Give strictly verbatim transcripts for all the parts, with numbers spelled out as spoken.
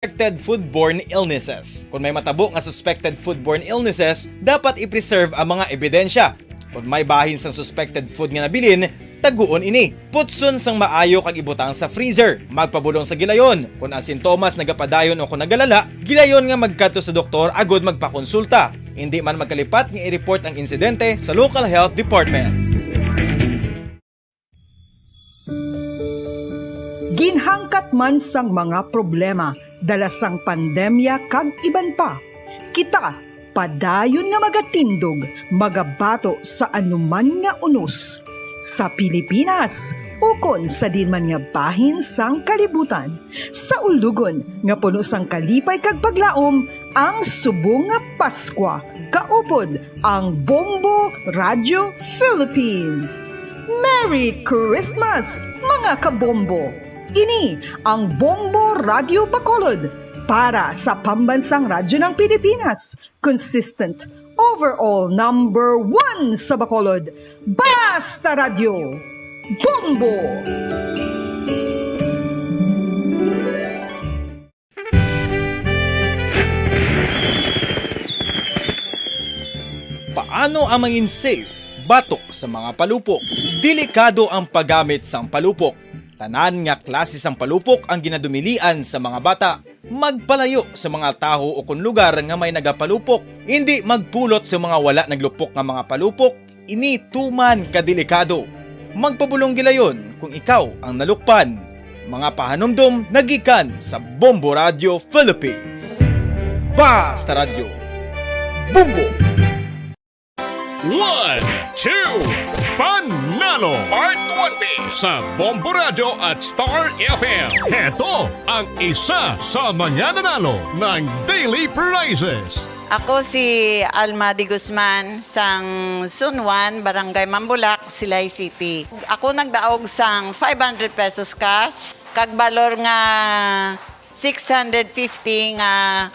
suspected foodborne illnesses. Kung may matabo nga suspected foodborne illnesses, dapat i-preserve ang mga ebidensya. Kung may bahin sang suspected food nga nabilin, taguon ini. Putson sang maayo kag ibutang sa freezer. Magpabulong sa gilayon. Kung ang sintomas nagapadayon o kung nagalala, gilayon nga magkadto sa doktor agud magpakonsulta. Indi man magkalipat nga i-report ang insidente sa local health department. Ginhangkat man sang mga problema dala sang pandemya kag iban pa, kita padayon nga magatindog, magabato sa anuman nga unos, sa Pilipinas ukon sa diin man nga bahin sang kalibutan, sa ulugon nga puno sang kalipay kag paglaom ang subong nga Paskwa. Kaupod ang Bombo Radio Philippines. Merry Christmas, mga kabombo! Ini ang Bombo Radio Bacolod para sa Pambansang Radyo ng Pilipinas, consistent, overall number one sa Bacolod. Basta Radyo, Bombo! Paano ang mangin safe batok sa mga palupok? Delikado ang paggamit sang palupok. Tanan nga klase sang palupok ang ginadumilian sa mga bata. Magpalayo sa mga tawo ukon lugar nga may nagapalupok. Indi magpulot sa mga wala naglupok nga mga palupok. Ini tuman ka delikado. Magpabulong gilayon kung ikaw ang nalukpan. Mga pahanumdom nagikan sa Bombo Radio Philippines. Basta Radyo, Bombo! One, two, Panalo Part one B sa Bombo Radio at Star F M. Heto ang isa sa mga nanalo ng Daily Prizes. Ako si Alma de Guzman sang Sunwan, Barangay Mambulak, Silay City. Ako nagdaog sang five hundred pesos cash, kag balor nga six hundred fifty nga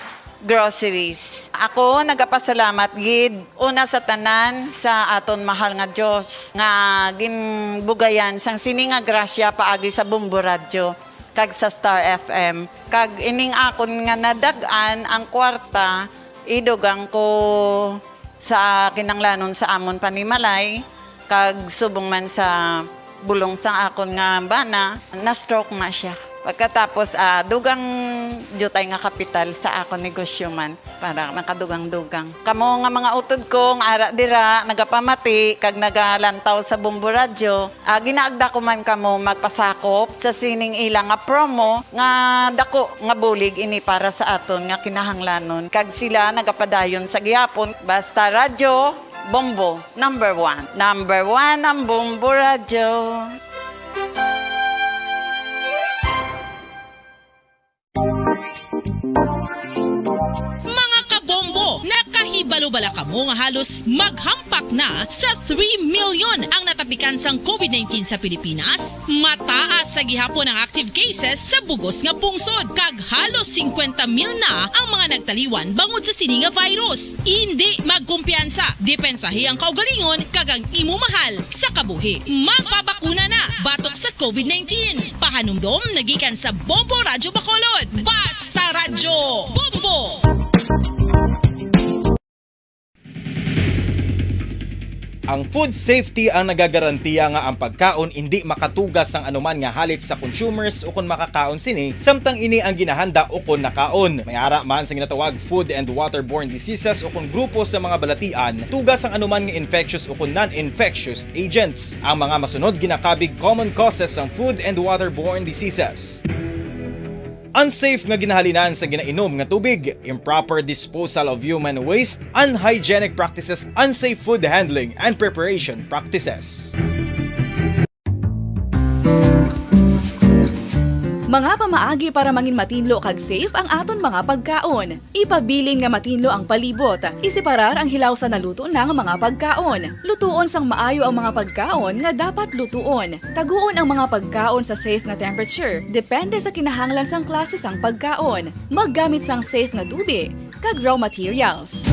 groceries. Ako nagapasalamat gid una sa tanan sa aton mahal nga Dios nga ginbugayan sang sini nga grasya paagi sa Bombo Radyo kag sa Star F M. Kag ining akon nga nadag-an ang kwarta, idugang ko sa kinanglanon sa amon panimalay, kag subong man sa bulong sang akon nga bana, na-stroke na sia. Pagkatapos, ah, dugang diutay nga kapital sa akon negosyo man, para nakadugang-dugang. Kamo nga mga utod ko nga ara dira, nagapamati kag nagalantaw sa Bombo Radyo, Ah, ginaagda ko man kamo magpasakop sa sining ila nga promo nga dako nga bulig ini para sa aton nga kinahanglanon, kag sila nagapadayon sa gihapon. Basta Radyo Bombo, number one. Number one ang Bombo Radyo. Mga kabombo, nakahibalo bala kamo nga halos maghampak na sa three million ang natapikan sang COVID nineteen sa Pilipinas? Mataas sa gihapon ang active cases sa bugos nga pungsod, kag halos singkwenta mil na ang mga nagtaliwan bangod sa sini nga virus. Indi magkumpiyansa, depensahi ang kaugalingon kag ang imo mahal sa kabuhi. Magpabakuna na batok sa COVID nineteen. Pahanumdom nagikan sa Bombo Radyo Bacolod. Basta Radyo, Bombo! Ang food safety ang nagagarantiya nga ang pagkaon indi makatuga sang anuman nga halit sa consumers ukon makakaon sini, samtang ini ang ginahanda ukon nakaon. May ara man sa ginatawag food and waterborne diseases ukon grupo sa mga balatian, tuga sang anuman nga infectious ukon non-infectious agents. Ang mga masunod ginakabig common causes sang food and waterborne diseases. Unsafe nga ginahalinan sa ginainom nga tubig, improper disposal of human waste, unhygienic practices, unsafe food handling and preparation practices. Mga pamaagi para mangin matinlo kag safe ang aton mga pagkaon. Ipabilin nga matinlo ang palibot. Iseparar ang hilaw sa naluto na nga mga pagkaon. Lutuon sang maayo ang mga pagkaon nga dapat lutuon. Taguon ang mga pagkaon sa safe nga temperature, depende sa kinahanglan sang klase sang pagkaon. Maggamit sang safe nga tubi kag raw materials.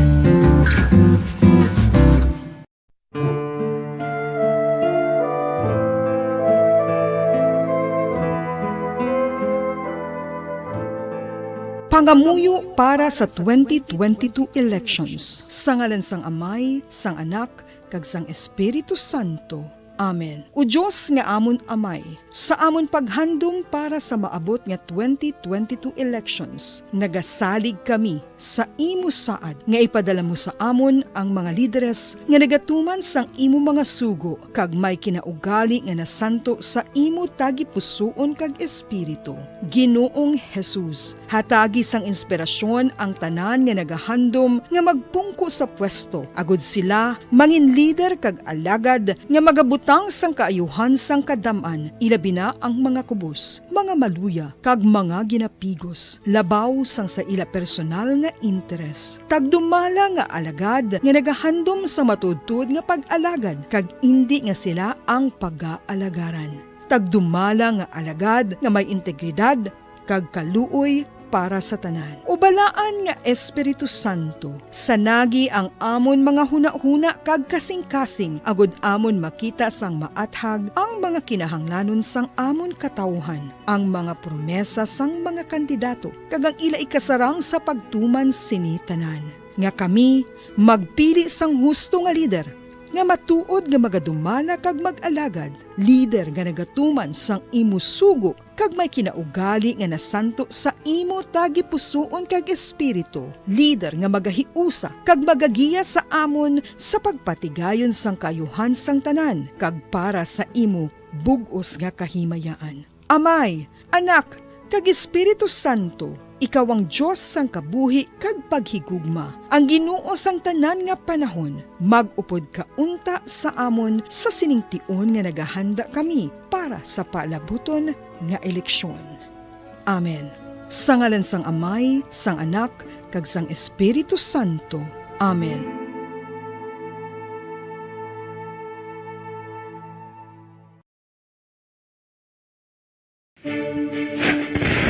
Pangamuyo para sa twenty twenty-two elections. Sa ngalan sang Amay, sang Anak, kag sang Espiritu Santo. Amen. O Dios nga amon Amay, sa amon paghandom para sa maabot nga twenty twenty-two elections, nagasalig kami sa imo saad nga ipadala mo sa amon ang mga lideres nga nagatuman sang imo mga sugo kag may kinaugali nga nasanto sa imo tagipusoon kag espiritu. Ginoong Jesus, hatagi sang inspirasyon ang tanan nga nagahandom nga magpungko sa pwesto, agud sila mangin lider kag alagad nga magabutang sang kaayuhan sang kadam-an, ilabi na ang mga kubos, mga maluya, kag mga ginapigos, labaw sang sa ila personal nga interes. Tagdumala nga alagad nga nagahandom sa matuodtuod nga pag-alagad, kag indi nga sila ang pagaalagaran. Tagdumala nga alagad nga may integridad kag kaluoy para sa tanan. O Balaan nga Espiritu Santo, sanagi ang amon mga hunahuna kag kasingkasing, agud amon makita sang maathag ang mga kinahanglanon sang amon katawuhan, ang mga promesa sang mga kandidato, kag ang ila ikasarang sa pagtuman sini tanan, nga kami magpili sang husto nga lider, nga matuod nga magadumala kag mag-alagad, lider nga nagatuman sang imo sugo kag may kinaugali nga nasanto sa imo tagipusoon kag espiritu, lider nga magahiusa kag magagiya sa amon sa pagpatigayon sang kaayuhan sang tanan kag para sa imo bug-os nga kahimayaan. Amay, Anak, kag Espiritu Santo, ikaw ang Dios sang kabuhi kag paghigugma, ang Ginoo sang tanan nga panahon. Mag-upod ka unta sa amon sa sining tion nga nagahanda kami para sa palabuton nga eleksyon. Amen. Sa ngalan sang Amay, sang Anak, kag sang Espiritu Santo. Amen.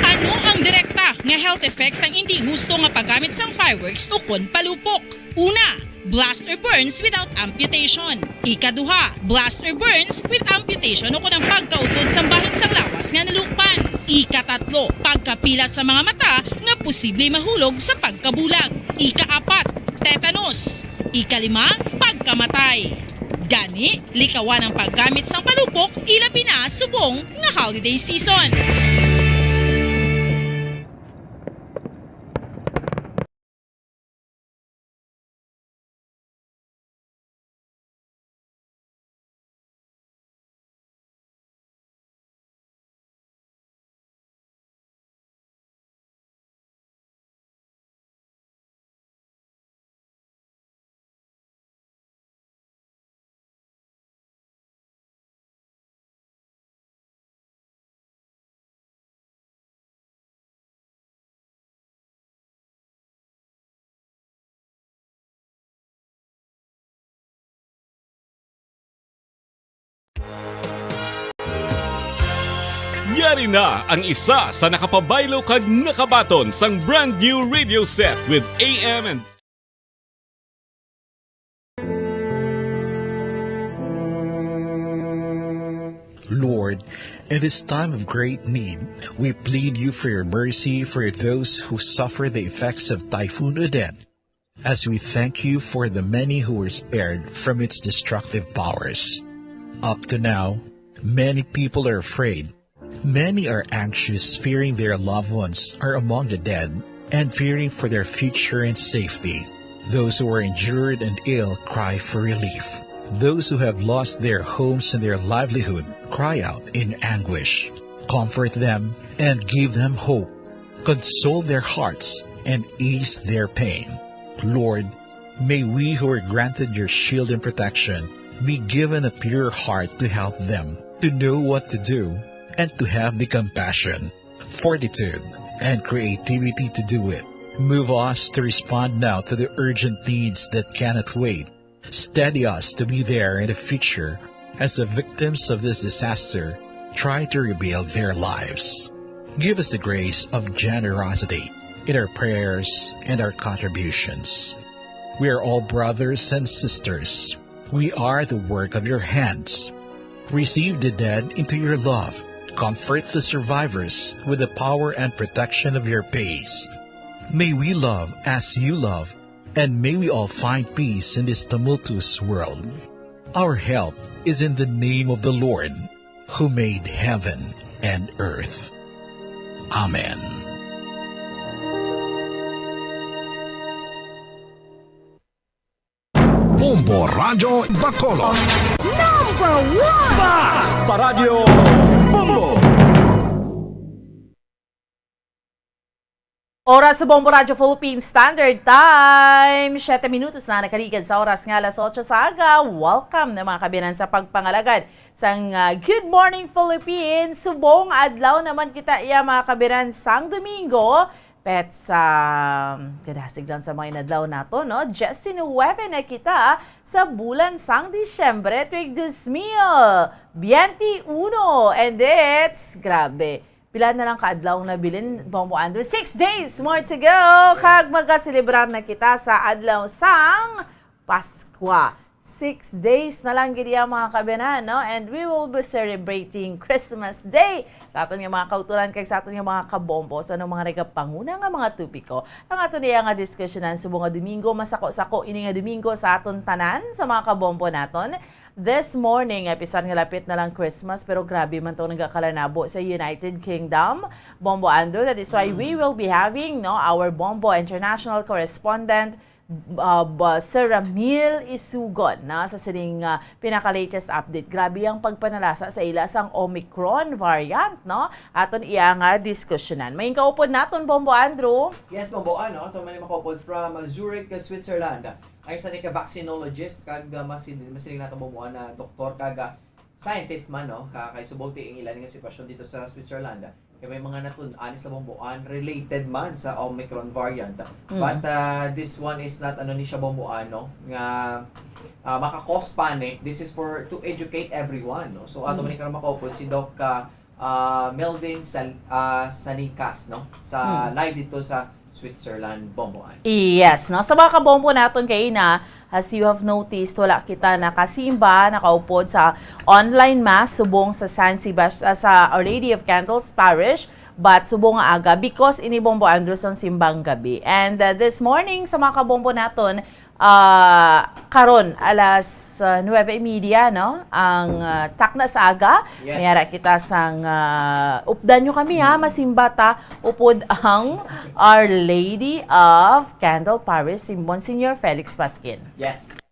Ano ang direkta nga health effects sang indi husto nga paggamit sang fireworks ukon palupok? Una, blast or burns without amputation. Ikaduha, blast or burns with amputation ukon ang pagkautod sang bahin sang lawas nga nalukpan. Ikatatlo, pagkapila sa mga mata nga posible mahulog sa pagkabulag. Ikaapat, tetanus. Ikalima, pagkamatay. Gani, likawan ang paggamit sang palupok, ilabi na subong nga holiday season. Yari na ang isa sa nakapabaylo kag nakabaton sang brand new radio set with A M and Lord, in this time of great need, we plead you for your mercy for those who suffer the effects of Typhoon Odette, as we thank you for the many who were spared from its destructive powers. Up to now, many people are afraid. Many are anxious, fearing their loved ones are among the dead and fearing for their future and safety. Those who are injured and ill cry for relief. Those who have lost their homes and their livelihood cry out in anguish. Comfort them and give them hope. Console their hearts and ease their pain. Lord, may we who are granted your shield and protection be given a pure heart to help them, to know what to do, and to have the compassion, fortitude, and creativity to do it. Move us to respond now to the urgent needs that cannot wait. Steady us to be there in the future as the victims of this disaster try to rebuild their lives. Give us the grace of generosity in our prayers and our contributions. We are all brothers and sisters. We are the work of your hands. Receive the dead into your love. Comfort the survivors with the power and protection of your peace. May we love as you love, and may we all find peace in this tumultuous world. Our help is in the name of the Lord, who made heaven and earth. Amen. Bombo Radyo Bacolod. Number one! Basta Radyo Bombo! Oras sa Bombo Radyo Philippine Standard Time, siyete minutos na nakaligad sa oras nga alas otso sa aga. Welcome na, mga kabiyanan, sa pagpangalagad sang, ah, Good Morning Philippines. Subong adlaw naman kita iya, mga kabiyanan, sang Domingo. Petsa, kadasig lang sa mga inadlaw nato, no? Diyes nuwebe na kita sa bulan sang Disyembre, tuig dos mil biyente uno. And it's, grabe, pila na lang ka adlaw ang nabilin, Bombo Andrew? Six days more to go. Kag magaselebrar na kita sa adlaw sang Paskwa. Six days na lang gid iya, mga kabiyanan, no? And we will be celebrating Christmas Day sa aton nga mga kautoran kag sa aton nga mga kabombo. So, anong mga nagapanguna nga mga topiko ang aton iya nga diskusyonan subong nga Domingo? Masako-sako ini nga Domingo sa aton tanan, sa mga kabombo naton. This morning, eh, bisan nga lapit na lang Christmas, pero grabe man tong nagakalanabo sa United Kingdom, Bombo Andrew. That is why we will be having, no, our Bombo international correspondent, uh, ba, Sir Ramil Isugon, na sa sining, uh, pinaka-latest update. Grabe ang pagpanalasa sa ila sang Omicron variant, no? Aton iya nga diskusyonan. May kaupod naton, Bombo Andrew. Yes, Bombo, ano, ato man yung makaupod from, uh, Zurich, uh, Switzerland. Ay, isa ni ka vaccinologist, kag, uh, mas, mas nato, Bombo, na doktor, kag, uh, scientist man, no? Ka, kay subong ti ang ilan nga sitwasyon dito sa Switzerland. Kay may mga natun-an sila, Bombo, related man sa Omicron variant. Mm. But, uh, this one is not, ano ni siya, Bombo, no? Nga, uh, maka-cause panic. This is for to educate everyone, no? So, ato Mm. man ni karon makaupod si Doc, uh, uh, Melvin Sal-, uh, Sanicas, no? Sa Mm. live dito sa Switzerland, Bombo. Yes, no? Sa mga kabombo naton kay na, as you have noticed, wala kita nakasimba, nakaupod sa online mass subong sa San Sebas-, ah, sa Our Lady of Candles Parish, but subong nga aga, because ini, Bombo Andrew, ang simbang gabi. And, uh, this morning, sa mga kabombo naton, ah, karon, alas, ah, nuwebe y media, no? Ang, ah, takna sa aga. Yes. Mayara kita sang, ah, updan nyo kami, ha? Mm. Masimba ta upod ang Our Lady of Candle Parish, si Monsignor Felix Pasquin. Yes.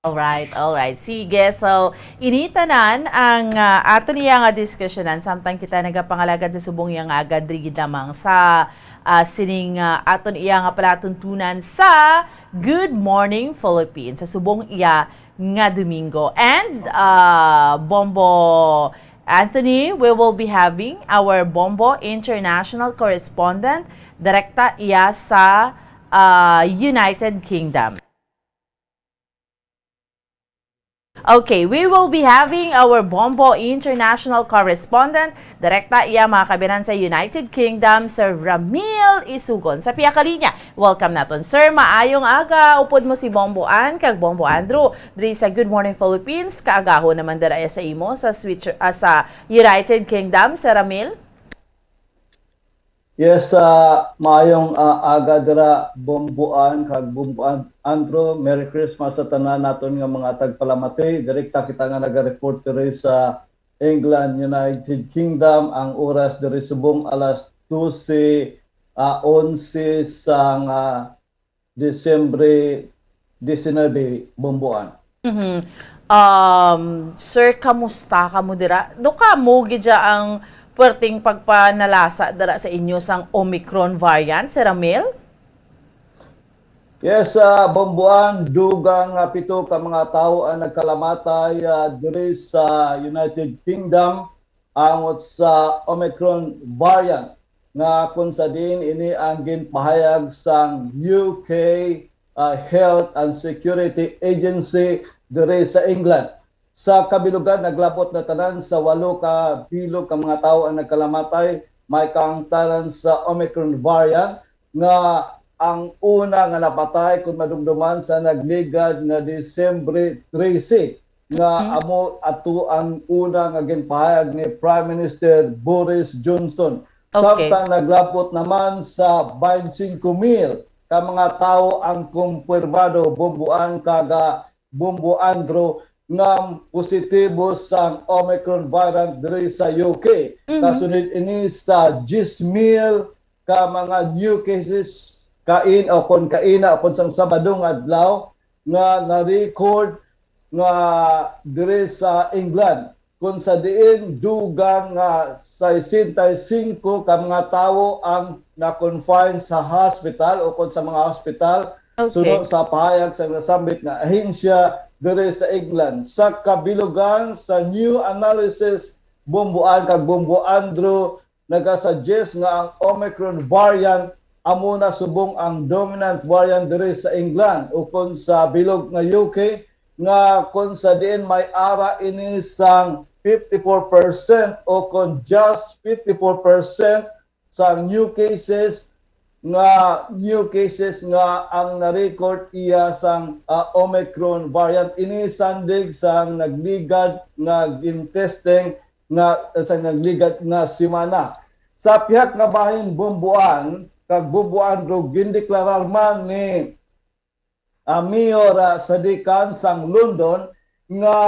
Alright, alright. Sige, so, ini tanan ang, ah, ato niya nga diskusyonan samtang kita nagapangalagad sa subong iya nga aga diri gid lamang sa, ah, sining, ah, aton iya nga palatuntunan sa Good Morning Philippines, sa subong iya nga Domingo. And, ah, Bombo Anthony, we will be having our Bombo International Correspondent, direkta iya sa, ah, United Kingdom. Okay, we will be having our Bombo International Correspondent, direkta iya, mga kabiyanan, sa United Kingdom, Sir Ramil Isugon. Sa pihak ka linya, welcome naton. Sir, maayong aga. Upod mo si Bombo Ann kag Bombo Andrew diri sa Good Morning Philippines. Kaagahon naman dira sa imo sa Switzer-, ah, sa United Kingdom, Sir Ramil. Yes, ah, maayong, ah, aga dira, Bombo Ann kag Bombo An-, Andrew. Merry Christmas sa tanan naton nga mga tagpalamati. Direkta kita nga naga-report diri sa England, United Kingdom. Ang oras diri subong alas dose, ah, onse sang, ah, Disyembre diecinuebe, Bombo Ann. Mhm. Um, sir, kamusta kamo dira? Do kamo gid ang puwerteng pagpanalasa dira sa inyo sang Omicron variant, Sir Ramil? Yes, ah, Bombo Ann, dugang, ah, pito ka mga tawo ang nagkalamatay, ah, diri sa United Kingdom angot sa Omicron variant, nga kung sa diin ini ang ginpahayag sang U K, ah, Health and Security Agency diri sa England. Sa kabilugan, naglabot na tanan sa walo ka bilog ka mga tawo ang nagkalamatay may kaangtanan sa Omicron variant, nga ang una nga napatay, kung madumduman, sa nagligad nga Disyembre trese, nga Mhm. amo ato ang una nga ginpahayag ni Prime Minister Boris Johnson. Okay. Samtang naglabot naman sa twenty-five mil ka mga tawo ang kumpirmado, Bomboan kag, ah, Bombo Andrew, nga positibo sang Omicron variant diri sa U K. Mhm. Kasunod ini sa diyes mil ka mga new cases kain o kon kaina o kon sang Sabado nga adlaw nga na-record nga diri sa England, kung sa diin dugang nga sesenta y cinco ka mga tawo ang na-confine sa hospital o kon sa mga hospital, Okay. suno sa pahayag sa nasambit nga ahensya diri sa England. Sa kabilugan sa new analysis, Bomboan kag Bombo Andrew nagasuggest nga ang Omicron variant amo na subong ang dominant variant diri sa England ukon sa bilog nga U K, nga kon sa diin may ara ini sang fifty-four percent o kon just fifty-four percent sa new cases nga new cases nga ang na-record iya sang, ah, Omicron variant. Ini sandig sang nagligad nga gin-testing nga sa nagligad nga semana. Sa pihak nga bahin, Bomboan kag Bombo Andrew, gindeklarar man ni, ah, Mayor, ah, Sadikan sang London nga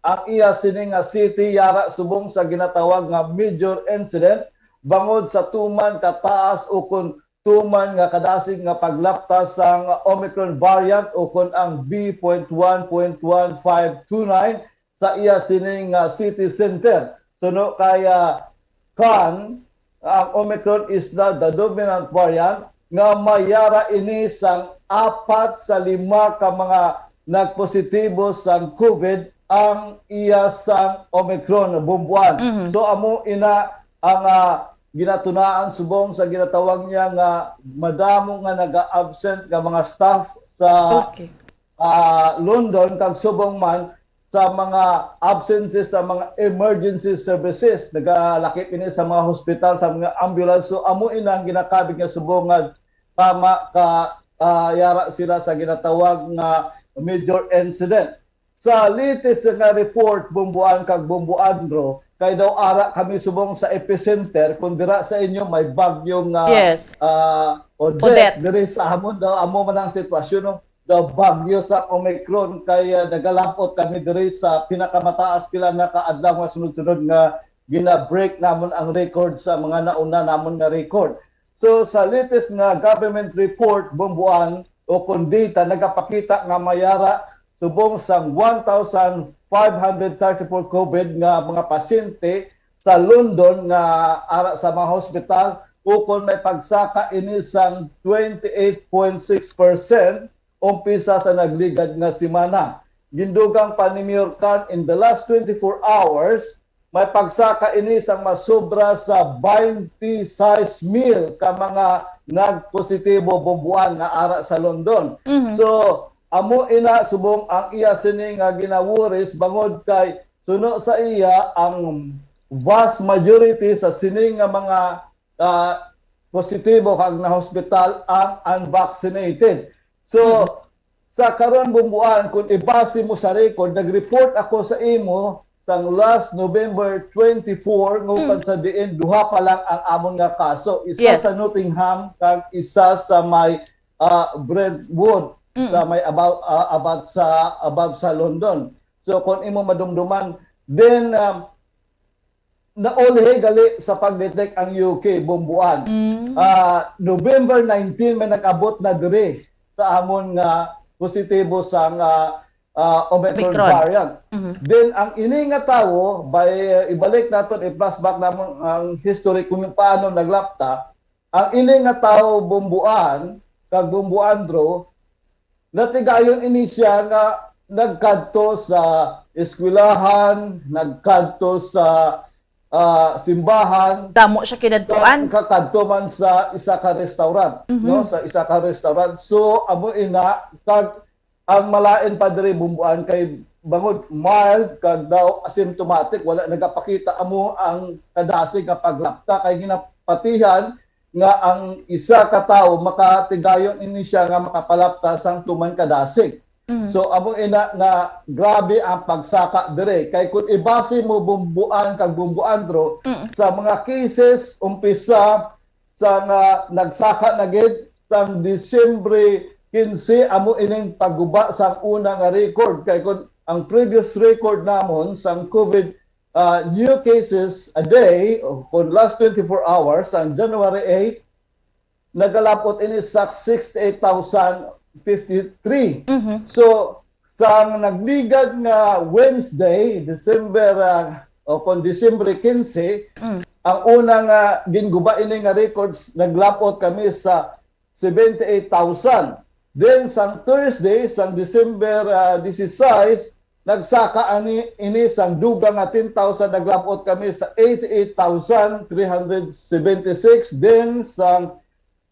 ang iya sini nga city yara subong sa ginatawag nga major incident bangod sa tuman kataas o kon tuman nga kadasig nga paglapta sang Omicron variant o kon ang B point one point one five two nine sa iya sini nga city center. Suno kay, ah, Khan, ang Omicron is now the dominant variant nga mayara ini sang apat sa lima ka mga nagpositibo sang COVID ang iya sang Omicron, Bomboan. Mhm. So, amo ina ang, ah, ginatunaan subong sa ginatawag niya nga madamo nga naga-absent nga mga staff sa Okay. ah, London, kag subong man sa mga absences sa mga emergency services. Nagalakip ini sa mga hospital, sa mga ambulance. So, amo ina ang ginakabig nga subong nga tama ka, ah, yara sila sa ginatawag nga major incident. Sa latest nga report, Bomboan kag Bombo Andrew, kay daw ara kami subong sa epicenter, kung dira sa inyo may bagyo nga, Yes. ah, Odette, Odette. Diri sa amon daw, amo man ang sitwasyon, no? Daw bagyo sa Omicron, kay, ah, nagalapot kami diri sa pinakamataas pila na ka adlaw nga sunod-sunod nga gina-break namon ang record sa mga nauna namon nga record. So, sa latest nga government report, Bomboan, o kon data, nagapakita nga mayara subong sang one thousand five hundred thirty-four COVID nga mga pasyente sa London nga ara sa mga hospital, ukon may pagsaka ini sang twenty-eight point six percent umpisa sa nagligad nga semana. Gindugang pa ni Mayor Khan, in the last twenty-four hours, may pagsaka ini sang masobra sa twenty-six mil ka mga nagpositibo, Bomboan, nga ara sa London. Mhm. So, amo ina subong ang iya sini nga ginaworries, bangod kay suno sa iya ang vast majority sa sini nga mga, ah, positibo kag na-hospital ang unvaccinated. So, Mhm. sa karon, Bomboan, kung ibase mo sa record, nag-report ako sa imo sang last November twenty-four, nga Mm. kung sa diin duha pa lang ang amon nga kaso. Isa Yes. sa Nottingham kag isa sa may, ah, Brentwood, Mm. sa may about, ah, about sa, above sa London. So, kung imo madumduman, then, um, naulhi gali sa pag-detect ang U K, Bomboan. Mm. Ah, November nineteen, may nag-abot na diri sa amon nga positibo sa nga, ah, Omicron Omicron. variant. Mhm. Then, ang ini nga tawo, by, ibalik naton, i-flashback namon ang history kung paano naglapta. Ang ini nga tawo, Bomboan, kag Bombo Andrew, natigayon ini siya nga nagkadto sa eskwelahan, nagkadto sa, ah, simbahan, Damo siya kinadtuan. Kakadto man sa isa ka restaurant, Mhm. no? Sa isa ka restaurant. So, amo ina, kag ang malain pa diri, Bomboan, kay bangod mild kag daw asymptomatic, wala nagapakita amo ang kadasig nga paglapta, kay ginapatihan nga ang isa ka tawo makatigayon ini siya nga makapalapta sang tuman kadasig. Mm. So, amo ina nga grabe ang pagsaka dire. Kay kung ibase mo Bumbuan kag Bumbuan, Dro, mm, sa mga cases, umpisa sa nga nagsaka na gid sang Disyembre quince, amo ining pagguba sang una nga record. Kay kung ang previous record namon sang COVID, ah, new cases a day, o kung last twenty-four hours, sang January eight, nagalabot ini sa sixty-eight thousand fifty-three. Mhm. So, sang nagligad nga Wednesday, December, ah, o kung December quince, mm, ang una nga ginguba ini nga records, naglabot kami sa seventy-eight thousand. Then, sang Thursday, sang December, ah, dieciséis, nagsaka ani, ini sang dugang nga ten thousand, naglabot kami sa eighty-eight thousand three hundred seventy-six. Then, sang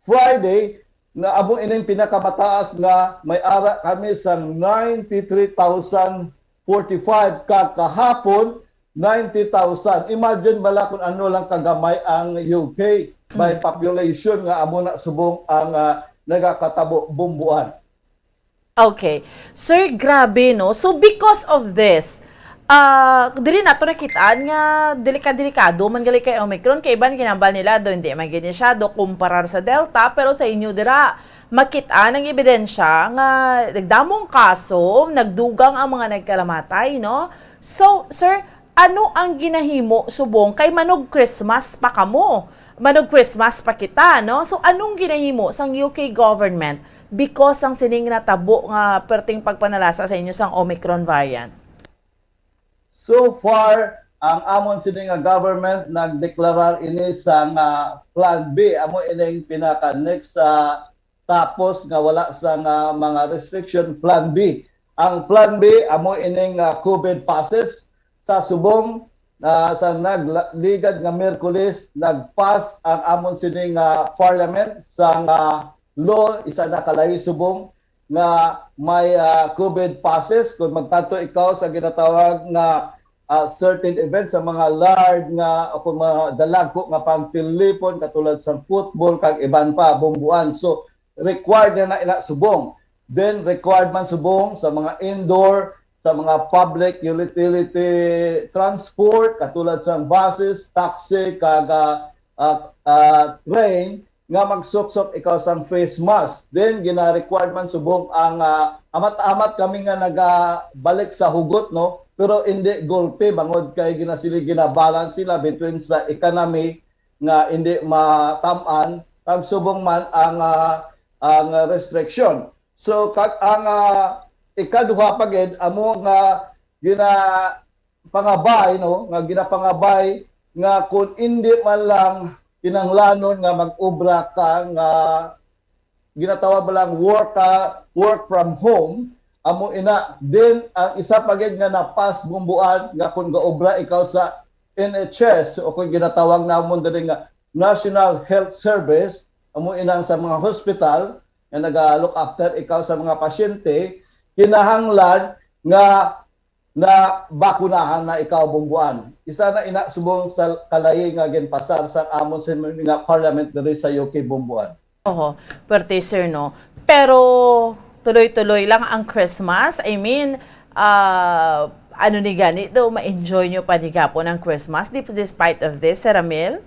Friday, naabot ining pinakamataas nga may ara kami sa ninety-three thousand forty-five, kag kahapon, ninety thousand. Imagine bala kung ano lang kagamay ang U K by, mm, population nga amo na subong ang, ah, nagakatabo Bumbuan. Okay. Sir, grabe, no? So, because of this, ah, diri nato nakitaan nga delikad-delikado man gali kay Omicron, kay iban ginambal nila do hindi man gid siya do kumparar sa Delta, pero sa inyo dira, makit-an ang ebidensya nga nagdamong kaso, nagdugang ang mga nagkalamatay, no? So, sir, ano ang ginahimo subong kay manog Christmas pa kamo? Manog Christmas pa kita, no? So, anong ginahimo sang U K government because sang sining natabo nga perting pagpanalasa sa inyo sang Omicron variant? So far, ang amon sini nga government nagdeklarar ini sang, ah, Plan B. Amo ining pinaka-next sa tapos nga wala sang mga restriction, Plan B. Ang Plan B amo ining, ah, COVID passes. Sa subong, ah, sa nagligad nga Miyerkules, nag-pass ang amon sini nga parliament sang, ah, law, isa na kalayi subong nga may, ah, COVID passes. Kung magkadto ikaw sa ginatawag nga, ah, certain events, sa mga large nga o kung mga dalagko nga pagtilipon, katulad sa football kag iban pa, Bumbuan. So, required na na ina subong. Then, required man subong sa mga indoor, sa mga public utility transport, katulad sa buses, taxi, kag, ah, ah, ah, train, nga magsuksok ikaw sang face mask. Then, gina-required man subong ang, ah, amat-amat kami nga nagabalik sa hugot, no? Pero hindi gulpi, bangod kay ginasili, ginabalance sila between sa economy nga hindi matam-an, kag subong man ang, ah, ang restriction. So, kag ang, ah, ikaduha pa gid, amo nga gina-, pangabay, no, nga ginapangabay nga kung indi man lang kinahanglanon nga mag-obra ka nga ginatawag ba lang work, ah, work from home, amo ina. Then, ang isa pa gid nga na-pass, Bumbuan, nga kung gaobra ikaw sa N H S o kung ginatawag namon diri nga National Health Service, amo inang sa mga hospital nga naga-look after ikaw sa mga pasyente, kinahanglan nga nabakunahan na ikaw, Bumbuan. Isa na ina subong sa kalayi nga ginpasar sa amon sa nga parliament diri sa U K, Bumbuan. Oho, pwerte, sir, no? Pero tuloy-tuloy lang ang Christmas. I mean, ah, ano ni gani daw, ma-enjoy nyo pa ni gapon ang Christmas di-, despite of this, Sir Ramil?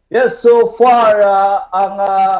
Yes, so far, ah, ang, ah,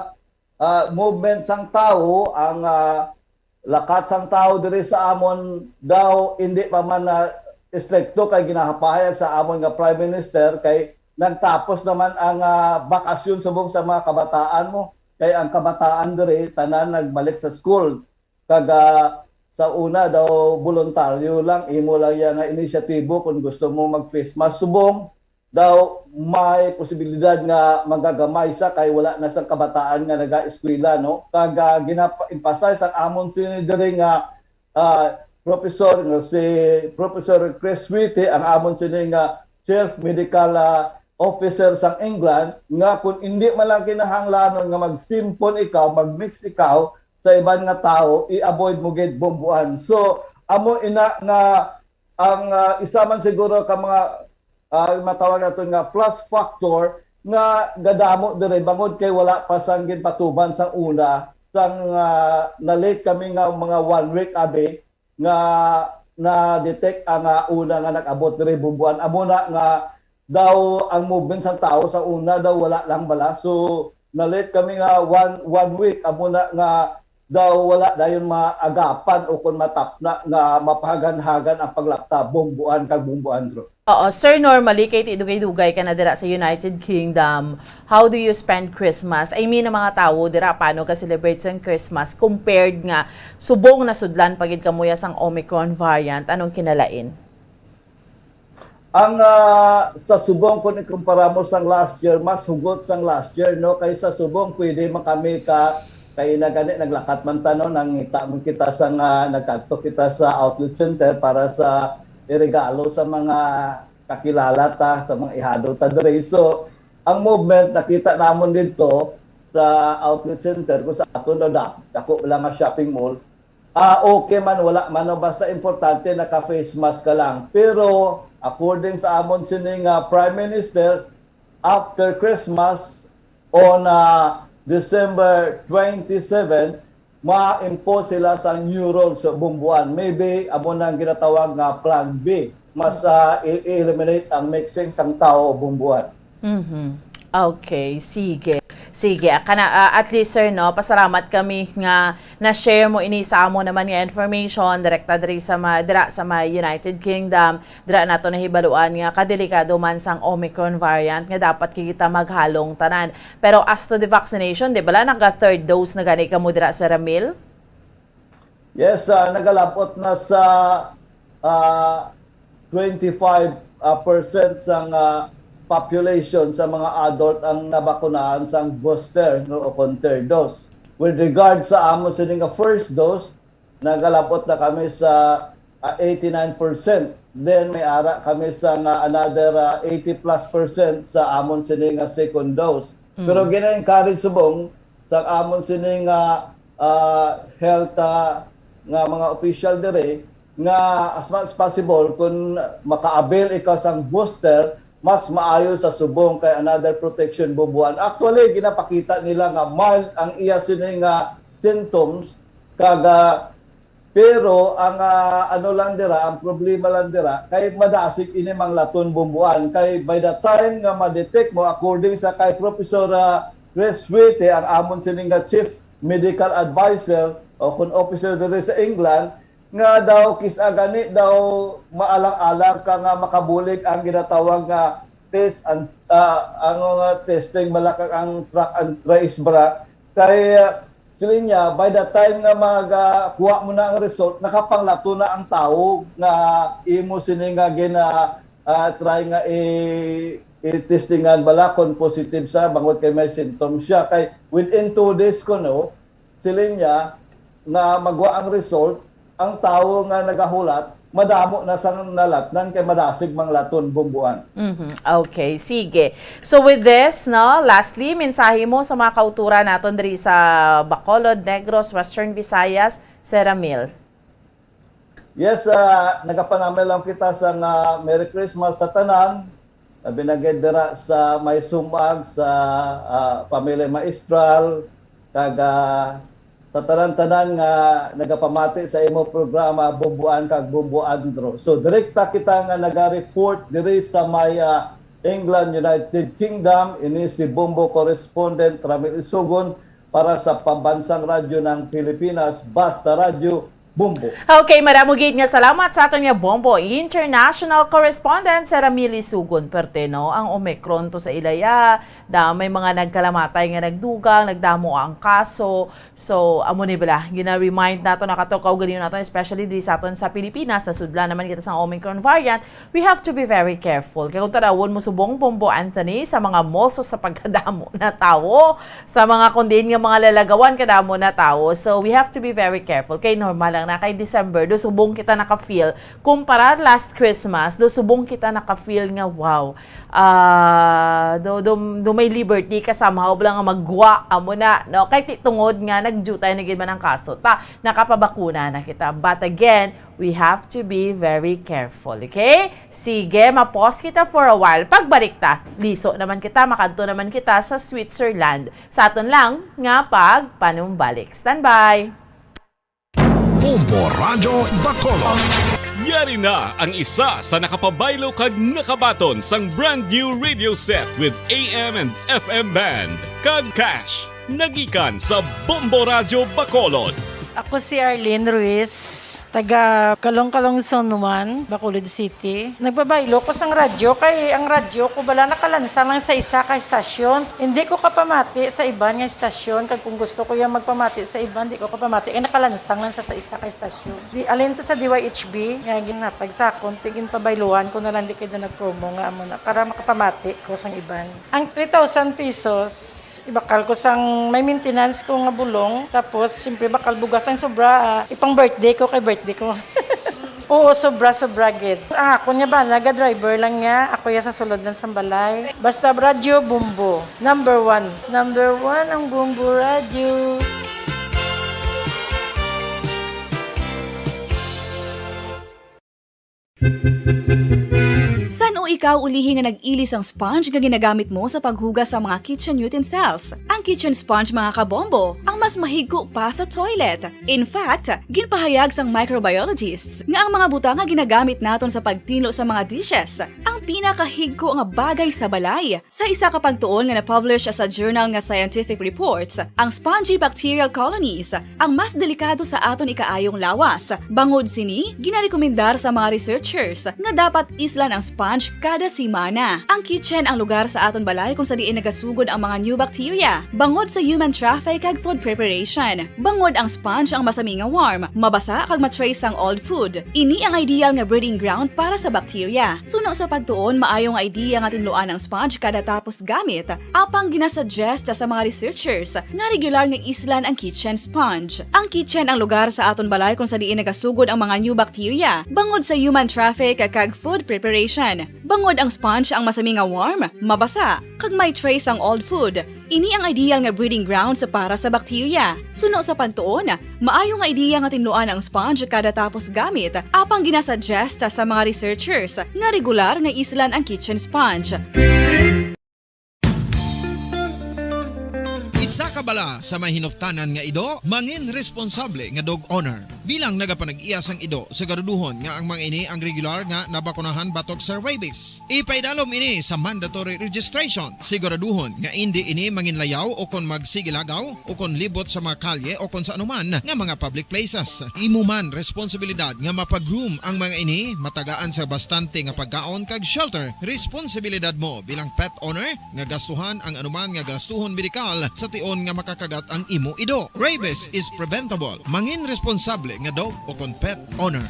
ah, movement sang tawo, ang, ah, lakat sang tawo diri sa amon daw hindi pa man na estrikto, kay ginapahayag sa amon nga Prime Minister kay nagtapos naman ang, ah, bakasyon subong sa mga kabataan mo, kay ang kabataan diri tanan nagbalik sa school. Kag, ah, sa una daw boluntaryo lang, imo lang iya nga inisyatibo kung gusto mo mag-face mask. Subong daw may posibilidad nga magagamay sa kay wala na sang kabataan nga nagaeskwela, no? Kag, ah, ginapa-, emphasize ang amon sini diri nga, ah, professor, nga si Professor Chris Whitty, ang amon sini nga Chief Medical, ah, Officer sang England, nga kung hindi man lang kinahanglanon nga magsimpon ikaw, mag-mix ikaw sa iban nga tawo, i-avoid mo gid, Bumbuan. So, Amo ina nga ang, ah, isa man siguro ka mga, ah, matawag naton nga plus factor nga gadamo diri bangod kay wala pa sang ginpatuman sang una, sang, ah, na-late kami nga mga one week abi nga na-detect ang, ah, una nga nag-abot diri Bumbuan. Amo na nga daw ang movement sang tawo sa una daw wala lang bala. So, na-late kami nga one, one week. Amo na nga daw wala dayon maagapan o kon matapna nga mapahaganhagan ang paglapta Bumbuan kag Bumbuan, Drew. Oo, sir, normally kay ti dugay-dugay ka na dira sa United Kingdom. How do you spend Christmas? I mean, ang mga tawo dira, paano ka celebrate sang Christmas compared nga subong nasudlan pa gid kamuya sang Omicron variant? Anong kinalain? Ang, ah, sa subong, kung ikumpara mo sang last year, mas hugot sang last year, no? Kay sa subong, pwede man kami ka, kay na gani, naglakat man ta, no? Nangita man kita sa nga, nagkadto kita sa outlet center para sa iregalo sa mga kakilala ta, sa mga ihado ta diri. So, ang movement, nakita namon dito sa outlet center, kung sa aton daw, da-, dako lang nga shopping mall, ah, okay man, wala man, no? Basta importante naka-face mask ka lang. Pero according sa amon sini nga Prime Minister, after Christmas on, ah, December twenty-seven, ma-impose sila sa new rules sa Bumbuan. Maybe amo na ang ginatawag nga Plan B. Mas, ah, i-, i-eliminate ang mixing sang tao Bumbuan. Mhm. Okay, sige. Sige, ah, kana, ah, at least, sir, no, pasalamat kami nga na-share mo ini sa amo naman nga information direkta diri sa ma-, dira sa may United Kingdom. Dira nato nahibaluan nga kadelikado man sang Omicron variant nga dapat kita maghalong tanan. Pero as to the vaccination, di bala naka third dose na gani kamo dira sa Ramil? Yes, ah, nagalabot na sa, ah, twenty-five, ah, percent sang, ah, population sa mga adult ang nabakunahan sang booster, no, o kon third dose. With regard sa amo sini nga first dose, nagalabot na kami sa, ah, eighty-nine percent. Then may ara kami sa nga another, ah, eighty plus percent sa amon sini nga second dose. Mm. Pero gina-encourage subong sa amon sini nga, ah, health, ah, nga mga official diri nga as much as possible kung maka-avail ikaw sang booster, mas maayo sa subong kay another protection Bumbuan. Actually, ginapakita nila nga mild ang iya sini nga symptoms, kag, ah, pero ang, ah, ano lang dira, ang problema lang dira kay madasig ini manglaton Bumbuan, kay by the time nga ma-detect mo, according sa kay Professor, ah, Chris Whitty, ang amon sini nga chief medical advisor o kun officer diri sa England, nga daw kis-a gani daw maalang-alang ka nga makabulig ang ginatawag nga test and, ah, ang, ah, testing bala kag ang track and trace bala. Kay, ah, siling niya, by the time nga magakuha mo na ang result, nakapanglato na ang tawo nga imo sini nga gina, ah, try nga i-, i-testingan bala kung positive sa bangod kay may symptoms siya. Kay within two days kuno, siling niya, nga magwa ang result, ang tawo nga nagahulat, madamo na sang nalatnan kay madasig manglaton Bumbuan. Mhm. Okay, sige. So with this, no, lastly, mensahe mo sa mga kauturan naton diri sa Bacolod, Negros, Western Visayas, Sir Ramil. Yes, ah, nagapanamay lang kita sa nga Merry Christmas sa tanan. Labi na gid dira sa may sumag sa, ah, Pamilya Maestral, kag, ah, sa tanan-tanan nga nagapamati sa imo programa, Bumbuan kag Bumbuan Drew. So, direkta kita nga naga-report diri sa may, ah, England, United Kingdom. Ini si Bumbo correspondent Ramil Isugon para sa Pambansang Radyo ng Pilipinas, Basta Radyo, Bumbo. Okay, madamo gid nga salamat sa aton nga Bumbo International Correspondent, Sir Ramil Isugon. Perte, no, ang Omicron to sa ilaya. Da, may mga nagkalamatay nga nagdugang, nagdamo ang kaso. So, amo ni bala, gina-remind nato, nakatukaw gani nato, especially di sa aton sa Pilipinas, nasudlan naman kita sa Omicron variant. We have to be very careful. Kay kung tanawon mo subong, Bumbo Anthony, sa mga malls, sa pagkadamo na tawo, sa mga kundin nga mga lalagawan, kadamo na tawo. So, we have to be very careful. Kay normal lang na kay December, do subong kita naka-feel, kumpara last Christmas, do subong kita naka-feel nga, wow, ah, do, do, do may liberty ka somehow, bala nga maggwa, amo na, no? Kay ti-, tungod nga nag-due time na gid man ang kaso, ta, nakapabakuna na kita. But again, we have to be very careful, okay? Sige, ma-pause kita for a while. Pagbalik ta, liso naman kita, makadto naman kita sa Switzerland. Sa aton lang nga pagpanumbalik. Standby! Bombo Radyo Bacolod. Yari na ang isa sa nakapabaylo kag nakabaton sang brand new radio set with A M and F M band kag cash. Nagikan sa Bombo Radyo Bacolod. Ako si Arlene Ruiz, taga Calong-Calong Zone one, Bacolod City. Nagbabaylo ko sang radyo kay ang radyo ko bala nakalansang lang sa isa ka estasyon. Hindi ko kapamati sa iban nga estasyon kag kung gusto ko yung magpamati sa iban, di ko kapamati kay nakalansang lang sa, sa isa ka estasyon. Di alin to sa D Y H B nga ginhatag sa akon, ti ginpabayluhan ko na lang di kay na nag-promo nga amo na para makapamati ko sang iban. Ang three thousand pesos ibakal ko sang may maintenance ko nga bulong, tapos siyempre bakal bugas ang sobra, ah, ipang birthday ko kay birthday ko. Oo, sobra, sobra gid. Ang akon nga bana, ga driver lang niya, ako ya sa sulod lang sang balay. Basta radyo, Bombo. Number one. Number one ang Bombo Radyo. San-o ikaw ulihi nga nag-ili sang sponge nga ginagamit mo sa paghugas sa mga kitchen utensils? Ang kitchen sponge, mga kabombo, ang mas mahigko pa sa toilet. In fact, ginpahayag sang microbiologists nga ang mga butang nga ginagamit naton sa pagtinlo sa mga dishes ang pinakahigko nga bagay sa balay. Sa isa ka pagtuon nga na-publish sa journal nga Scientific Reports, ang spongy bacterial colonies ang mas delikado sa aton ikaayong lawas. Bangod sini, ginarekomendar sa mga researchers nga dapat islan ang sponge kada semana. Ang kitchen ang lugar sa aton balay kung sa diin nagasugod ang mga new bacteria, bangod sa human traffic kag food preparation. Bangod ang sponge ang masami nga warm, mabasa kag ma-trace sang old food. Ini ang ideal nga breeding ground para sa bacteria. Suno sa pagtuon, maayo nga idea nga tinluan ang sponge kada tapos gamit, apang ginasuggest sa mga researchers nga regular nga islan ang kitchen sponge. Ang kitchen ang lugar sa aton balay kung sa diin nagasugod ang mga new bacteria, bangod sa human traffic kag food preparation. Bangod ang sponge ang masami nga warm, mabasa, kag may trace ang old food. Ini ang ideal nga breeding grounds para sa bacteria. Suno sa pagtuon, maayo nga ideya nga tinluan ang sponge kada tapos gamit, apang ginasuggest sa mga researchers nga regular nga islan ang kitchen sponge. Isa ka bala sa may hinuptanan nga ido, mangin responsable nga dog owner. Bilang nagapanag-iya sang ido, siguraduhon nga ang mga ini ang regular nga nabakunahan batok sa rabies. Ipaidalom ini sa mandatory registration. Siguraduhon nga indi ini manginlayaw o kon magsigilagaw o kon libot sa mga kalye o kon sa anuman nga mga public places. Imo man responsibilidad nga mapag-groom ang mga ini, matagaan sa bastante nga pagkaon kag shelter. Responsibilidad mo bilang pet owner nga gastuhan ang anuman nga gastuhon medikal sa tion nga makakagat ang imo ido. Rabies is preventable. Mangin responsable nga dog o kon pet owner.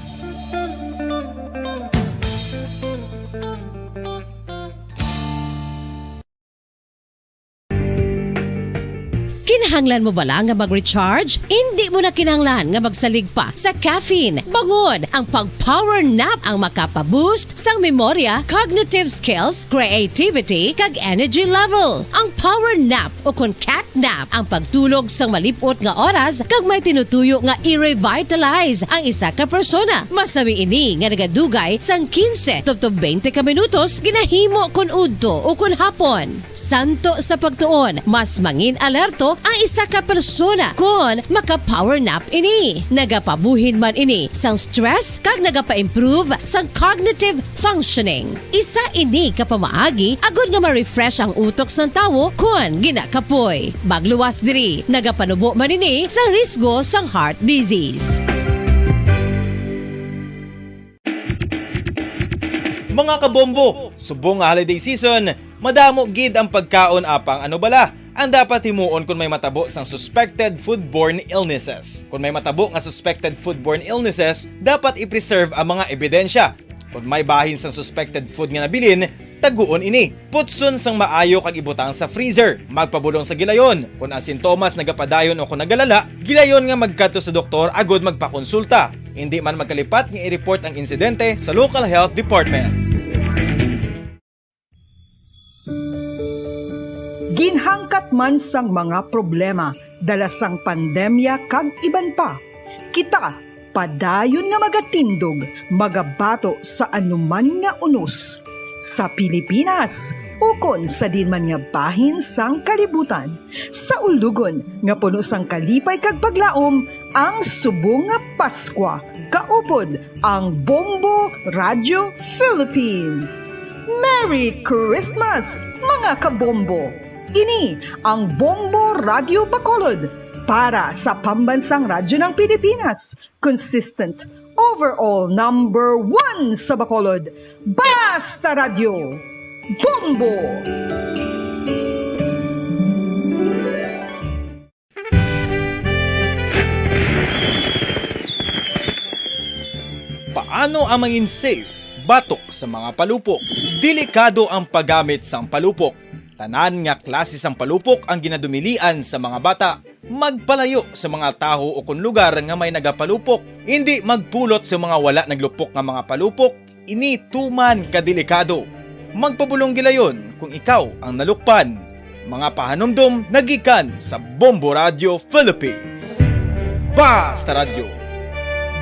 Kinahanglan mo bala nga mag-recharge? Indi mo na kinahanglan nga magsalig pa sa caffeine. Bangod ang pag-power nap ang makapa-boost sang memorya, cognitive skills, creativity, kag energy level. Ang power nap o kon cat nap ang pagtulog sang malip-ot nga oras kag may tinutuyo nga i-revitalize ang isa ka persona. Masami ini nga nagadugay sang quince tubtob twenty ka minutos ginahimo kon udto o kon hapon. Santo sa pagtuon, mas mangin alerto ang isa ka persona kon maka-power nap ini. Nagapabuhin man ini sang stress kag nagapa-improve sang cognitive functioning. Isa ini ka pamaagi agod nga ma-refresh ang utok sang tawo kon ginakapoy. Magluwas diri, nagapanubo man ini sa risgo sang heart disease. Mga kabombo, subong nga holiday season, madamo gid ang pagkaon apang ano bala ang dapat himuon kon may matabo sang suspected foodborne illnesses. Kon may matabo nga suspected foodborne illnesses, dapat i-preserve ang mga ebidensya. Kon may bahin sang suspected food nga nabilin, Taguon ini. Putson sang maayo kag ibutang sa freezer. Magpabulong sa gilayon. Kon ang sintomas nagapadayon o kon nagalala, gilayon nga magkadto sa doktor agod magpakonsulta. Indi man magkalipat nga i-report ang insidente sa local health department. Ginhangkat man sang mga problema dala sang pandemya kag iban pa, kita padayon nga magatindog, magabato sa anuman nga unos, sa Pilipinas ukon sa diin man nga bahin sang kalibutan, sa ulugon nga puno sang kalipay kag paglaom, ang subong nga Paskwa kaupod ang Bombo Radio Philippines. Merry Christmas, mga kabombo! Ini ang Bombo Radio Bacolod para sa Pambansang Radyo ng Pilipinas, consistent, overall number one sa Bacolod. Basta Radyo, Bombo! Paano ang mangin safe batok sa mga palupok? Delikado ang paggamit sang palupok. Tanan nga klase sang palupok ang ginadumilian sa mga bata. Magpalayo sa mga tawo ukon lugar nga may nagapalupok. Indi magpulot sa mga wala naglupok nga mga palupok. Ini tuman ka delikado. Magpabulong gilayon kung ikaw ang nalukpan. Mga pahanumdom nagikan sa Bombo Radio Philippines. Basta Radyo,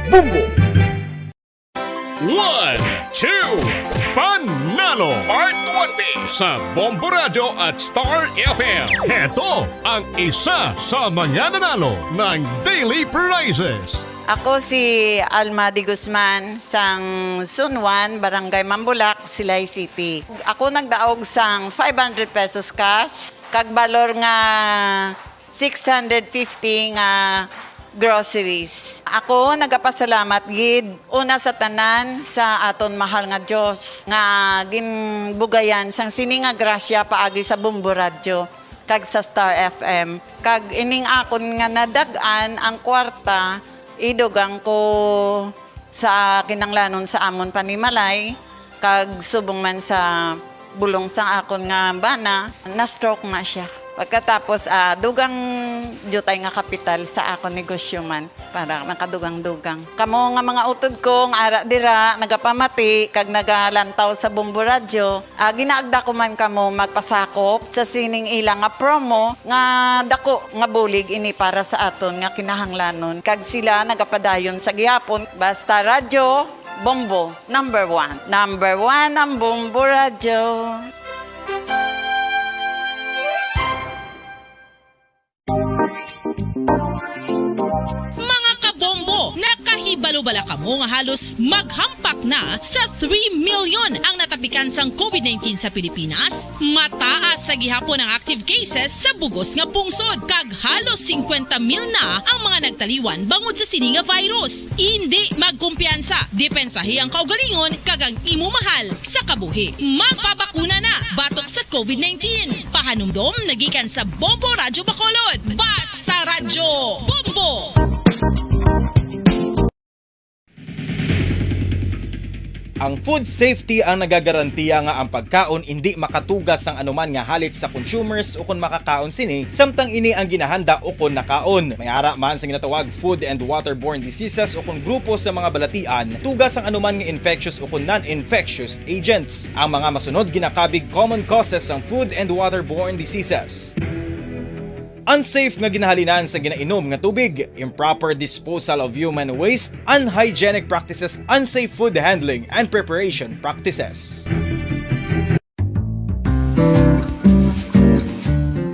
Bombo! One, two, Panalo! Part one B sa Bombo Radio at Star F M. Heto ang isa sa mga nanalo ng Daily Prizes. Ako si Alma de Guzman sang Zone one, Barangay Mambulak, Silay City. Ako nagdaog sang five hundred pesos cash kag balor nga six hundred fifty nga groceries. Ako nagapasalamat gid una sa tanan sa aton mahal nga Dios nga ginbugayan sang sini nga grasya paagi sa Bombo Radyo kag sa Star F M. Kag ining akon nga nadag-an ang kwarta, idugang ko sa kinanglanon sa amon panimalay, kag subong man sa bulong sang akon nga bana, na-stroke na siya. Pagkatapos, ah, dugang diutay nga kapital sa akon negosyo man, para nakadugang-dugang. Kamo nga mga utod ko nga ara dira, nagapamati kag nagalantaw sa Bombo Radyo, ah, ginaagda ko man kamo magpasakop sa sining ila nga promo nga dako nga bulig ini para sa aton nga kinahanglanon, kag sila nagapadayon sa gihapon. Basta Radyo, Bombo, number one. Number one ang Bombo Radyo. Mga kabombo, nakahibalo bala kamo nga halos maghampak na sa three million ang natapikan sang COVID nineteen sa Pilipinas? Mataas sa gihapon ang active cases sa bugos nga pungsod, kag halos singkwenta mil na ang mga nagtaliwan bangod sa sini nga virus. Indi magkumpiyansa, depensahi ang kaugalingon kag ang imo mahal sa kabuhi. Magpabakuna na batok sa COVID nineteen. Pahanumdom nagikan sa Bombo Radyo Bacolod. Basta Radyo, Bombo! Ang food safety ang nagagarantiya nga ang pagkaon indi makatuga sang anuman nga halit sa consumers ukon makakaon sini, samtang ini ang ginahanda ukon nakaon. May ara man sa ginatawag food and waterborne diseases ukon grupo sa mga balatian, tuga sang anuman nga infectious ukon non-infectious agents. Ang mga masunod ginakabig common causes sang food and waterborne diseases. Unsafe nga ginahalinan sa ginainom nga tubig, improper disposal of human waste, unhygienic practices, unsafe food handling and preparation practices.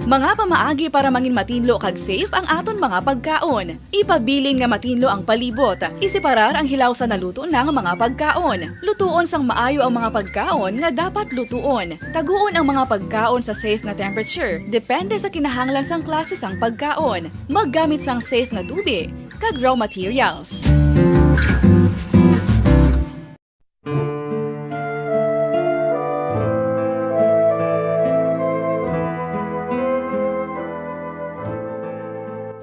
Mga pamaagi para mangin matinlo kag safe ang aton mga pagkaon. Ipabilin nga matinlo ang palibot. Iseparar ang hilaw sa naluto na nga mga pagkaon. Lutuon sang maayo ang mga pagkaon nga dapat lutuon. Taguon ang mga pagkaon sa safe nga temperature, depende sa kinahanglan sang klase sang pagkaon. Maggamit sang safe nga tubig kag raw materials.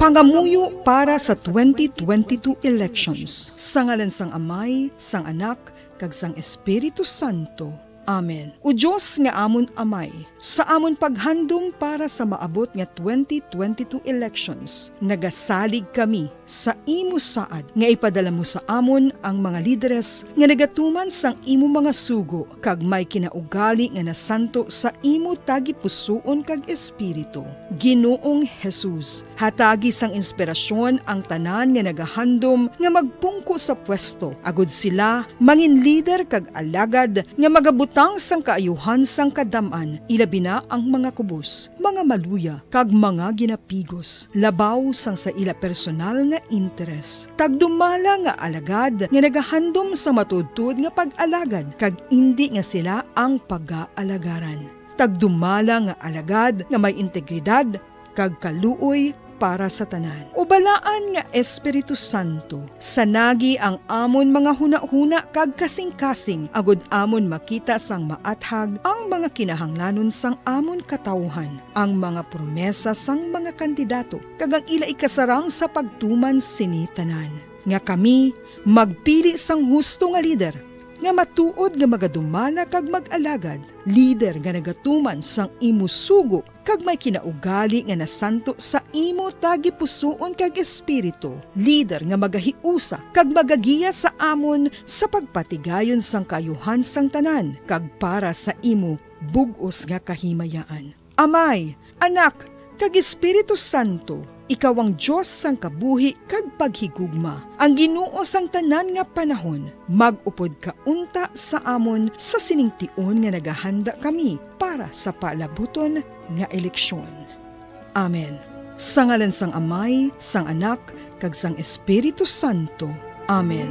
Pangamuyo para sa twenty twenty-two elections. Sa ngalan sang Amay, sang Anak, kag sang Espiritu Santo. Amen. O Dios nga amon Amay, sa amon paghandom para sa maabot nga twenty twenty-two elections, nagasalig kami sa imo saad nga ipadala mo sa amon ang mga lideres nga nagatuman sang imo mga sugo kag may kinaugali nga nasanto sa imo tagipusoon kag espiritu. Ginoong Jesus, hatagi sang inspirasyon ang tanan nga nagahandom nga magpungko sa pwesto, agud sila mangin lider kag alagad nga magabutang sang kaayuhan sang kadam-an, ilabi na ang mga kubos, mga maluya, kag mga ginapigos, labaw sang sa ila personal nga interes. Tagdumala nga alagad nga nagahandom sa matuodtuod nga pag-alagad, kag indi nga sila ang pagaalagaran. Tagdumala nga alagad nga may integridad kag kaluoy para sa tanan. O Balaan nga Espiritu Santo, sanagi ang amon mga hunahuna kag kasingkasing, agud amon makita sang maathag ang mga kinahanglanon sang amon katawuhan, ang mga promesa sang mga kandidato, kag ang ila ikasarang sa pagtuman sini tanan, nga kami magpili sang husto nga lider, nga matuod nga magadumala kag mag-alagad, lider nga nagatuman sang imo sugo kag may kinaugali nga nasanto sa imo tagipusoon kag espiritu, lider nga magahiusa kag magagiya sa amon sa pagpatigayon sang kaayuhan sang tanan kag para sa imo bug-os nga kahimayaan. Amay, Anak, kag Espiritu Santo, ikaw ang Dios sang kabuhi kag paghigugma, ang Ginoo sang tanan nga panahon. Mag-upod ka unta sa amon sa sining tion nga nagahanda kami para sa palabuton nga eleksyon. Amen. Sa ngalan sang Amay, sang Anak, kag sang Espiritu Santo. Amen.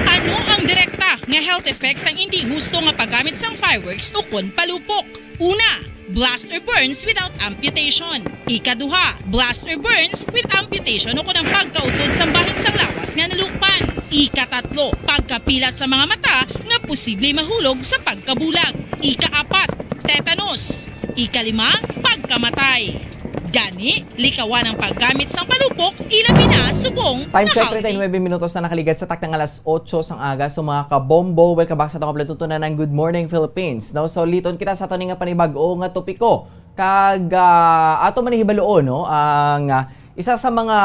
Ano ang direkta nga health effects sang indi husto nga paggamit sang fireworks ukon palupok? Una, blast or burns without amputation. Ikaduha, blast or burns with amputation ukon ang pagkautod sang bahin sang lawas nga nalukpan. Ikatatlo, pagkapila sa mga mata nga posible mahulog sa pagkabulag. Ikaapat, tetanus. Ikalima, pagkamatay. Gani, likawan ang paggamit sang palupok, ilabi na subong Time check, nakauli. Treinta y nueve minutos na nakaligad sa takna nga alas otso sang aga. So, mga kabombo, welcome back sa atong kompleto nga Good Morning Philippines. No? So, liton kita sa aton nga panibag-o nga topiko. Kag, ah, ato man hibaluon, no, ang, ah, isa sa mga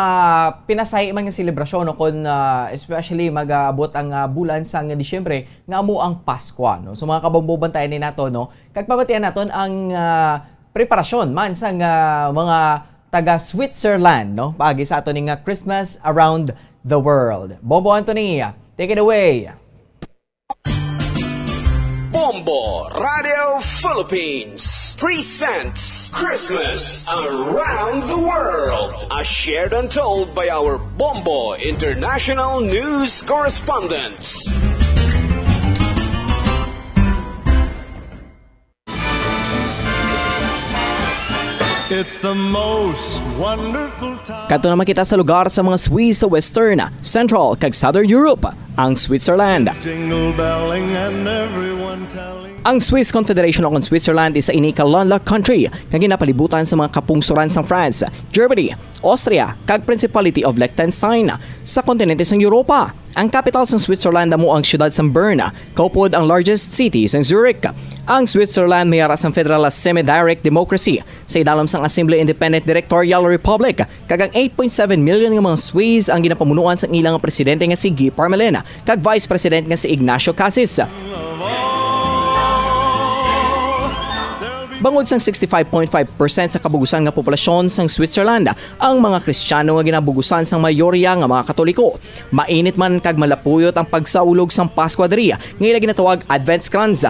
pinasahi man nga selebrasyon, no, kung, ah, especially mag-aabot ang, ah, bulan sang Disyembre, nga amo ang Paskwa, no? So, mga kabombo, bantayan ni nato, no? Kag pamatian naton ang, ah, preparasyon man sang, ah, mga taga Switzerland, no? Paagi sa ato ning, ah, Christmas Around the World. Bombo Anthony, take it away. Bombo Radio Philippines presents Christmas Around the World, as shared and told by our Bombo International News Correspondents. It's the most wonderful time. Kadto naman kita sa lugar sa mga Swiss sa Western, Central, kag Southern Europe, ang Switzerland. Jingle belling and everyone telling. Ang Swiss Confederation o kon Switzerland isa ini ka landlocked country nga ginapalibutan sa mga kapungsoran sang France, Germany, Austria, kag Principality of Liechtenstein sa kontinente sang Europa. Ang kapital sang Switzerland amo ang siyudad sang Bern, kaupod ang largest city sang Zurich. Ang Switzerland may ara sang federal semi-direct democracy sa idalom sang Assembly Independent Directorial Republic, kag ang eight point seven million nga mga Swiss ang ginapamunuan sang ila nga presidente nga si Guy Parmelin kag vice president nga si Ignacio Cassis. Bangod sang sixty-five point five percent sa kabugusan nga populasyon sang Switzerland, ang mga Kristiyano nga ginabugusan sang mayorya nga mga Katoliko. Mainit man kag malapuyot ang pagsaulog sang Paskwa diri nga ila ginatawag Adventskranz.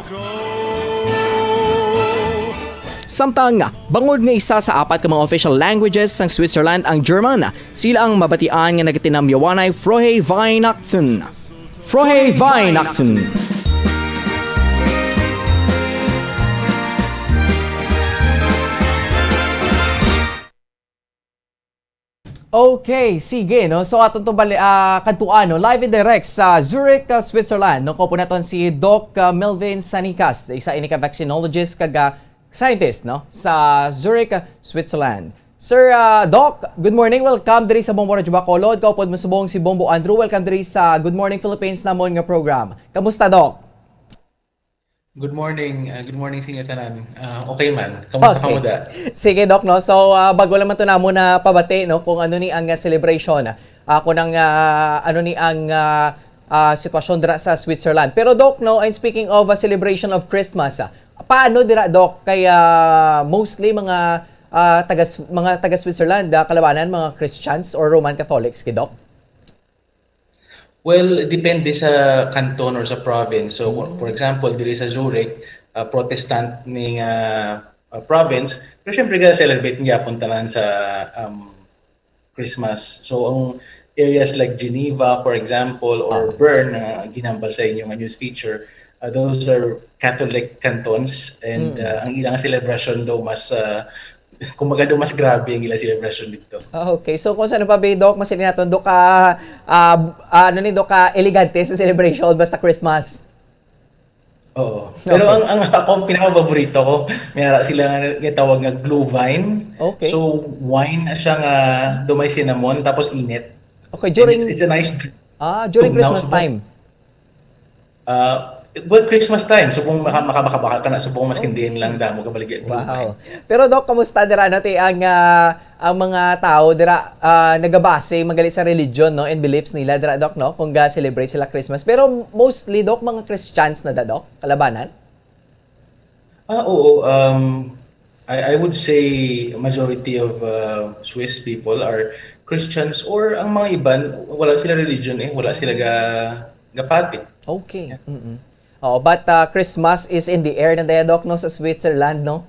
Samtang, bangod nga isa sa apat ka mga official languages sang Switzerland ang German, sila ang mabatian nga nagatinamyawanay Frohe Weihnachten. Frohe Weihnachten. Okay, sige, no? So, atong to bali, ah, kadtuan, no? Live and direct sa Zurich, ah, Switzerland, no? Kaupod naton si Doc, ah, Melvin Sanicas, isa ini ka vaccinologist kag, ah, scientist, no? Sa Zurich, ah, Switzerland. Sir, ah, Doc, good morning. Welcome diri sa Bombo Radyo Bacolod. Kaupod mo subong si Bombo Andrew. Welcome diri sa Good Morning Philippines namon nga program. Kamusta, Doc? Good morning. Ah, good morning sa inyo tanan. Ah, okay man. Kamusta ka Okay. mo da? Sige, Doc, no? So, ah, bago lang man to namo na pabati, no, kung ano ni ang, ah, celebration, ah, kung ang, ah, ano ni ang, ah, ah, sitwasyon dira sa Switzerland. Pero, Doc, no, and speaking of, ah, celebration of Christmas, ah, paano dira, Doc? Kay, ah, mostly mga, ah, taga, mga taga Switzerland, ah, kalabanan, mga Christians or Roman Catholics, kay Doc? Well, depende sa canton or sa province. So, for Mm. example, diri sa Zurich, ah, Protestant ni nga, ah, province, pero syempre ga-celebrate gyapon tanan sa, um, Christmas. So, ang areas like Geneva, for example, or Ah. Bern, na ginhambal sa inyo nga news feature, ah, those are Catholic cantons, and, Mm. ah, ang ilang celebration daw mas, ah, kumbaga daw mas grabe ang ilang celebration dito. Ah, okay. So, kung sa ano pa, Doc, mas naton, Doc, ah, ah, ano ni, Doc, ah, elegante sa celebration, basta Christmas. Oo. Pero Okay. ang, ang ako, pinakapaborito ko, may ara sila nga gitawag nga Glühwein. Okay. So, wine na siya nga dumay cinnamon, tapos init. Okay, And during it's, it's a nice drink. Ah, during Tugnaw, Christmas subong. time. Ah, well, Christmas time, subong maka-, maka-, maka-, maka ka na, subong mas Oh. kindiin lang damo ka baligya. Wow. Pero, Doc, kamusta dira na ti ang, ah, ang mga tao dira, ah, nagabase magali sa religion, no, and beliefs nila dira, Doc, no, kung ga-celebrate sila Christmas? Pero mostly, Doc, mga Christians na da, Doc, kalabanan? Ah, oo, um, I, I would say majority of, uh, Swiss people are Christians, or ang mga iban, wala sila religion eh, wala sila ga-, gapati. Okay. Yeah. Mm-mm. Oh, but, uh, Christmas is in the air na daya, Doc, no, sa Switzerland, no?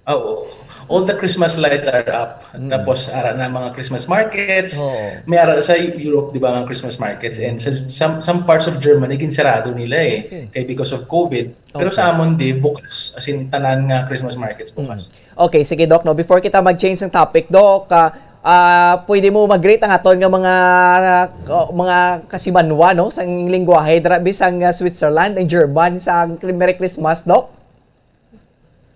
Ah, oo. All the Christmas lights are up. Mm. Tapos, ara na mga Christmas markets. Oo. May ara sa Europe, di ba, mga Christmas markets. And sa, Mm. some, some parts of Germany, ginsarado nila eh. Okay. Kay because of COVID. Pero Okay. sa amon, di, bukas. As in, tanan nga Christmas markets bukas. Mm. Okay, sige, Doc, no? Before kita mag-change ng topic, Doc, ah, ah, pwede mo mag-greet ang aton nga mga, ah, mga kasimanwa, no? Sang lingwahe, dira, bisang, ah, Switzerland, ang German, sa Merry Christmas, Doc?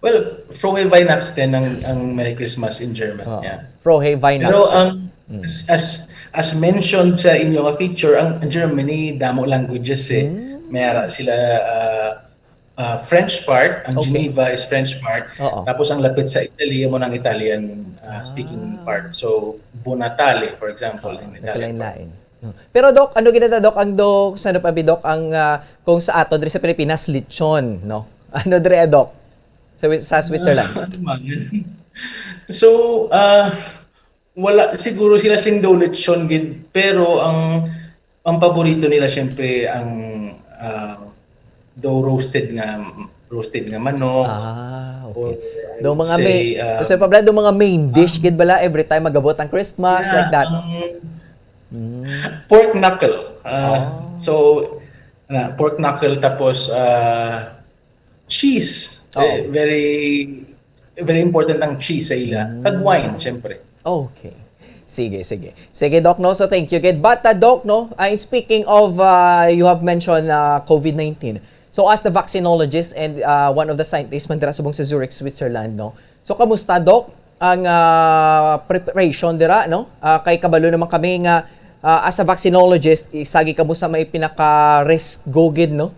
Well, Frohe Weihnachten ang, ang Merry Christmas in German, Oo. yeah. Frohe Weihnachten. Pero ang, Mm. as, as, as mentioned sa inyo nga feature, ang Germany, damo languages eh. Mm. May ara sila, ah, ah, French part, ang Okay. Geneva is French part, Oo. tapos ang lapit sa Italy, amo nang Italian, ah, speaking Ah. part. So, Buon Natale, for example, Oo, in Italian part. nagkalain-lain. No. Pero, Doc, ano gid na, Doc, ang do-, sa ano pa bi, Doc, ang, ah, kung sa ato diri sa Pilipinas, lechon, no? Ano diri, Doc? Sa Wi-, sa Switzerland? Ah, ano man? So, ah, wala, siguro sila sing daw lechon gid, pero ang, ang paborito nila, syempre, ang, ah, daw roasted nga, roasted nga manok, Ah, okay. or I Daw would mga may, say, ah, Sir Pablo, daw mga main dish ah, gid bala every time magabot ang Christmas, yeah, like that? ang Mm. pork knuckle. Ah, Oh. so, na, pork knuckle, tapos, ah, cheese. Oh. Eh, very, very important ang cheese sa ila. Mm. Kag wine, syempre. Okay. Sige, sige. Sige, Doc, no? So, thank you gid. But, uh, Doc, no? Uh, in speaking of, uh, you have mentioned, uh, COVID nineteen. So, as the vaccinologist and, uh, one of the scientists man dira subong sa Zurich, Switzerland, no? So, kamusta, Doc, ang, ah, preparation dira, no? Ah, kay kabalo naman kami nga, ah, as a vaccinologist, isa gid kamo sa may pinaka-risk gid, no?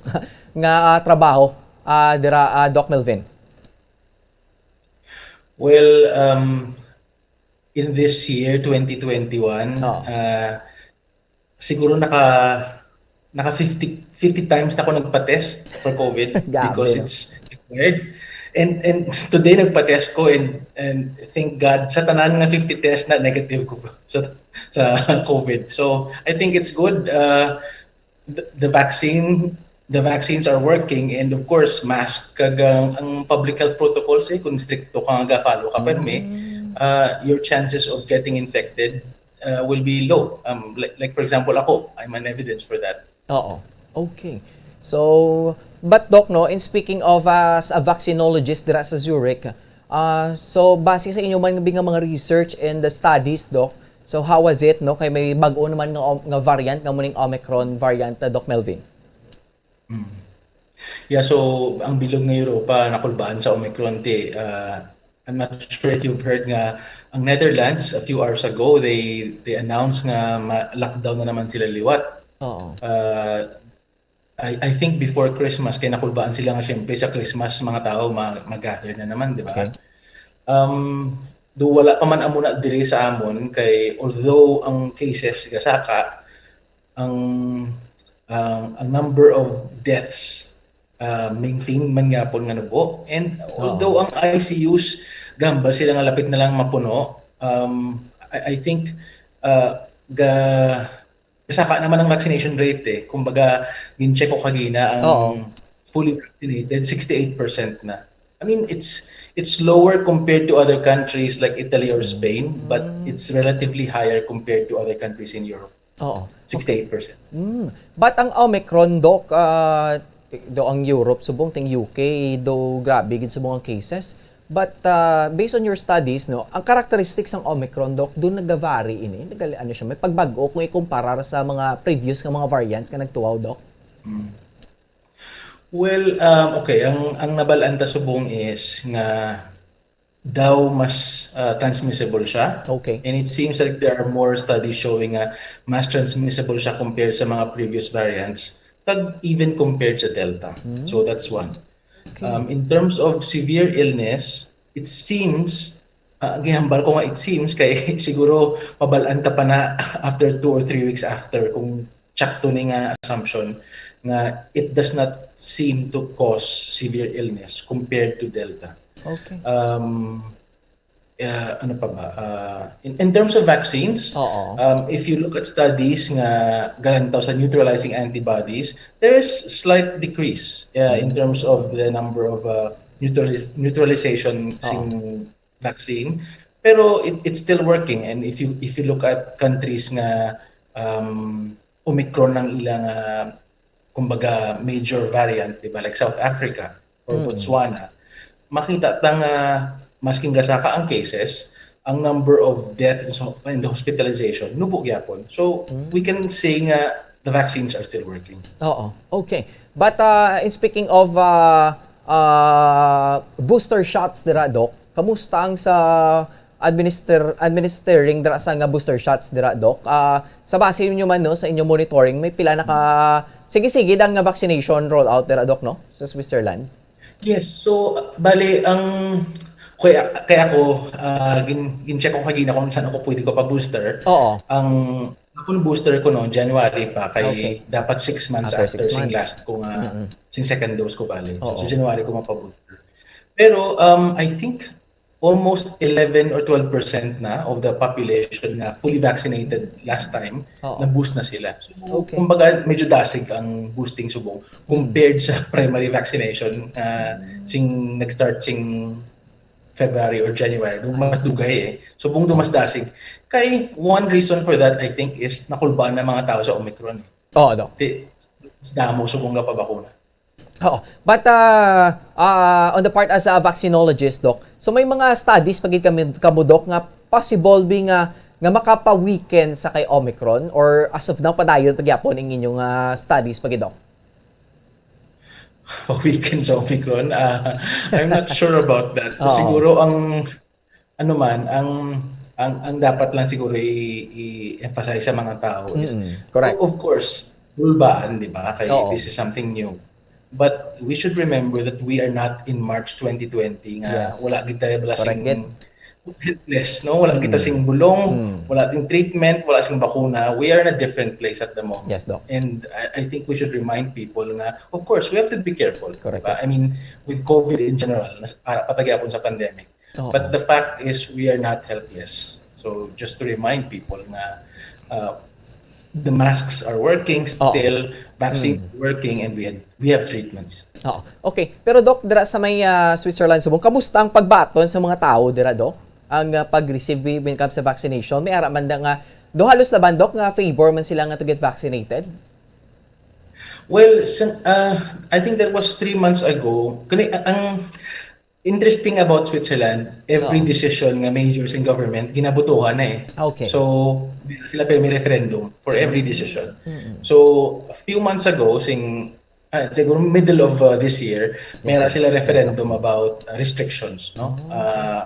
Nga, ah, trabaho, ah, dira, ah, Doc Melvin. Well, um, in this year, twenty twenty-one, Oo. ah, siguro naka, naka fifty, fifty times na ako nagpa-test for COVID Grabe, because no? it's required. And, and today nagpa-test ko and, and thank God sa tanan nga fifty test na negative ko sa, sa COVID. So, I think it's good. Uh, the, the vaccine, the vaccines are working and of course, mask kag ang, ang public health protocols eh, kung stricto ka nga follow ka permi, Mm. uh, your chances of getting infected uh, will be low. Um, like, like for example, ako, I'm an evidence for that. Oo. Okay. So, but Doc, no, in speaking of, uh, as a vaccinologist dira sa Zurich, uh, so base sa inyo man nga mga research and the studies, Doc, so how was it, no? Kay may bag-o naman nga, nga variant nga muning Omicron variant, uh, Doc Melvin. Mm. Yeah, so ang bilog nga Europa nakulbaan sa Omicron ti, uh, I'm not sure if you've heard nga ang Netherlands, a few hours ago, they they announced nga ma- lockdown na naman sila liwat. Oo. Uh, I, I think before Christmas, kay nakulbaan sila nga siyempre sa Christmas, mga tao ma- mag-gather na naman, di ba? Okay. Um, do wala pa man amo na diri sa amon, kay although ang cases gasaka, ang ang, ang number of deaths uh, maintain man gyapon nga nubo. And although ang I C Us, gambal sila nga lapit na lang mapuno, um, I, I think uh, ga saka naman ang vaccination rate eh. Kumbaga, gin-check ko kagina ang Oo. fully vaccinated, sixty-eight percent na. I mean, it's it's lower compared to other countries like Italy or Spain, but it's relatively higher compared to other countries in Europe. Oo. sixty-eight percent. Mm. But ang Omicron, Doc, ah, do ang Europe subong, ting U K, do grabe gid subong ang cases. But ah, based on your studies, no, ang characteristics sang Omicron, Doc, do nagavary ini. Nagali ano siya, may pagbag-o kung ikumparar sa mga previous nga mga variants nga nagtuaw, Doc. Well, um, okay, ang ang nabalaan ta subong is nga daw mas uh, transmissible siya. Okay. And it seems like there are more studies showing nga mas transmissible siya compared sa mga previous variants, kag even compared sa Delta. So that's one. Okay. Um, in terms of severe illness, it seems, uh, gihambal ko nga it seems, kay siguro mabalaan ta pa na after two or three weeks after kung tsakto ni nga assumption nga it does not seem to cause severe illness compared to Delta. Okay. Um, uh, ano pa ba? Uh, in, in terms of vaccines, Oo. um, if you look at studies nga galantaw sa neutralizing antibodies, there is slight decrease uh, in terms of the number of uh, neutralis- neutralization Oo. sing vaccine. Pero it, it's still working. And if you if you look at countries nga um, Omicron ang ilang uh, kumbaga major variant, di ba? Like South Africa or Mm. Botswana, makita ta nga masking gasaka ang cases, ang number of death and so- and hospitalization nubo gyapon. So Mm. we can say nga the vaccines are still working. Oo. Okay. But uh, in speaking of uh, uh, booster shots dira, Doc, kamusta ang sa administer administering dira sa nga booster shots dira, Doc? Ah, sa base ninyo man, no, sa inyong monitoring, may pila na ka sige-sige ang nga vaccination rollout dira, Doc, no, sa Switzerland? Yes. So, uh, bali, ang kaya, kaya ako, uh, gin, gin-check ko kagina kung saan ako pwede ko pa-booster. Oo. Ang akong booster ko no January pa kay Okay. dapat six months After after, six sing months. Last ko nga Mm-mm. sing second dose ko bali. So Oo. Sa January ko mapa-booster. Pero um I think almost eleven or twelve percent na of the population nga fully vaccinated last time Oo. na-boost na sila. So Okay. kumbaga medyo dasig ang boosting subong compared sa primary vaccination uh, sing nag-start sing February or January, do mas dugay eh. Subong do mas dasig. Kay one reason for that I think is nakulbaan na mga tao sa Omicron eh. Oo, Doc. Di, damo subong nga pabakuna. Oo. But uh, uh, on the part as a vaccinologist, Doc, so may mga studies pa gid kami kamo, Doc, nga possible bi nga nga makapaweaken sa kay Omicron, or as of now padayon pa gyapon ang inyong uh, studies pa gid, Doc? Paweaken sa Omicron, uh, I'm not sure about that. Oo. Siguro ang ano man ang ang ang dapat lang siguro i- i-emphasize sa mga tao is Mm, correct. Of course, bulbaan, di ba? Kay Oo. This is something new. But we should remember that we are not in March twenty twenty nga Yes. wala gid tayo bala Correct sing gid. helpless, no? Wala kita Mm. sing bulong, Mm. wala ting treatment, wala sing bakuna. We are in a different place at the moment. Yes, Doc. And I, I think we should remind people nga, of course, we have to be careful. Correct. Diba? I mean, with COVID in general, nas- para papagyapon sa pandemic. Oo. But the fact is, we are not helpless. So, just to remind people nga uh, the masks are working Oo. still, vaccine Mm. is working, and we had, we have treatments. Oo. Okay. Pero Doc, dira sa may ah, Switzerland subong, kamusta ang pagbaton sa mga tawo dira, Doc? Ang ah, pag-receive when it comes sa vaccination, may ara man da nga do halos laban, Doc, nga favor man sila nga to get vaccinated? Well, sa, uh, I think that was three months ago. Kani ang interesting about Switzerland, every Oo. decision nga major sing government ginabotohan na eh. Okay. So, sila pa may referendum for every decision. Mm-mm. So, a few months ago, sing ah, siguro middle of uh, this year, may Yes, ara sir. Sila referendum about uh, restrictions, no? Oh. Uh,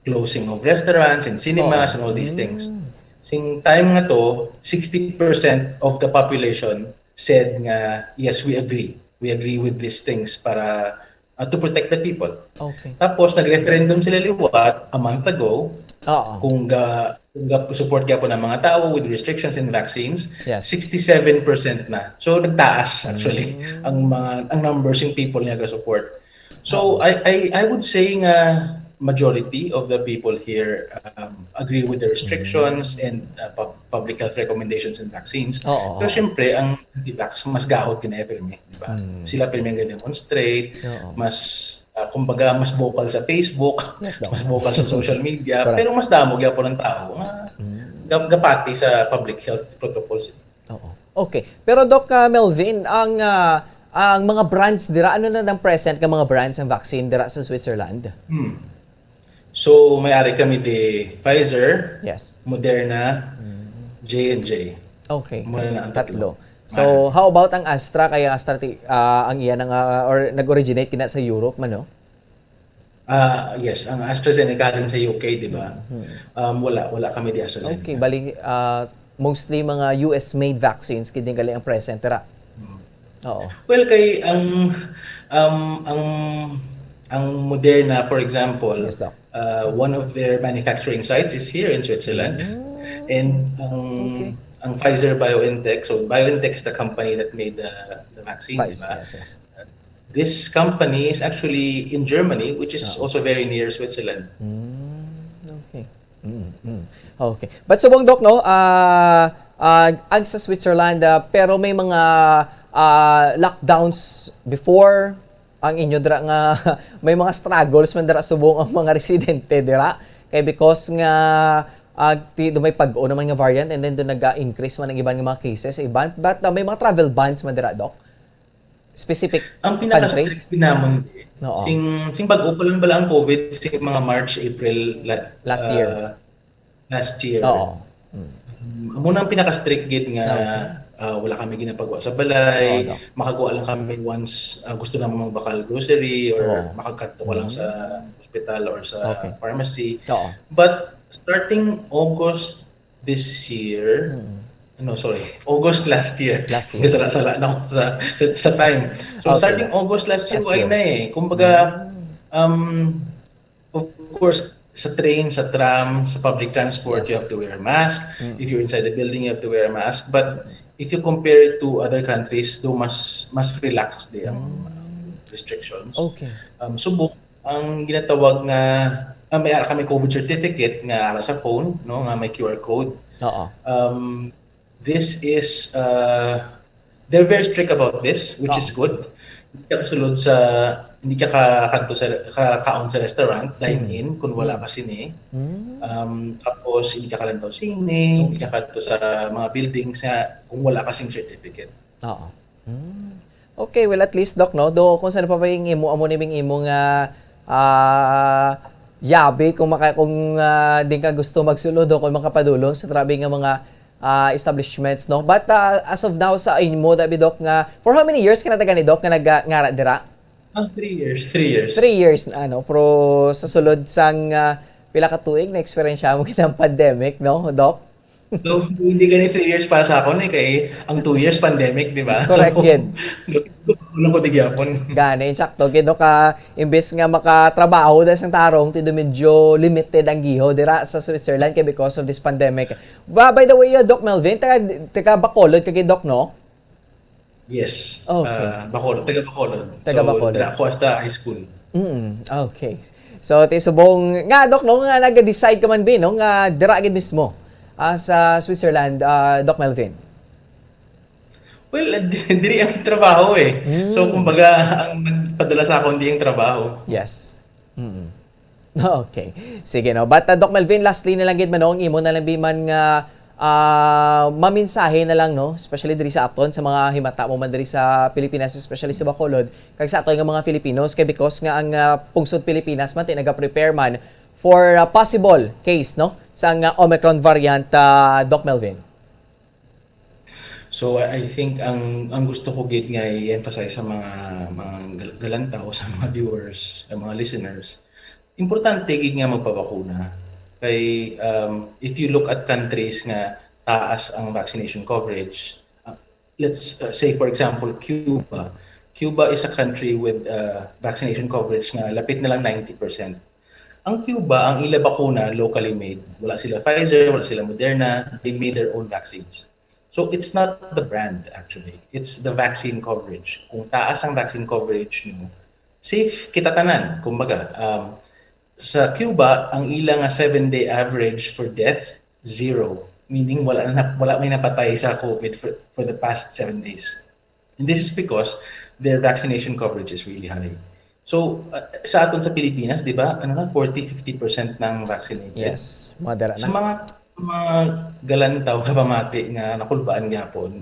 closing of restaurants and cinemas Oo. and all these things. Mm. Sing time nga to, sixty percent of the population said nga, "Yes, we agree. We agree with these things para, uh, to protect the people." Okay. Tapos, nag-referendum sila liwat a month ago Oo. kung ga-, kung ga-, support gyapon ang mga tao with restrictions and vaccines. Yes. Sixty-seven percent na. So, nagtaas, actually, Mm. ang mga, ang numbers ng people nga ga-support. So, Oo. I, I, I would say nga majority of the people here, um, agree with the restrictions Mm. and, uh, pub-, public health recommendations and vaccines. Oo, Pero oo. syempre, ang anti-vax, mas gahod ka na, eh, pirmi, di ba? Mm. Sila pirmi ang demonstrate, Oo. mas, ah, kumbaga, mas vocal sa Facebook, Yes, Doc. mas vocal sa social media, Correct. pero mas damo gyapon ang tao nga Mm. gap-, gapati sa public health protocols. Oo. Okay. Pero, Doc, ah, Melvin, ang, ah, ang mga brands dira, ano na ang present nga mga brands ang vaccine dira sa Switzerland? Hmm. So, may ari kami di Pfizer, Yes. Moderna, Mm. J and J. Okay. Muna na ang Tatlo. tatlo. So, Mara. how about ang Astra? Kay ang Astra, ti-, ah, ang iya na nga, or nag-originate kina sa Europe man, no? Ah, yes, ang AstraZeneca din sa U K, di ba? Mhm. Um, wala, wala kami di AstraZeneca. Okay, bali, ah, mostly mga U S made vaccines, kini gali ang present, ra? Mm. Oo. Well, kay ang, um, ang, ang Moderna, for example, Yes, Doc. uh, one of their manufacturing sites is here in Switzerland. Mm. And ang, Okay. ang Pfizer-BioNTech, so BioNTech is the company that made the, the vaccine, di Pfizer, ba? yes, yes. This company is actually in Germany, which is Oo. also very near Switzerland. Mm, okay. Mm, mm. Okay. But subong, Doc, no, ah, ah, ang sa Switzerland, ah, pero may mga, ah, lockdowns before ang inyo dira nga may mga struggles man dira subong ang mga residente dira. Kay because nga, ah, ti-, do may pag-o naman nga variant and then do nag-increase man ang iban nga mga cases sa iban. But, ah, may mga travel bans man dira, Doc? Specific Ang pinaka-strict countries? gid namon, Oo. sing, sing bag-o pa lang bala ang COVID, sing mga March, April, la-, Last year. ah, last year. Oo. Mm. Um, amo na ang pinaka-strict gid nga, Okay. ah, wala kami ginapagawa sa balay, Oo, Doc. makagawa lang kami once, ah, gusto naman magbakal grocery or Oo. makakadto ka lang Mm. sa hospital or sa Okay. pharmacy. Oo. But starting August this year, Mm. no, sorry, August last year. Last year. Sala-sala na ako sa, sa, sa time. So, Okay. starting August last year, Last why year. na eh? Kumbaga, Mm. um, of course, sa train, sa tram, sa public transport, you Yes. have to wear a mask. Mm. If you're inside the building, you have to wear a mask. But if you compare it to other countries, do mas, mas relaxed di ang Mm. restrictions. Okay. Um, subok, ang ginatawag nga, ah, may ara kami COVID certificate nga ara sa phone, no, nga may Q R code. Oo. Um, this is, uh, they're very strict about this, which Oo. is good. Hindi ka kasulod sa, hindi ka ka-, kadto sa, ka-, kaon sa restaurant, dine Mm. in, kung wala Mm. ka sini. Mm. Um, tapos, hindi ka kalantaw sini, hindi Okay. ka kadto sa mga buildings nga kung wala ka sing certificate. Oo. Hmm. Okay, well, at least, Doc, no? Do, kung saan pa ba yung imo, amo ni ming imo nga, ah, yabi kung maka-, kung, ah, di ka gusto magsulod o kung makapadulong sa trabi nga mga, ah, establishments, no? But, ah, as of now, sa imo, dabi, Doc, nga, for how many years ka na taga ni, Doc, nga nag-, ngara dira? Ah, three years, three years. Three years na, ano? Pero sa sulod sang, ah, pila ka tuig na eksperyensya mo kitang pandemic, no, Doc? So, hindi gani three years para sa akon eh, kay ang two years pandemic, di ba? Correct So, gid. Kulang ko di gyapon. Gani, insakto gid, no, ka, imbes nga makatrabaho dahil sa tarong, tido medyo limited ang giho dira sa Switzerland kay because of this pandemic. Ba, by the way, uh, Doc Melvin, taga, taga Bacolod ka gid, Doc, no? Yes. Okay. Ah, Bacolod, taga Bacolod. Taga So, Bacolod. dira ako hasta high school. Mm, okay. So, ti subong nga, Doc, no, nga nag-decide ka man, bi, no, nga dira gid mismo, ah, sa Switzerland, ah, Doc Melvin? Well, di-, diri ang trabaho eh. Mm. So, kumbaga, ang nagpadala sa akon di ang trabaho. Yes. Mm. Okay. Sige, no. But, uh, Doc Melvin, lastly na lang gid man, no, ang imo na lang bi man nga, ah, maminsahe na lang, no, especially diri sa aton, sa mga himata mo man diri sa Pilipinas, especially sa Bacolod, kag sa aton nga mga Filipinos, kay because nga ang, ah, pungsod Pilipinas man, ti nagaprepare man for a possible case, no, sa nga Omicron variant, ah, Doc Melvin. So, I, I think ang, ang gusto ko gid nga i-emphasize sa mga, mga gal-, galantaw, sa mga viewers, sa mga listeners, importante gid nga magpabakuna. Kay, um, if you look at countries nga taas ang vaccination coverage, uh, let's, uh, say, for example, Cuba. Cuba is a country with, uh, vaccination coverage nga lapit na lang ninety percent. Ang Cuba, ang ila bakuna, locally made. Wala sila Pfizer, wala sila Moderna. They made their own vaccines. So, it's not the brand, actually. It's the vaccine coverage. Kung taas ang vaccine coverage nyo, safe kita tanan. Kumbaga, um, sa Cuba, ang ila nga seven-day average for death, zero. Meaning, wala na, wala may napatay sa COVID for, for the past seven days. And this is because their vaccination coverage is really high. So, uh, sa aton sa Pilipinas, di ba, ano na, forty, fifty percent ng vaccinated. Yes, madara Sa na. mga, mga galantaw nga pamati nga nakulbaan gyapon,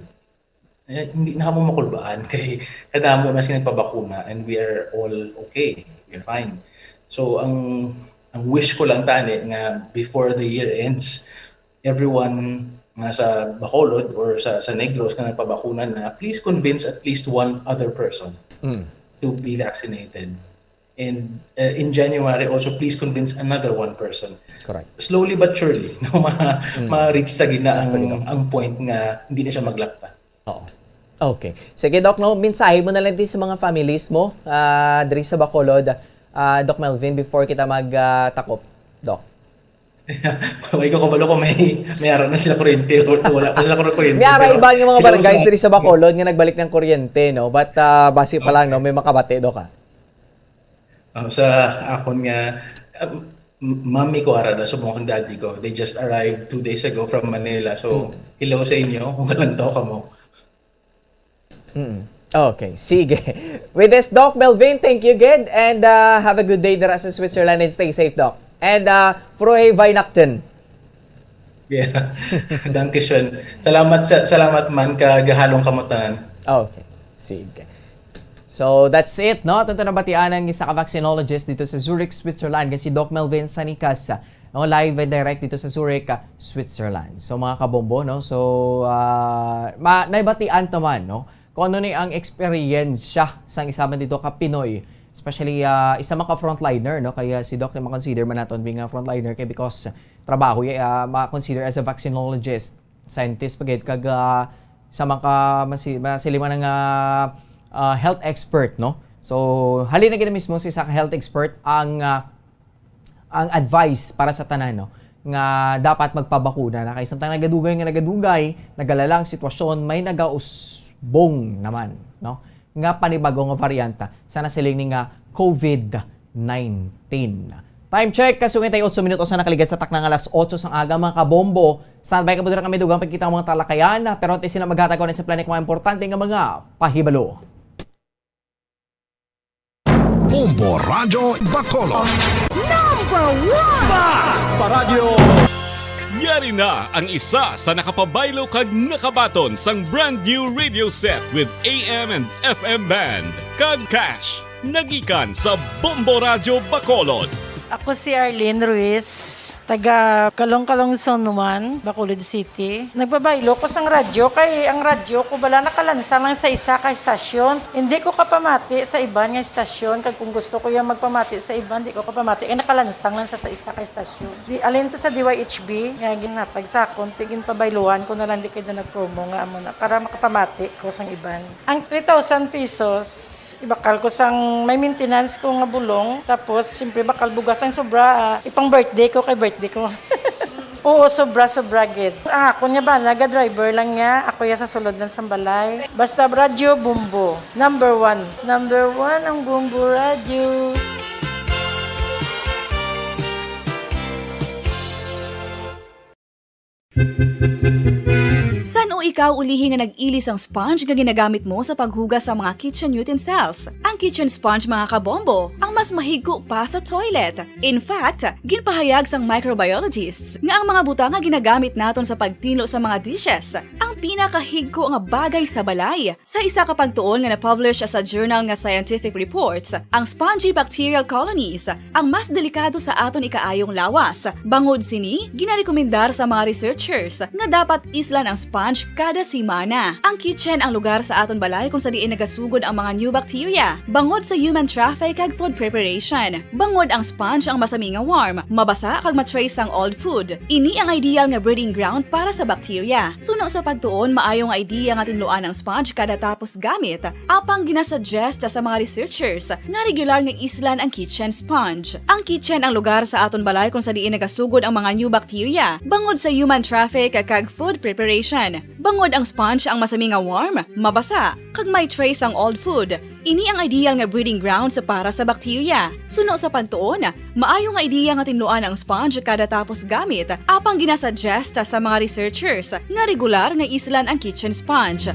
eh, hindi na ako makulbaan kay kadamo na sila nagpabakuna and we are all okay. We are fine. So, ang, ang wish ko lang tani nga before the year ends, everyone nga sa Bacolod or sa, sa Negros nga nagpabakuna na, please convince at least one other person Mm, to be vaccinated. And, uh, in January also, please convince another one person. Correct. Slowly but surely, no, ma- ma-reach lagi na ang, Pwede ka. Ang point nga hindi na siya maglakta. Oo. Okay. Sige, Doc, no, mensahe mo na lang din sa mga families mo, ah, diri sa Bacolod, ah, Doc Melvin, before kita mag, ah, takop, Doc. Wala ko kabalo kung may, may ara na sila kuryente o wala pa sila kuryente. May ara Pero iban nga mga hello barangays sa diri sa Bacolod nga nagbalik ng kuryente, no? But, ah, basi pa lang, no, may makabati, Doc, ah. Ah, sa akon nga, ah, m- mami ko ara na subong kang daddy ko. They just arrived two days ago from Manila. So, hello sa inyo kung kalantaw ka mo. Mm. Okay, sige. With this, Doc Melvin, thank you again. And, uh, have a good day dira sa Switzerland and stay safe, Doc. And, uh, Frohe Weihnachten. Yeah. Danke schön. Salamat sa salamat man ka gahalong kamutanan. Okay, sige. So, that's it, no? Ato na batian ang isa ka vaccinologist dito sa Zurich, Switzerland, nga si Doc Melvin Sanicas, no? Live and direct dito sa Zurich, ah, Switzerland. So, mga kabombo, no? So, ah, ma naibatian ta man, no? Kung ano ni ang eksperyensya sang isa man dito ka Pinoy, especially, ah, isa man ka frontliner, no? Kaya si Doc na ma-consider man naton being a frontliner kay because trabaho ya, ah, ma-consider as a vaccinologist, scientist pa gid, kag, ah, sa mga masi- masiliman nga, ah, health expert, no? So, halin na gid mismo sa isa ka health expert ang, ah, ang advice para sa tanan, no, nga dapat magpabakuna na kay samtang nagadugay nga nagadugay, nagalalang sitwasyon, may nagausbong naman, no, nga panibago nga varianta sa nasiling ni nga COVID nineteen. Time check, kasugay tayo otso minutos na nakaligad sa takna nga alas otso sang aga, mga kabombo. Standby ka mo dira kami dugang pagkita ang mga talakayan, pero antes sila maghatag ko ng simple nga mga importante nga mga pahibalo. Bombo Radyo Bacolod. Number one! Yari na ang isa sa nakapabaylo kag nakabaton sang brand new radio set with A M and F M band kag cash. Nagikan sa Bombo Radyo Bacolod. Ako si Arlene Ruiz, taga Kalong-Kalong Zone one, Bacolod City. Nagbabaylo ko sang radyo kay ang radyo ko bala nakalansang lang sa isa ka estasyon. Hindi ko kapamati sa iban nga estasyon, kag kung gusto ko yung magpamati sa iban, di ko kapamati kay nakalansang lang sa, sa isa ka estasyon. Di, alin to sa D Y H B nga ginhatag sa akon, ti ginpabayluhan ko na lang di kay na nag-promo nga amo na para makapamati ko sang iban. Ang three thousand pesos, ibakal ko sang may maintenance ko nga bulong, tapos siyempre bakal bugas ang sobra, ah, ipang birthday ko kay birthday ko. Oo, sobra, sobra gid. Ang akon nga bana, ga driver lang niya, ako ya sa sulod lang sang balay. Basta radyo, Bombo. Number one. Number one ang Bombo Radyo. San-o ikaw ulihi nga nag-ili sang sponge nga ginagamit mo sa paghugas sa mga kitchen utensils? Ang kitchen sponge, mga kabombo, ang mas mahigko pa sa toilet. In fact, ginpahayag sang microbiologists nga ang mga butang nga ginagamit naton sa pagtinlo sa mga dishes ang pinakahigko nga bagay sa balay. Sa isa ka pagtuon nga na-publish sa journal nga Scientific Reports, ang spongy bacterial colonies ang mas delikado sa aton ikaayong lawas. Bangod sini, ginarekomendar sa mga researchers nga dapat islan ang sponge kada semana. Ang kitchen ang lugar sa aton balay kung sa diin nagasugod ang mga new bacteria, bangod sa human traffic kag food preparation. Bangod ang sponge ang masami nga warm, mabasa kag ma-trace ang old food. Ini ang ideal nga breeding ground para sa bacteria. Suno sa pagtuon, maayo nga idea nga tinluan ang sponge kada tapos gamit, apang ginasuggest sa mga researchers nga regular nga islan ang kitchen sponge. Ang kitchen ang lugar sa aton balay kung sa diin nagasugod ang mga new bacteria, bangod sa human traffic kag food preparation. Bangod ang sponge ang masami nga warm, mabasa, kag may trace ang old food. Ini ang ideal nga breeding grounds para sa bacteria. Suno sa pagtuon, maayo nga idea nga tinluan ang sponge kada tapos gamit, apang ginasuggest sa mga researchers nga regular nga islan ang kitchen sponge.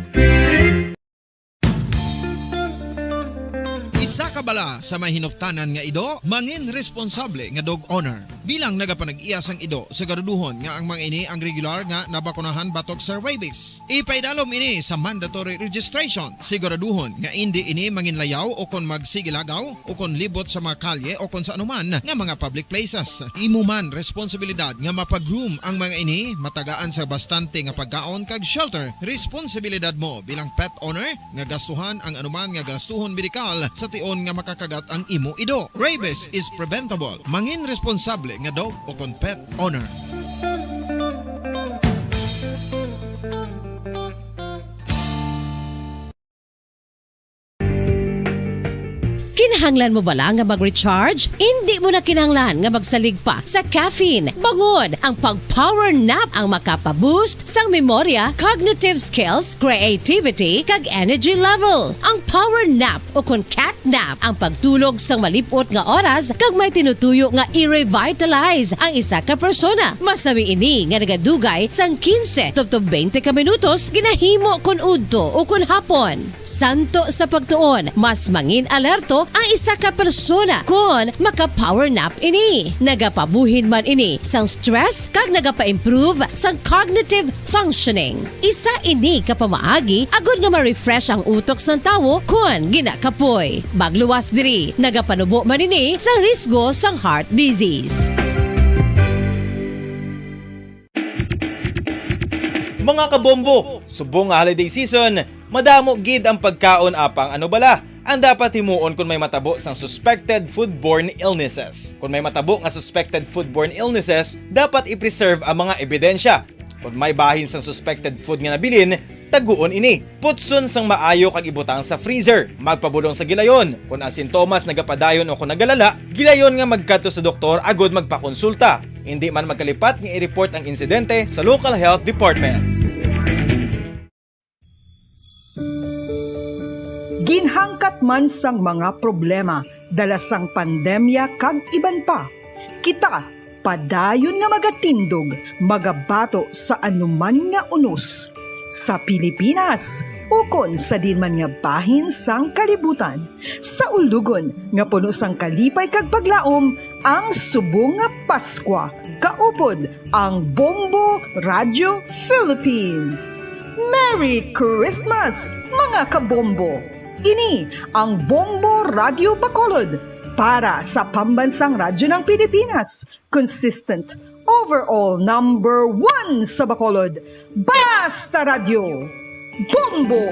Isa ka bala sa may hinuptanan nga ido, mangin responsable nga dog owner. Bilang nagapanag-iya sang ido, siguraduhon nga ang mga ini ang regular nga nabakunahan batok sa rabies. Ipaidalom ini sa mandatory registration. Siguraduhon nga indi ini manginlayaw o kon magsigilagaw o kon libot sa mga kalye o kon sa anuman nga mga public places. Imo man responsibilidad nga mapag-groom ang mga ini, matagaan sa bastante nga pagkaon kag shelter. Responsibilidad mo bilang pet owner nga gastuhan ang anuman nga gastuhon medikal sa tion nga makakagat ang imo ido. Rabies is preventable. Mangin responsable nga dog o kon pet owner. Kinahanglan mo bala nga mag-recharge? Indi mo na kinahanglan nga magsalig pa sa caffeine. Bangod ang pag-power nap ang makapa-boost sang memorya, cognitive skills, creativity, kag energy level. Ang power nap o kon cat nap ang pagtulog sang malip-ot nga oras kag may tinutuyo nga i-revitalize ang isa ka persona. Masami ini nga nagadugay sang quince tubtob twenty ka minutos, ginahimo kon udto o kon hapon. Santo sa pagtuon, mas mangin-alerto ang isa ka persona kon maka-power nap ini. Nagapabuhin man ini sang stress kag nagapa-improve sang cognitive functioning. Isa ini ka pamaagi agod nga ma-refresh ang utok sang tawo kon ginakapoy. Magluwas diri, nagapanubo man ini sang risgo sang heart disease. Mga kabombo, subong nga holiday season, madamo gid ang pagkaon, apang ano bala ang dapat himuon kon may matabo sang suspected foodborne illnesses? Kon may matabo nga suspected foodborne illnesses, dapat i-preserve ang mga ebidensya. Kon may bahin sang suspected food nga nabilin, taguon ini. Putson sang maayo kag ibutang sa freezer. Magpabulong sa gilayon. Kon ang sintomas nagapadayon o kon nagalala, gilayon nga magkadto sa doktor agod magpakonsulta. Indi man magkalipat nga i-report ang insidente sa local health department. Ginhangkat man sang mga problema dala sang pandemya kag iban pa, kita padayon nga magatindog, magabato sa anuman nga unos sa Pilipinas ukon sa diin man nga bahin sang kalibutan. Sa ulugon nga puno sang kalipay kag paglaom ang subong nga Paskwa, kaupod ang Bombo Radio Philippines. Merry Christmas, mga kabombo! Ini ang Bombo Radio Bacolod para sa Pambansang Radyo ng Pilipinas, consistent, overall number one sa Bacolod. Basta Radyo, Bombo!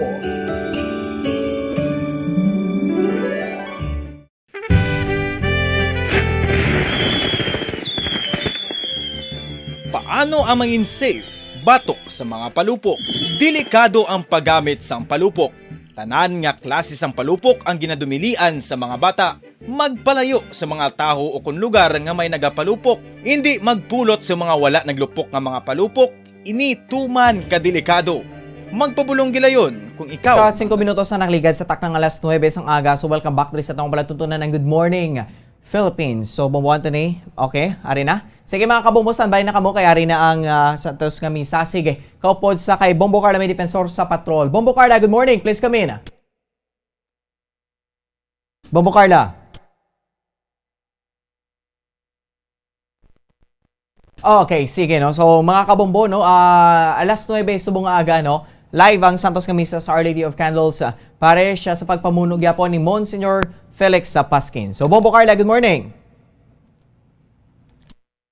Paano ang mangin safe batok sa mga palupok? Delikado ang paggamit sang palupok. Tanan nga klase sang palupok ang ginadumilian sa mga bata. Magpalayo sa mga tawo o kon lugar nga may nagapalupok. Indi magpulot sa mga wala naglupok nga mga palupok. Ini tuman ka delikado. Magpabulong gilayon kung ikaw. Ka singko minutos na nakaligad sa taknang alas nuebe sang aga. So, welcome back diri sa atong palatuntunan ng Good Morning Philippines. So, Bombo Anthony, okay, ari na. Sige, mga kabombo, standby na kamo kay ari na ang, ah, Santos nga misa. Sige, kaupod sa kay Bombo Carla, may defensor sa patrol. Bombo Carla, good morning. Please come in. Bombo Carla. Okay, sige, no? So, mga kabombo, no, ah, alas nuebe subong nga aga, no, live ang Santos nga Misa sa Our Lady of Candles, ah, Parish, ah, sa pagpamuno gyapon ni Monsignor Felix, ah, Pasquin. So, Bombo Carla, good morning.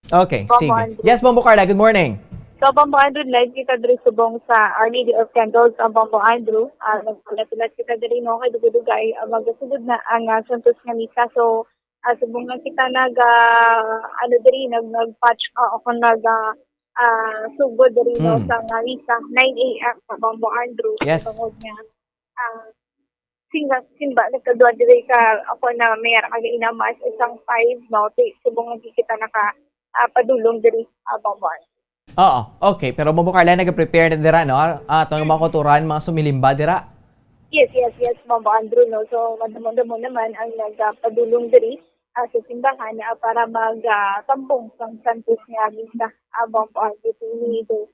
Okay, Bombo sige. Andrew. Yes, Bombo Carla, good morning. So, Bombo Andrew, live kita diri subong sa Our Lady of Candles, ang Bombo Andrew. Ah, nagpalat-ulat kita diri, no, kay dugay-dugay, ah, magasugod na ang, ah, Santos nga Misa. So, ah, subong nga kita nag, ah, ano diri, nag, nag-patch, ah, ako nag, ah, ah, sugod diri, no, Hmm. sa nga Misa, nine a m sa Bombo Andrew. Yes. Tungod nga, ah, simba, simba, nagkadua diri ka, ako na may ara kagaina mas isang five, no, ti-, subong nga di kita naka, ah, padulong diri, ah, Bombo Andrew. Oo, okay. Pero Bombo Carla, nag-prepare na dira, no? Ah, atong mga kauturan, mga sumilimba dira. Yes, yes, yes, Bombo Andrew, no? So, madamo-damo naman ang nagpadulong diri, ah, sa simbahan, ah, para mag, ah, tambong sang Santos nga Misa, ah, Bombo Andrew. Tini do,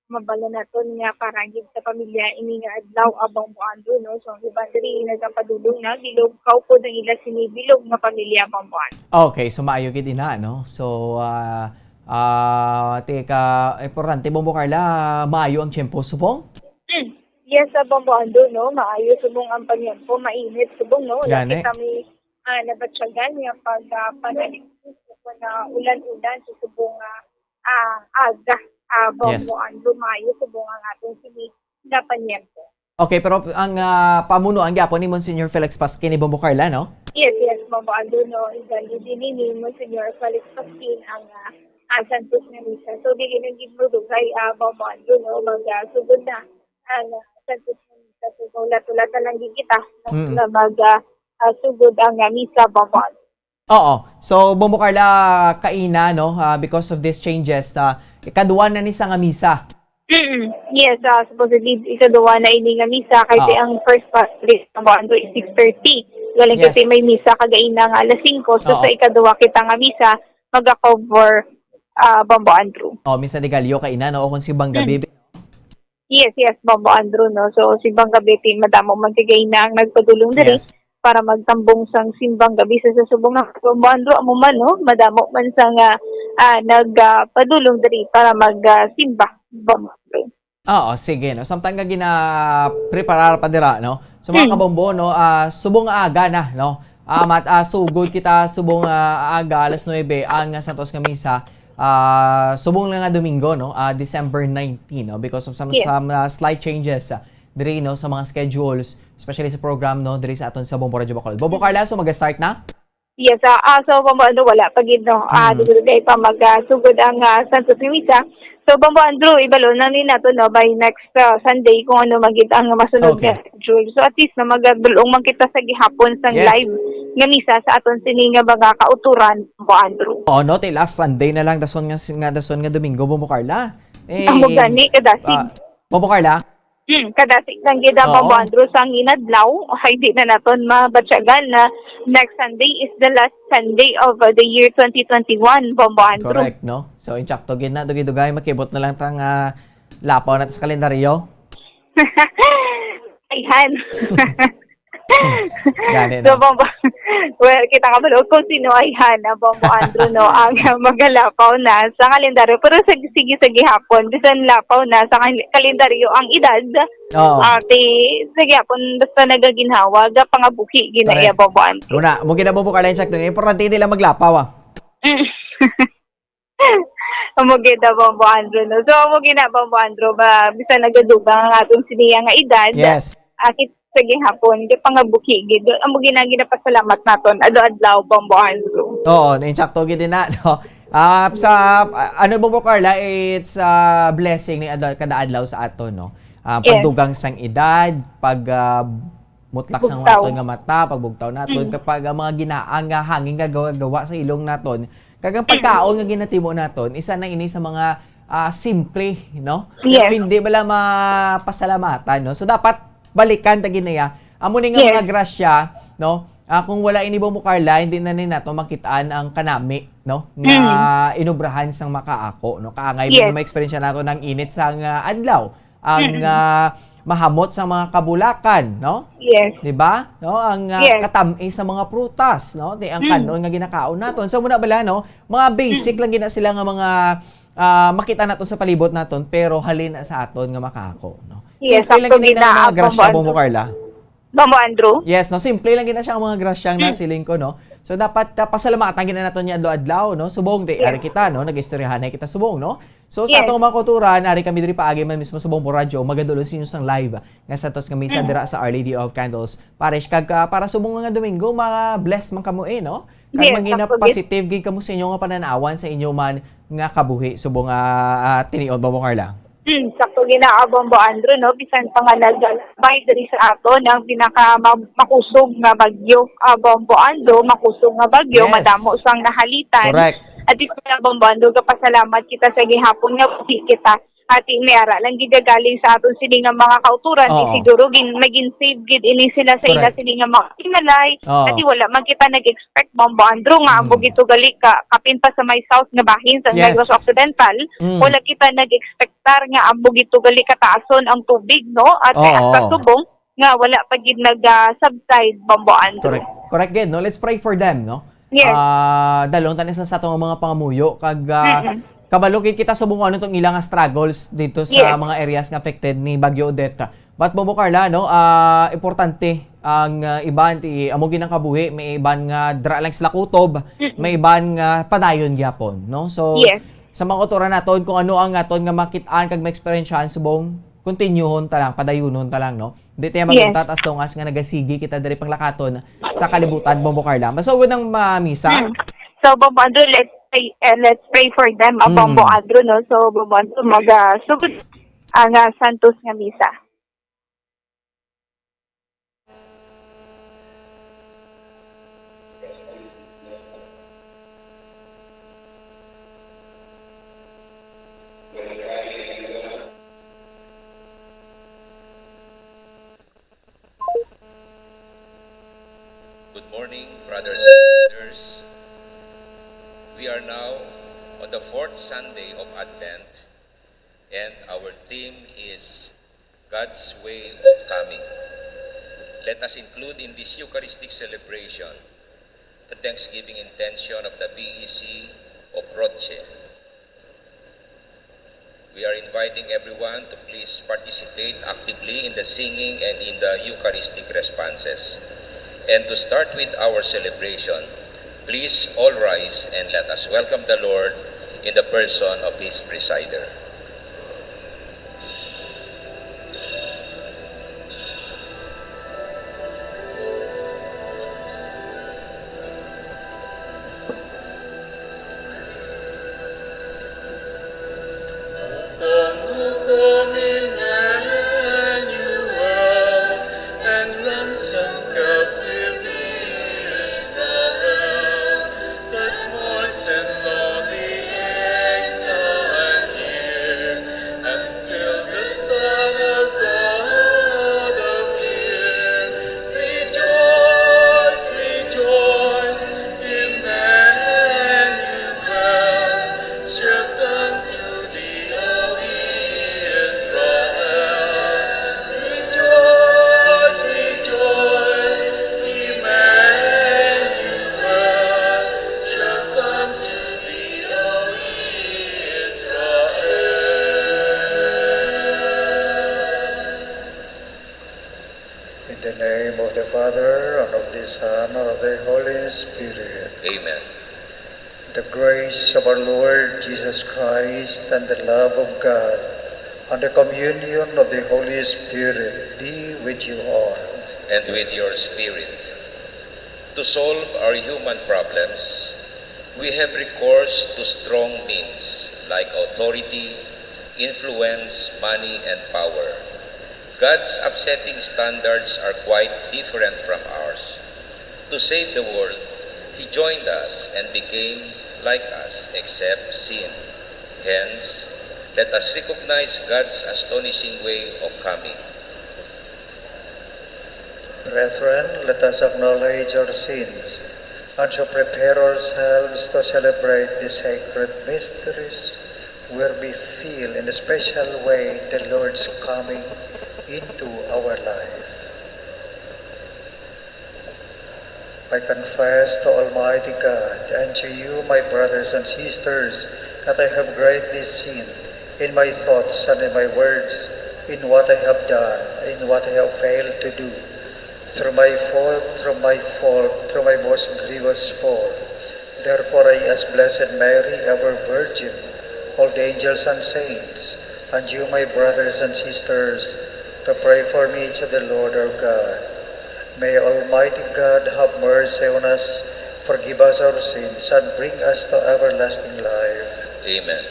mabala naton nga para gid sa pamilya ini nga adlaw, ah, Bombo Andrew, no? So, ang iban diri nagapadulong na, bilog, kaupod ang ila sini bilog nga pamilya, Bombo Andrew. Okay, so maayo gid ina, no? So, ah, ah, teka, importante, Bombo Carla, maayo ang tiyempo, subong? Mm. Yes, sa Bombo Andrew, no? Maayo subong ang panyempo, mainit subong, no? Wala Gani. Kita may, ah, nabatyagan nga pag, ah, panaliksik o na ulan-ulan sa subong nga, ah, aga, ah, Bombo Yes. Andrew, maayo subong ang atong sini nga panyempo. Okay, pero ang, ah, pamunuan gyapon ni Monsignor Felix Pasquin ni Bombo Carla, no? Yes, yes, Bombo Andrew, no? Igali din ni Monsignor Felix Pasquin ang, ah, ang Santos nga Misa. So, dili na gid mo dugay, ah, Bombo Andrew, no? Mag, ah, sugod na ang, ah, Santos nga Misa. So, ulat-ulat na lang gid kita, no? Mm. Na mag, ah, ah, sugod ang, ah, Misa, Bombo Andrew. Oo. So, Bombo Carla, kaina, no, ah, because of these changes, ah, ikaduha na ni sa nga misa. Mm-mm. Yes, ah, supposedly, ikaduha na ini nga misa, kay Oo. Ang first mass is Bombo Andrew is six thirty. Galing Yes. Kasi may misa kagaina nga alas singko, so Oo. Sa ikaduha kita nga misa, maga-cover, ah, Bombo Andrew. Oh, Misa de Gallo, kaina, no, o kung simbang Mm. gabi. Yes, yes, Bombo Andrew, no? So, simbang gabi, ti-, madamo man kagaina ang nagpadulong diri Yes. para magtambong sang simbang gabi sa, sa subong nga Bombo Andrew, amo man, no? Madamo man sa nga, ah, nag, ah, padulong diri para mag, ah, simba, Bombo Andrew. Oo, sige, no? Samtang nga gina-preparar pa dira, no? So, mga Hmm. kabombo, no? Ah, subong nga aga na, no? Ah, mat-, ah, sugod kita subong, ah, aga, alas nuebe, ang, ah, Santos nga Misa, ah, subong lang nga Domingo, no? Ah, December nineteen, no? Because of some, Yes. some, ah, slight changes, ah, diri, no, sa mga schedules, especially sa program, no, diri sa aton sa Bombo Radyo Bacolod. Bombo Carla, so mag-start na? Yes, ah, ah, so, Bombo Andrew, wala pa gid, no? Ah, Mm. Dugay-dugay pa mag, ah, sugod ang, ah, Santos nga Misa. So, Bombo Andrew, ibalo na ni nato, no, by next, ah, Sunday kung ano man gid ang masunod Okay. nga schedule. So, at least, no, magadulong man kita sa gihapon sang Yes. live nga misa sa aton sini nga mga kauturan, Bombo Andrew. Oo, no, ti last Sunday na lang, dason nga, nga dason nga Domingo, Bombo Carla. Eh, Amo gani, kadasig. ah, Bombo Carla? Hmm, kadasig lang gid ang Oo. Bombo Andrew sang inadlaw. Ay, di na naton mabatyagan na next Sunday is the last Sunday of, uh, the year twenty twenty-one, Bombo Andrew. Correct, no? So, insakto gid na, dugay-dugay, makibot na lang tang, ah, lapaw na sa kalendaryo. Ayhan. Gani, So, no? Bombo, well, kita ka ba, kung sino ay Hana, Bombo Andrew, no, ang magalapaw na sa kalendaryo. Pero sige, sige, sa gihapon, bisan lapaw na sa kal-, kalendaryo ang edad, Oo. ah, ti, sa gihapon, basta nagaginhawa, ga pangabuhi, ginaiya, Correct. Bombo Andrew. Una, mo gina, Bombo Carla, insakto. Importante, hindi lang maglapaw, ah. Mm. Amo gid na, Bombo Andrew, no? So, amo gid na, Bombo Andrew, ba, bisan nagadugang ang atong siniya nga edad, Yes. ah, kit-, sa gihapon, kay pangabuhi gid. Amo gid na ginapasalamat naton, adlaw-adlaw, Bombo Andrew. Oo, na insakto gid na, no? Ah, sa, ah, ano, Bombo Carla, it's a blessing ni adlaw, kada adlaw sa aton, no? Ah, Yes. pagdugang sang edad, pag, ah, mutlak sang Bugtaw. aton nga mata, pagbugtaw naton, Mm. kapag ang mga ginaang nga hangin nga gawa-gawa sa ilong naton, kag ang Mm. pagkaon nga ginatimo naton, isa na ini sa mga, ah, simple, no? Yes. Pero hindi bala mapasalamatan, no? So, dapat balikan ta gid niya. Amo ni nga Yes. mga grasya, no? Ah, kung wala ini, Bombo Carla, hindi na ni nato makitaan ang kanami, no? Nga Mm. inubrahan sang makaako, no? Kaangay Yes. mo ma-experience na nato ng init sang, ah, adlaw. Ang, Mm-mm. ah, mahamot sa mga kabulakan, no? Yes. Di ba? No? Ang, ah, Yes. katam-is sa mga prutas, no? Di ang Mm. kanon nga ginakaon naton. So, muna bala, no? Mga basic Mm. lang gina sila nga mga, ah, makita naton sa palibot naton, pero halin na sa aton nga makaako, no? Yes, Simple lang sakto gina gid na, mga grasya, Bombo Andrew. Bombo Carla. Bombo Andrew? Yes, no? Simple lang gina siya ang mga grasyang Mm. nasiling ko, no? So, dapat, ah, pasalamatan gina naton niya adlaw-adlaw, no? Subong, di, Yes. ari kita, no? Nag-istoryahanay kita subong, no? So, sa Yes. atong mga kauturan, ari kami diri paagi man mismo sa Bombo Radyo, magadulon sa inyo sang live nga santos nga misa Mm. dira sa Our Lady of Candles Parish. Kag, ah, para subong nga Domingo, ma-bless man kamo, eh, no? Kag Yes, mangina sakto, yes. positive gid kamo sa inyo nga pananawan sa inyo man nga kabuhi subong nga, ah, tinion, Bombo Carla. Hmm, sakto gid na, ah, Bombo Andrew, no? Bisan pa nga nagalabay diri sa aton ang pinaka ma-, makusog nga bagyo, ah, Bombo Andrew, makusog nga bagyo, Yes. madamo sang nahalitan. Correct. At di pala, Bombo Andrew, gapasalamat kita sa gihapon nga buhi kita. Ati, may ara lang gid galing sa aton sini nga mga kauturan, di Oo. siguro gin-, magin save gid ini sila sa ila Correct. sini nga mga hinalay. Oo. Ati, wala man kita nag-expect, Bombo Andrew, nga amo Mm. gid to gali ka, kapin pa sa may south nga bahin sa Yes. Negros Occidental. Mm. Wala kita nag-expectar nga amo gid to gali kataason ang tubig, no? At Oo. sa subong nga wala pa gid nag, ah, subside, Bombo Andrew. Correct. Correct gid, no? Let's pray for them, no? Yes. Ah, dalhon tani sa, sa atong mga pangamuyo kag, ah, Mm-mm. kabalo gid kita subong ano tong ilang struggles dito sa Yes. mga areas nga affected ni Bagyo Odette. But, Bombo Carla, no, ah, importante ang, ah, iban ti amo ginang kabuhi, may iban nga dra lang sila kutob, Mm-mm. may iban nga padayon gyapon, no? So, Yes. sa mga kauturan naton kung ano ang aton nga makit-an kag maeksperiensyahan subong, continuehon ta lang, padayunon ta lang, no? Di tayo Yes. maguntat as long as nga nagasigi kita diri panglakaton sa kalibutan, Bombo Carla. Masugod ang, ah, misa. Hmm. So, Bombo Andrew, let's pray, eh, let's pray for them, ah, Hmm. Bombo Andrew, no? So, Bombo Andrew, mag, ah, sugod ang, ah, santos nga misa. Good morning, brothers and sisters. We are now on the fourth Sunday of Advent, and our theme is God's Way of Coming. Let us include in this Eucharistic celebration the thanksgiving intention of the B E C of Roche. We are inviting everyone to please participate actively in the singing and in the Eucharistic responses. And to start with our celebration, please all rise and let us welcome the Lord in the person of His presider. Until the Son of God appear. Rejoice, rejoice, Emmanuel shall come to thee, O Israel. Rejoice, rejoice, Emmanuel shall come to thee, O Israel. In the name of the Father, and of the Son, and of the Holy Spirit. Amen. The grace of our Lord Jesus Christ, and the love of God, and the communion of the Holy Spirit be with you all. And with your spirit. To solve our human problems, we have recourse to strong means like authority, influence, money, and power. God's upsetting standards are quite different from ours. To save the world, He joined us and became like us, except sin. Hence, let us recognize God's astonishing way of coming. Brethren, let us acknowledge our sins and so prepare ourselves to celebrate the sacred mysteries where we feel in a special way the Lord's coming into our life. I confess to Almighty God and to you, my brothers and sisters, that I have greatly sinned in my thoughts and in my words, in what I have done, in what I have failed to do, through my fault, through my fault, through my most grievous fault. Therefore, I ask Blessed Mary, ever Virgin, all the angels and saints, and you, my brothers and sisters, to pray for me to the Lord our God. May Almighty God have mercy on us, forgive us our sins, and bring us to everlasting life. Amen.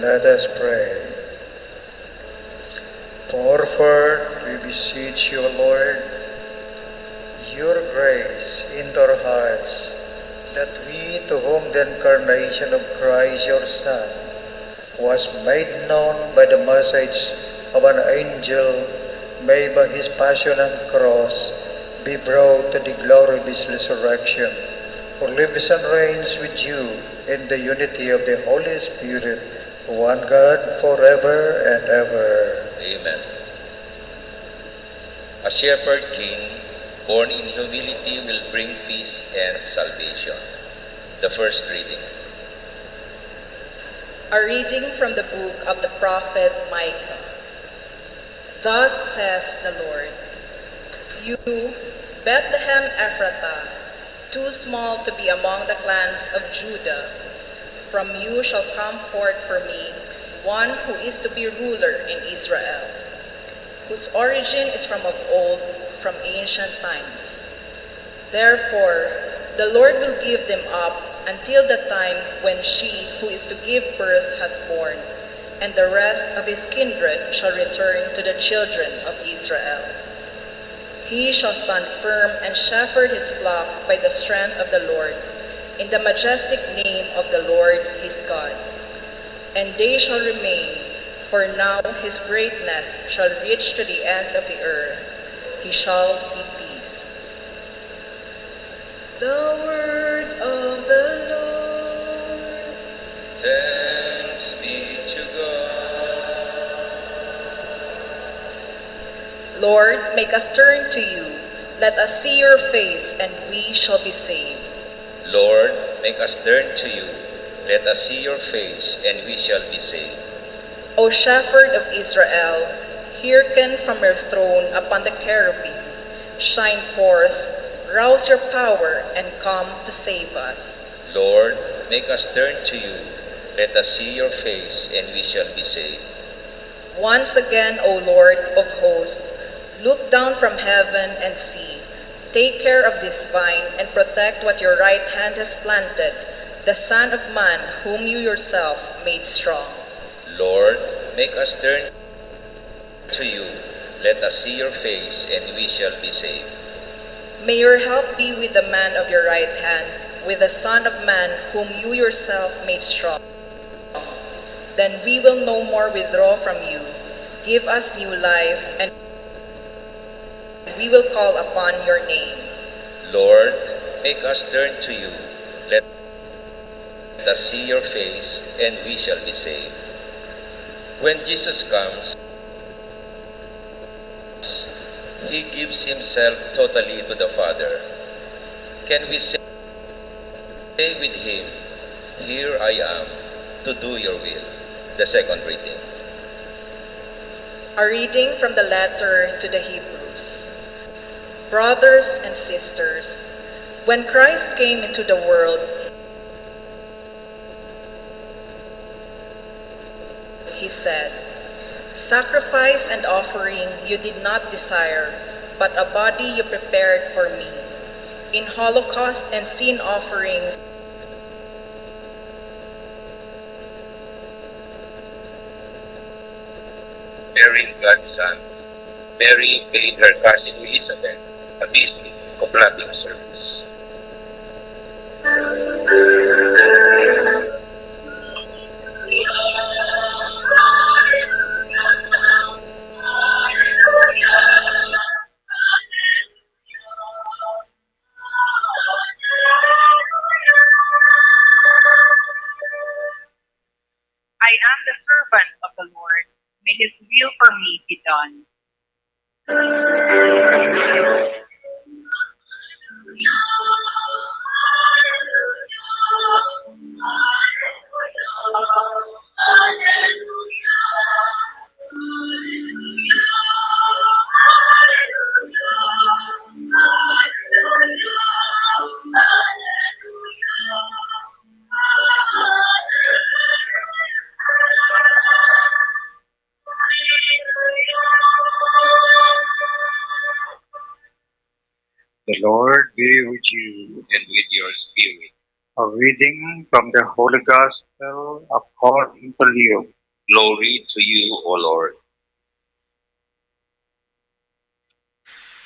Let us pray. Pour forth, we beseech you, Lord, your grace into our hearts, that we, to whom the incarnation of Christ your Son was made known by the message of an angel, may by his passion and cross be brought to the glory of his resurrection, who lives and reigns with you in the unity of the Holy Spirit, one God, forever and ever. Amen. A shepherd king, born in humility, will bring peace and salvation. The first reading. A reading from the book of the prophet Micah. Thus says the Lord, "You, Bethlehem Ephrathah, too small to be among the clans of Judah, from you shall come forth for me one who is to be ruler in Israel, whose origin is from of old, from ancient times." Therefore, the Lord will give them up until the time when she who is to give birth has born, and the rest of his kindred shall return to the children of Israel. He shall stand firm and shepherd his flock by the strength of the Lord, in the majestic name of the Lord his God. And they shall remain, for now his greatness shall reach to the ends of the earth. He shall be peace. The word of the Lord. Thanks be to God. Lord, make us turn to you. Let us see your face, and we shall be saved. Lord, make us turn to you. Let us see your face, and we shall be saved. O Shepherd of Israel, hearken from your throne upon the cherubim. Shine forth, rouse your power, and come to save us. Lord, make us turn to you. Let us see your face, and we shall be saved. Once again, O Lord of hosts, look down from heaven and see. Take care of this vine and protect what your right hand has planted, the Son of Man whom you yourself made strong. Lord, make us turn to you. Let us see your face, and we shall be saved. May your help be with the man of your right hand, with the Son of Man whom you yourself made strong. Then we will no more withdraw from you. Give us new life, and we will call upon your name. Lord, make us turn to you. Let us see your face, and we shall be saved. When Jesus comes, he gives himself totally to the Father. Can we say with him, "Here I am, To do your will. The second reading. A reading from the letter to the Hebrews. Brothers and sisters, when Christ came into the world, he said, "Sacrifice and offering you did not desire, but a body you prepared for me. In holocausts and sin offerings, bearing God's Son, Mary bade her cousin Elizabeth a visit of loving service." "I am the servant of the Lord. May his will for me be done." The Lord be with you. And with your spirit. A reading from the Holy Gospel according to Luke. Glory to you, O Lord.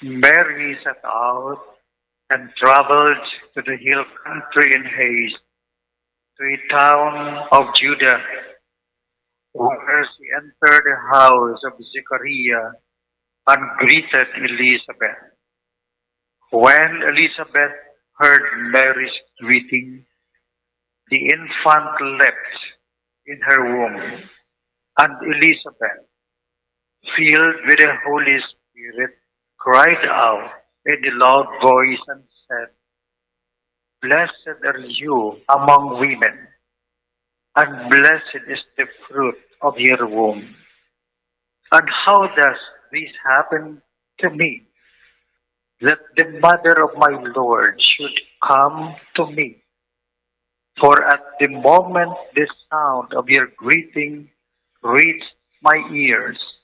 Mary set out and traveled to the hill country in haste, to a town of Judah, where she entered the house of Zechariah and greeted Elizabeth. When Elizabeth heard Mary's greeting, the infant leapt in her womb, and Elizabeth, filled with the Holy Spirit, cried out in a loud voice and said, "Blessed are you among women, and blessed is the fruit of your womb. And how does this happen to me, that the mother of my Lord should come to me? For at the moment the sound of your greeting reached my ears,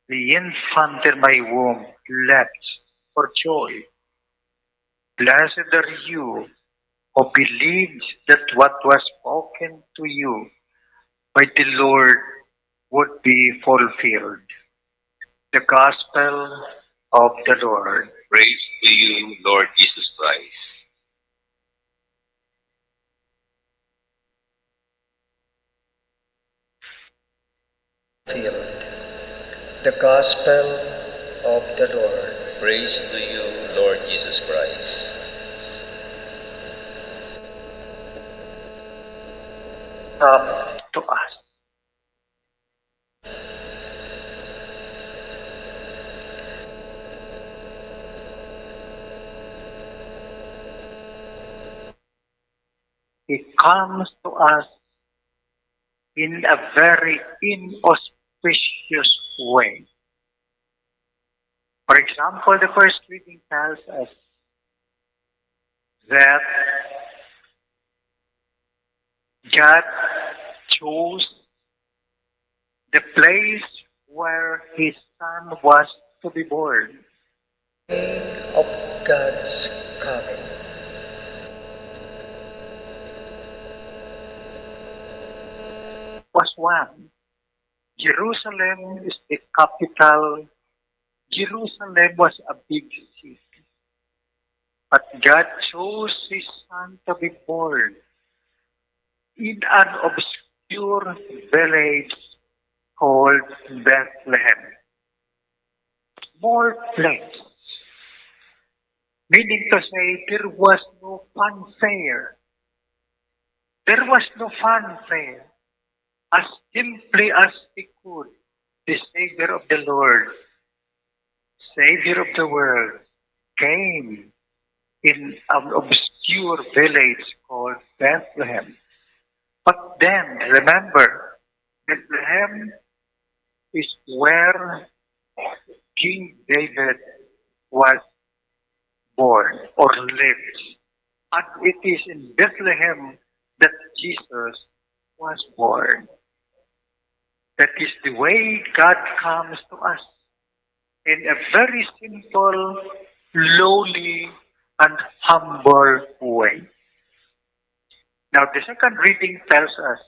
the infant in my womb leapt for joy. Blessed are you who believed that what was spoken to you by the Lord would be fulfilled." The Gospel of the Lord. Praise to you, Lord Jesus Christ. Filled. The Gospel of the Lord. Praise to you, Lord Jesus Christ. Come to us. He comes to us in a very inauspicious way. For example, the first reading tells us that God chose the place where his son was to be born. Of God's coming. Was one. Jerusalem is the capital. Jerusalem was a big city. But God chose his son to be born in an obscure village called Bethlehem. Small place. Meaning to say, there was no fanfare. There was no fanfare. As simply as he could, the Savior of the Lord, Savior of the world, came in an obscure village called Bethlehem. But then, remember, Bethlehem is where King David was born or lived. And it is in Bethlehem that Jesus was born. That is the way God comes to us in a very simple, lowly, and humble way. Now, the second reading tells us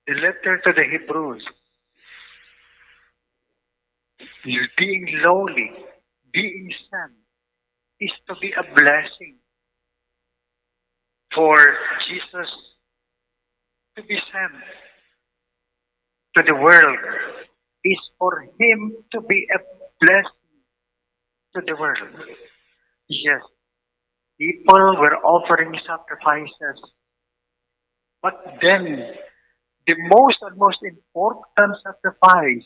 the letter to the Hebrews, being lowly, being sent, is to be a blessing. For Jesus to be sent to the world is for him to be a blessing to the world. Yes, people were offering sacrifices, but then the most and most important sacrifice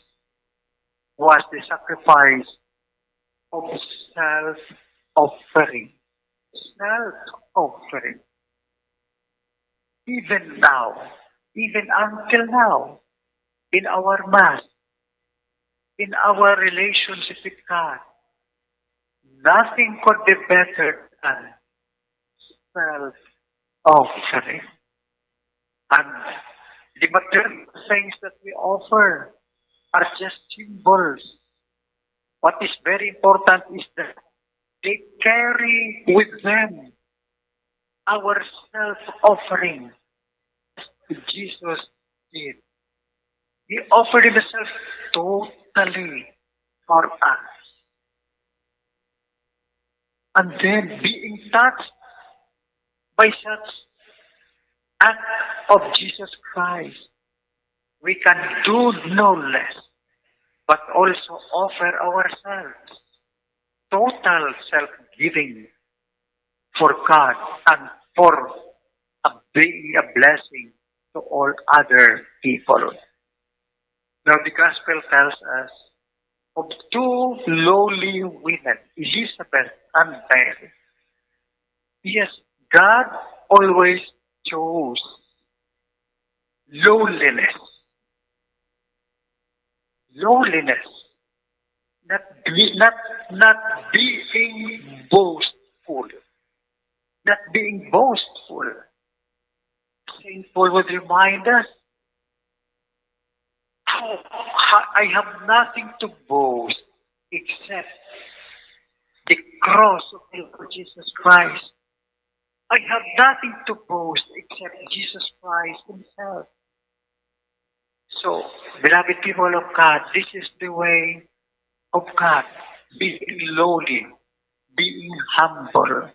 was the sacrifice of self-offering. Self-offering. Even now, even until now, in our Mass, in our relationship with God, nothing could be better than self-offering. And the material things that we offer are just symbols. What is very important is that they carry with them our self-offering, as Jesus did. He offered himself totally for us. And then, being touched by such act of Jesus Christ, we can do no less but also offer ourselves, total self-giving for God and for a, being a blessing to all other people. Now, the gospel tells us of two lowly women, Elizabeth and Mary. Yes, God always chose lowliness. Lowliness. Not be, not, not being boastful. Not being boastful. Saint Paul would remind us, "How ha-, I have nothing to boast except the cross of the Lord Jesus Christ. I have nothing to boast except Jesus Christ himself." So, beloved people of God, this is the way of God, being lowly, being humble.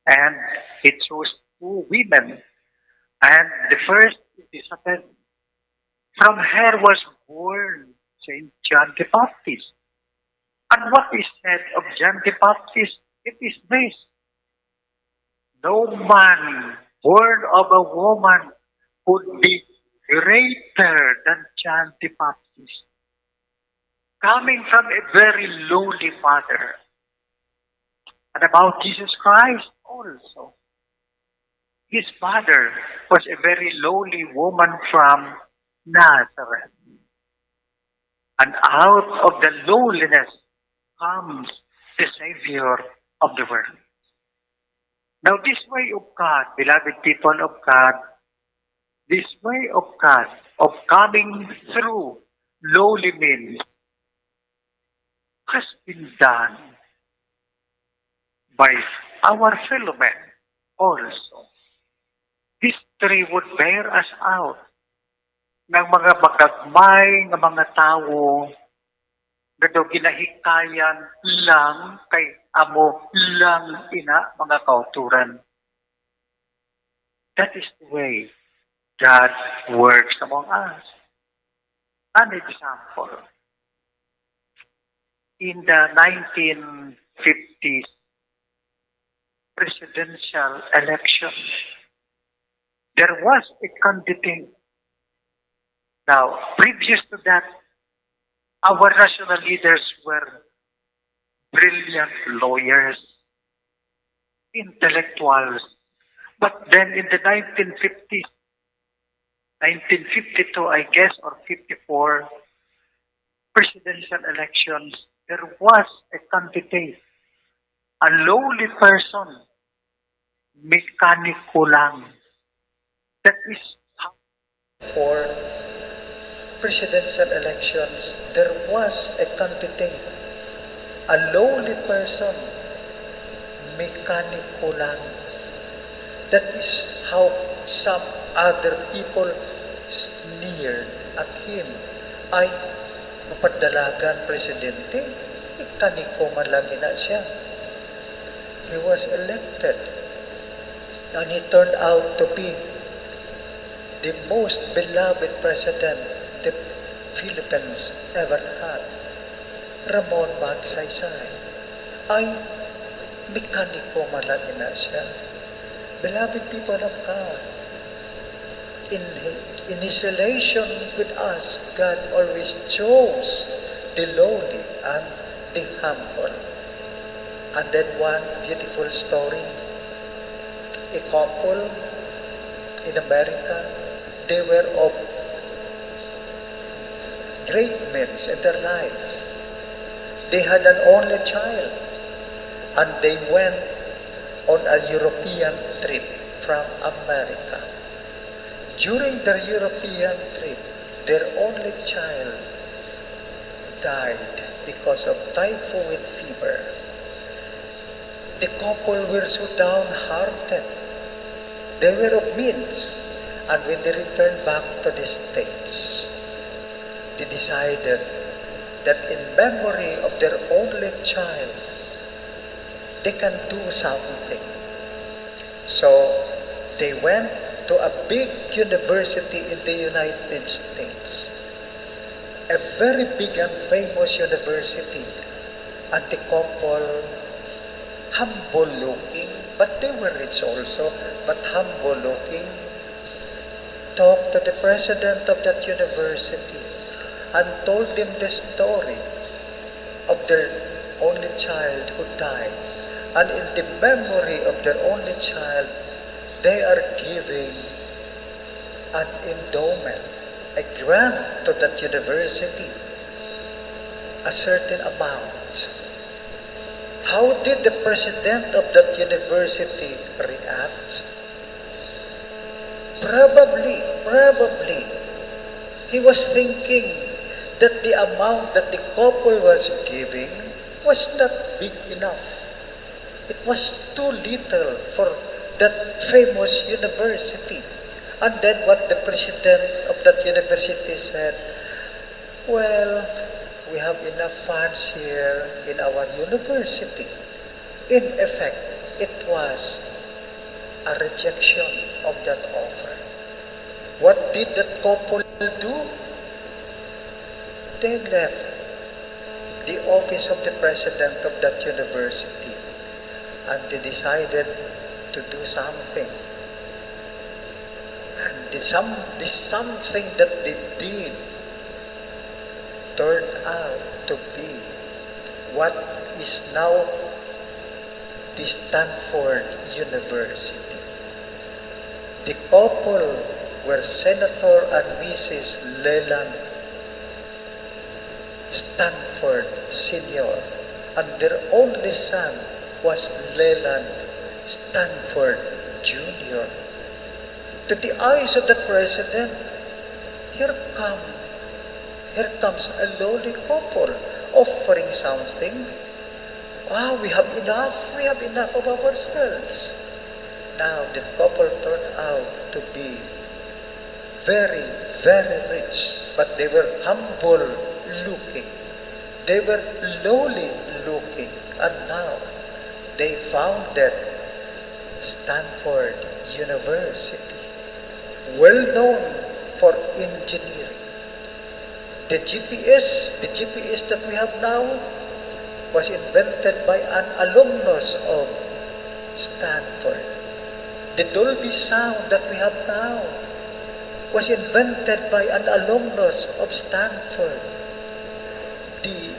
And he chose two women. And the first, Elizabeth, from her was born Saint John the Baptist. And what is said of John the Baptist? It is this: "No man born of a woman could be greater than John the Baptist." Coming from a very lowly mother. And about Jesus Christ also. His mother was a very lowly woman from Nazareth. And out of the lowliness comes the Savior of the world. Now, this way of God, beloved people of God, this way of God, of coming through lowly means, has been done by our fellow men also. History would bear us out nga ang mga magagmay nga mga tawo nga daw ginahikayan lang kay amo lang ina mga kauturan. That is the way God works among us. An example, in the nineteen fifties presidential election, there was a candidate. Now, previous to that, our national leaders were brilliant lawyers, intellectuals. But then in the nineteen fifties, nineteen fifty-two, I guess, or fifty-four presidential elections, there was a candidate, a lowly person, mekaniko lang. That is how for presidential elections, there was a candidate, a lowly person, mekaniko lang. That is how some other people sneered at him. Ay, mapadalagan presidente, mekaniko man lang ina siya. He was elected, and he turned out to be the most beloved president the Philippines ever had, Ramon Magsaysay. Ay, mekaniko man lang ina siya. Beloved people of God, in, in his relation with us, God always chose the lowly and the humble. And then one beautiful story, a couple in America, they were of great means in their life. They had an only child, and they went on a European trip from America. During their European trip, their only child died because of typhoid fever. The couple were so downhearted. They were of means, and when they returned back to the States, they decided that in memory of their only child, they can do something. So, they went to a big university in the United States, a very big and famous university, and the couple, humble looking, but they were rich also, but humble looking, talked to the president of that university and told him the story of their only child who died. And in the memory of their only child, they are giving an endowment, a grant to that university, a certain amount. How did the president of that university react? Probably, probably, he was thinking that the amount that the couple was giving was not big enough. It was too little for that famous university. And then what the president of that university said, "Well, we have enough funds here in our university." In effect, it was a rejection of that offer. What did that couple do? They left the office of the president of that university, and they decided to do something. And the, some, the something that they did turned out to be what is now the Stanford University. The couple were Senator and Missus Leland Stanford Senior, and their only son was Leland Stanford Junior. To the eyes of the president, here come, here comes a lowly couple offering something. "Ah, we have enough, we have enough of ourselves." Now, the couple turned out to be very, very rich, but they were humble looking. They were lowly looking, and now they founded Stanford University, well known for engineering. The G P S, the G P S that we have now was invented by an alumnus of Stanford. The Dolby sound that we have now was invented by an alumnus of Stanford. The,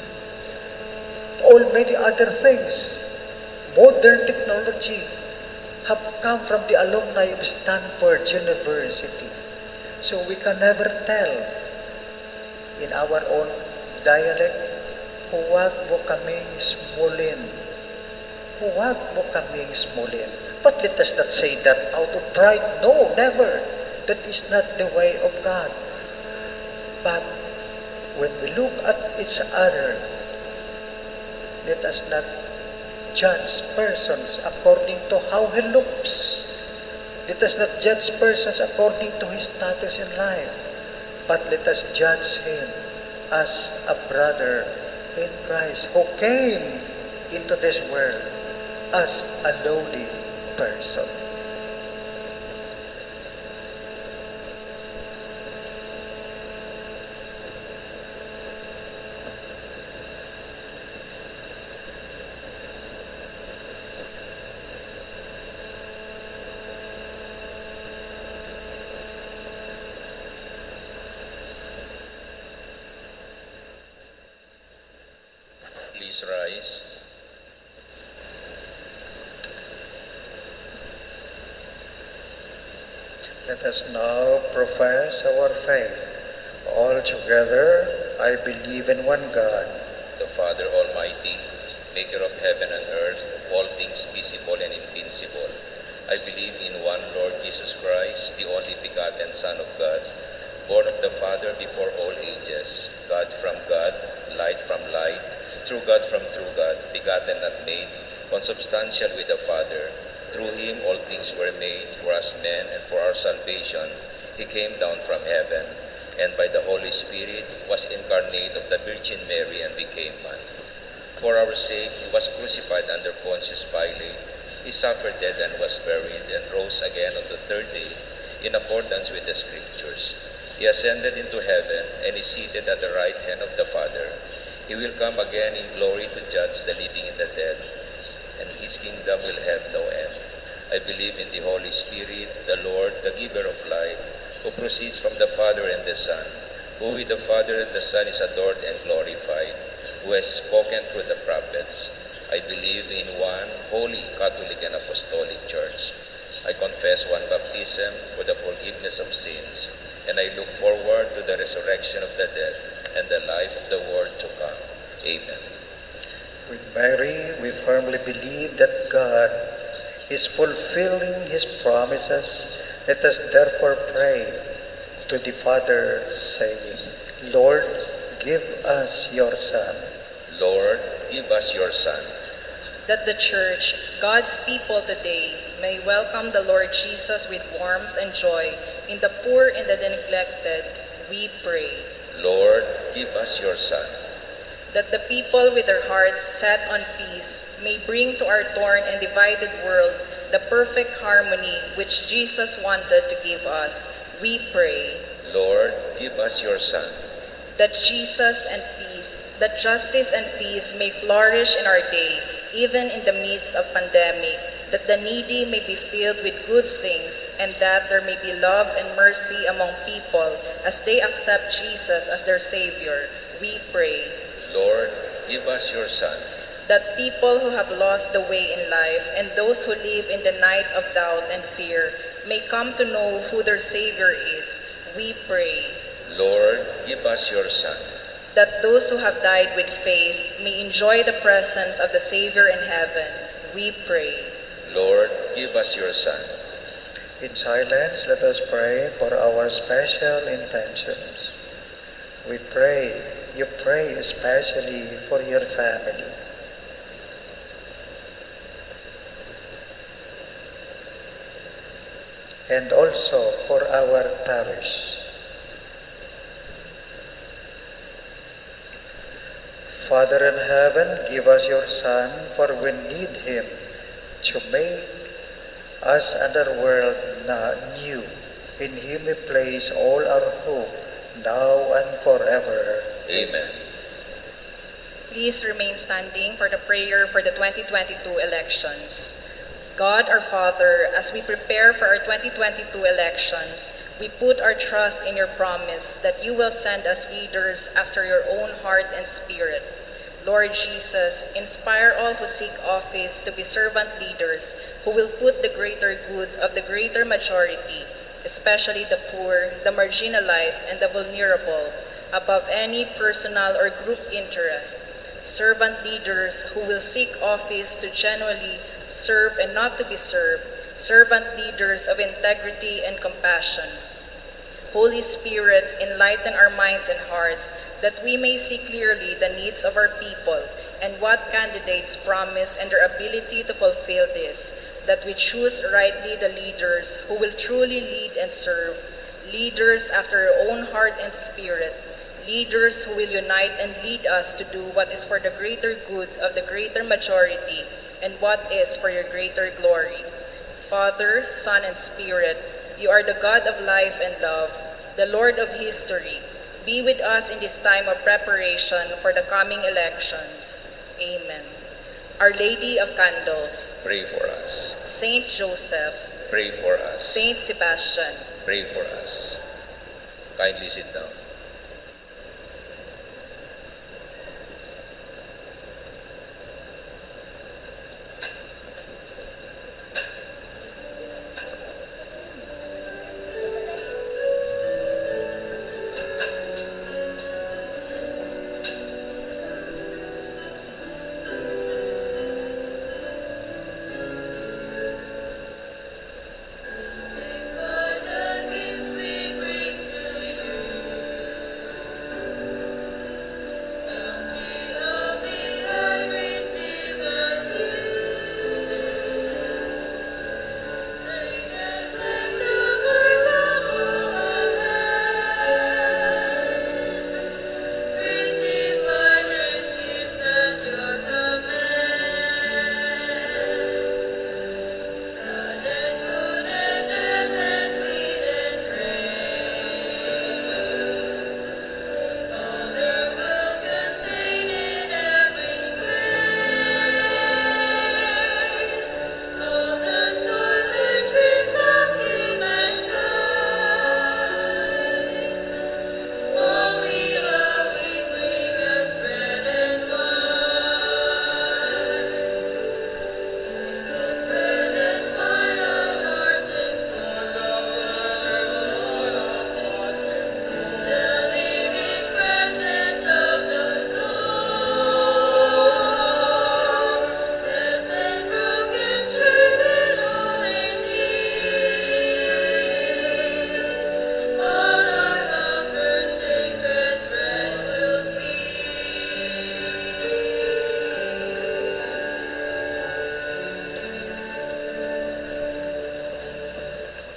all many other things, modern technology, have come from the alumni of Stanford University. So we can never tell in our own dialect, "Huwag mo kaming smulin. Huwag mo kaming smulin." But let us not say that out of pride. No, never. That is not the way of God. But when we look at each other, let us not judge persons according to how he looks. Let us not judge persons according to his status in life, but let us judge him as a brother in Christ who came into this world as a lowly person. Please rise. Let us now profess our faith. All together, I believe in one God, the Father Almighty, maker of heaven and earth, of all things visible and invisible. I believe in one Lord Jesus Christ, the only begotten Son of God, born of the Father before all ages, God from God, light from light, true God from true God, begotten, not made, consubstantial with the Father. Through him all things were made. For us men and for our salvation, he came down from heaven, and by the Holy Spirit was incarnate of the Virgin Mary and became man. For our sake he was crucified under Pontius Pilate. He suffered death and was buried, and rose again on the third day, in accordance with the Scriptures. He ascended into heaven, and is seated at the right hand of the Father. He will come again in glory to judge the living and the dead, and his kingdom will have no end. I believe in the Holy Spirit, the Lord, the giver of life, who proceeds from the Father and the Son, who with the Father and the Son is adored and glorified, who has spoken through the prophets. I believe in one holy, Catholic, and Apostolic Church. I confess one baptism for the forgiveness of sins, and I look forward to the resurrection of the dead and the life of the world to come. Amen. With Mary, we firmly believe that God is fulfilling his promises. Let us therefore pray to the Father, saying, "Lord, give us your Son." Lord, give us your Son. That the Church, God's people today, may welcome the Lord Jesus with warmth and joy in the poor and the neglected, we pray. Lord, give us your Son. That the people with their hearts set on peace may bring to our torn and divided world the perfect harmony which Jesus wanted to give us, we pray. Lord, give us your Son. That Jesus and peace, that justice and peace may flourish in our day, even in the midst of pandemic, that the needy may be filled with good things, and that there may be love and mercy among people as they accept Jesus as their Savior, we pray. Lord, give us your Son. That people who have lost the way in life and those who live in the night of doubt and fear may come to know who their Savior is, we pray. Lord, give us your Son. That those who have died with faith may enjoy the presence of the Savior in heaven, we pray. Lord, give us your Son. In silence, let us pray for our special intentions. We pray, you pray especially for your family, and also for our parish. Father in heaven, give us your Son, for we need him to make us and our world na new. In him we place all our hope, now and forever. Amen. Please remain standing for the prayer for the twenty twenty-two elections. God our Father, as we prepare for our twenty twenty-two elections, we put our trust in your promise that you will send us leaders after your own heart and spirit. Lord Jesus, inspire all who seek office to be servant leaders who will put the greater good of the greater majority especially the poor, the marginalized, and the vulnerable, above any personal or group interest. Servant leaders who will seek office to genuinely serve and not to be served, servant leaders of integrity and compassion. Holy Spirit, enlighten our minds and hearts that we may see clearly the needs of our people and what candidates promise and their ability to fulfill this, that we choose rightly the leaders who will truly lead and serve, leaders after our own heart and spirit, leaders who will unite and lead us to do what is for the greater good of the greater majority and what is for your greater glory. Father, Son, and Spirit, you are the God of life and love, the Lord of history. Be with us in this time of preparation for the coming elections. Amen. Our Lady of Candles, pray for us. Saint Joseph, pray for us. Saint Sebastian, pray for us. Kindly sit down.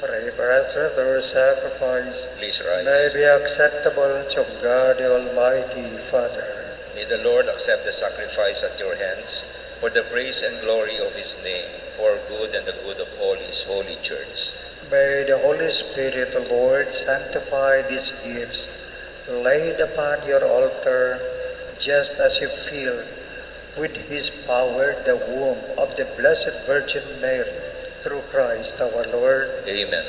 Pray, brethren, that our sacrifice, please rise, may be acceptable to God, the Almighty Father. May the Lord accept the sacrifice at your hands for the praise and glory of his name, for good and the good of all his holy church. May the Holy Spirit, the Lord, sanctify these gifts laid upon your altar, just as he filled with his power the womb of the Blessed Virgin Mary, through Christ our Lord. Amen.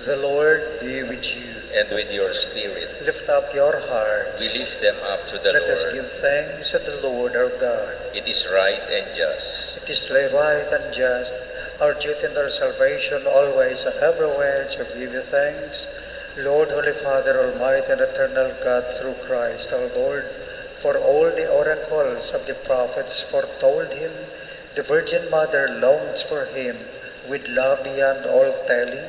The Lord be with you. And with your spirit. Lift up your hearts. We lift them up to the Lord. Let us give thanks to the Lord our God. It is right and just. It is right and just, our duty and our salvation, always and everywhere to give you thanks, Lord, Holy Father, Almighty and Eternal God, through Christ our Lord. For all the oracles of the prophets foretold him, the Virgin Mother longed for him with love beyond all telling.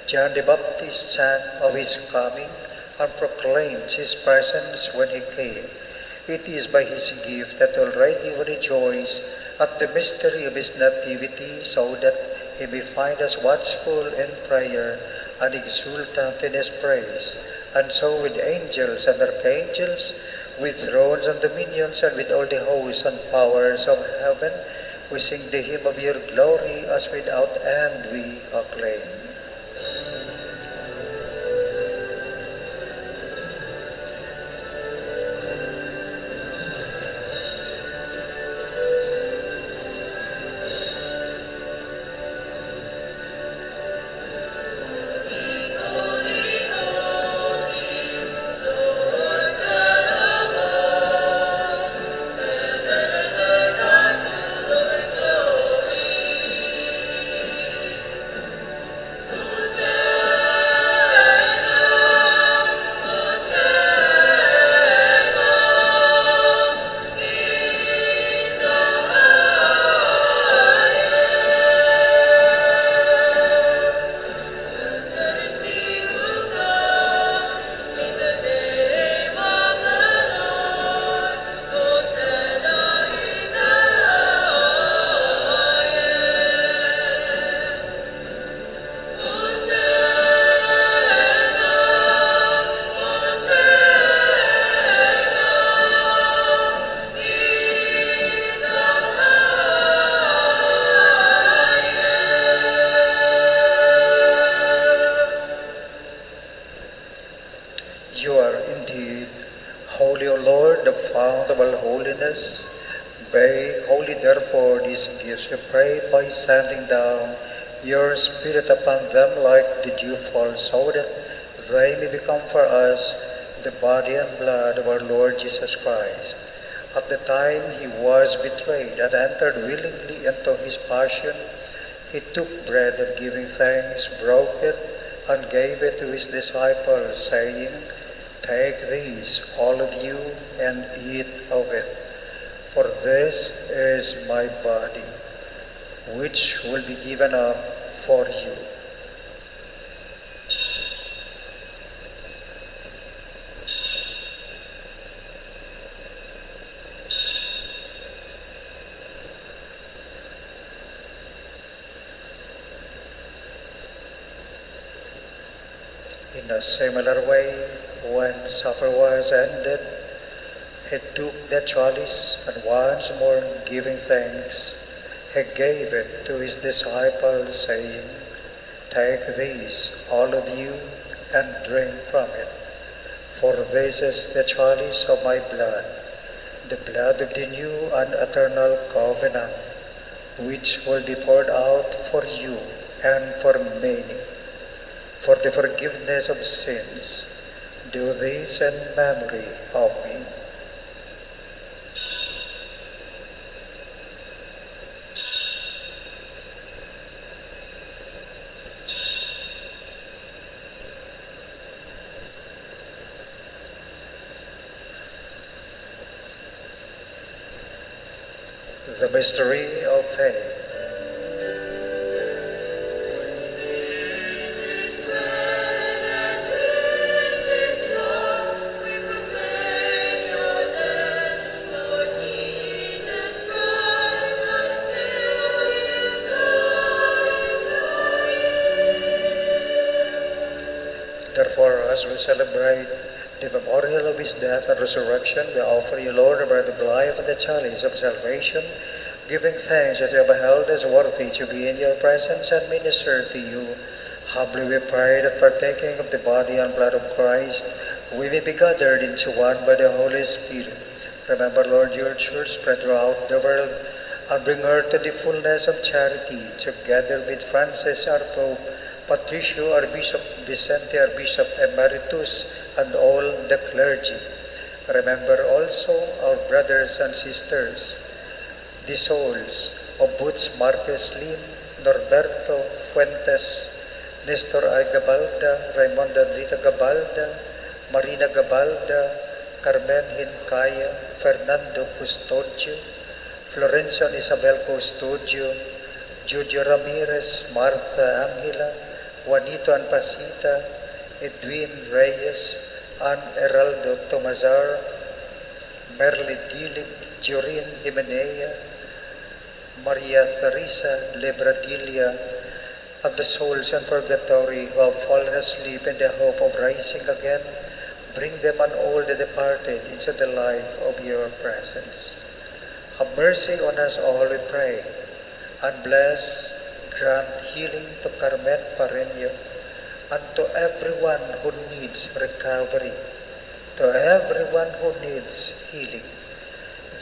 John the Baptist sang of his coming and proclaimed his presence when he came. It is by his gift that already we rejoice at the mystery of his nativity, so that he may find us watchful in prayer and exultant in his praise. And so with angels and archangels, with thrones and dominions, and with all the hosts and powers of heaven, we sing the hymn of your glory as without end we acclaim. holiness. Make holy, therefore, these gifts, we pray, by sending down your Spirit upon them like the dewfall, so that they may become for us the body and blood of our Lord Jesus Christ. At the time he was betrayed and entered willingly into his passion, he took bread and, giving thanks, broke it and gave it to his disciples, saying, "Take this, all of you, and eat of it, for this is my body, which will be given up for you." In a similar way, when supper was ended, he took the chalice, and once more giving thanks, he gave it to his disciples, saying, "Take this, all of you, and drink from it. For this is the chalice of my blood, the blood of the new and eternal covenant, which will be poured out for you and for many for the forgiveness of sins. Do this in memory of me." The mystery of faith. Therefore, as we celebrate the memorial of his death and resurrection, we offer you, Lord, the bread of life and the chalice of salvation, giving thanks that you have held us worthy to be in your presence and minister to you. Humbly we pray that, partaking of the body and blood of Christ, we may be gathered into one by the Holy Spirit. Remember, Lord, your church spread throughout the world, and bring her to the fullness of charity, together with Francis, our Pope, Patricio, our Bishop, Vicente, our Bishop Emeritus, and all the clergy. Remember also our brothers and sisters, the souls of Boots Marquez Lim, Norberto Fuentes, Nestor I. Gabalda, Raimonda Rita Gabalda, Marina Gabalda, Carmen Hincaya, Fernando Custodio, Florencio and Isabel Custodio, Jojo Ramirez, Martha Angela, Juanito and Pasita, Edwin Reyes, and Heraldo Tomazar, Merly Dilig, Jorin Himenea, Maria Theresa Lebradilla, and the souls in purgatory who have fallen asleep in the hope of rising again, bring them and all the departed into the life of your presence. Have mercy on us all, we pray, and bless, grant healing to Carmen Pareño and to everyone who needs recovery, to everyone who needs healing.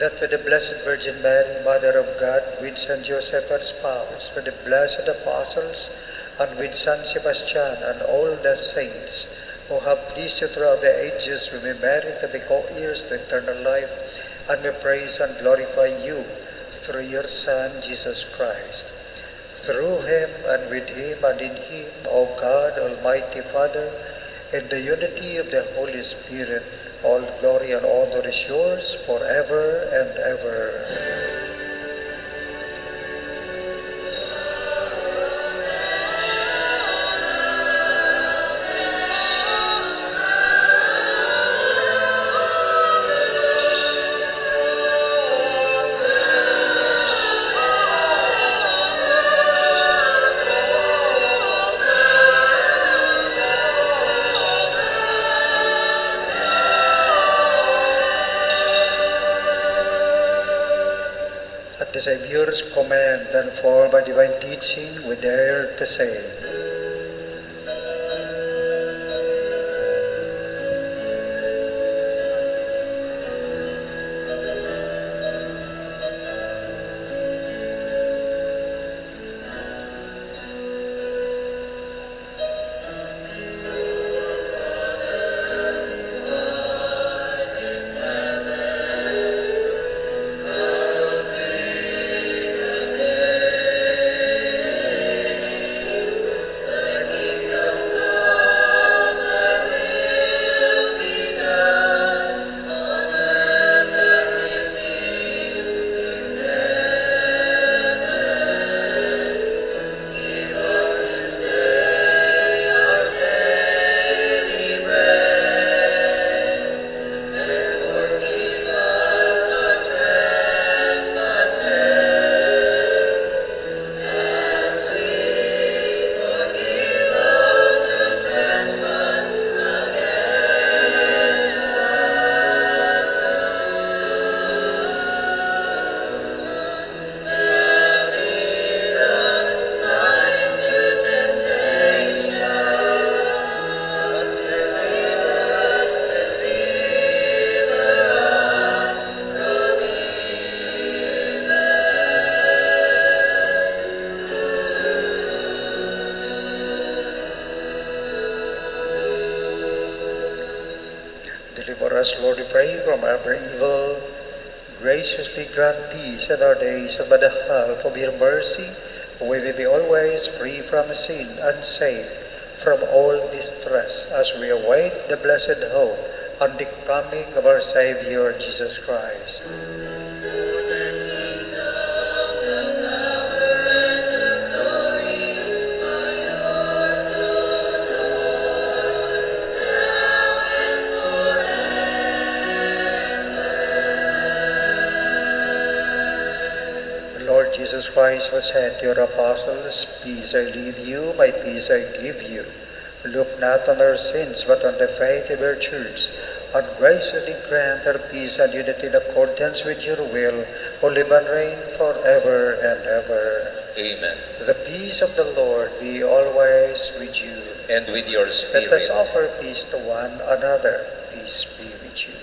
That with the Blessed Virgin Mary, Mother of God, with Saint Joseph, her spouse, with the blessed apostles, and with Saint Sebastian and all the saints who have pleased you throughout the ages, we may merit to be co-heirs to eternal life, and may praise and glorify you through your Son, Jesus Christ. Through him, and with him, and in him, O God, Almighty Father, in the unity of the Holy Spirit, all glory and honor is yours forever and ever. At the Savior's command and formed by divine teaching, we dare to say, Lord, we pray, from every evil, graciously grant peace in our days, and by the help of your mercy, we may be always free from sin and safe from all distress, as we await the blessed hope and the coming of our Savior Jesus Christ. Lord Jesus Christ, who said to your apostles, "Peace I leave you, my peace I give you." Look not on our sins, but on the faith of your church, and graciously grant her peace and unity in accordance with your will, who live and reign forever and ever. Amen. The peace of the Lord be always with you. And with your spirit. Let us offer peace to one another. Peace be with you.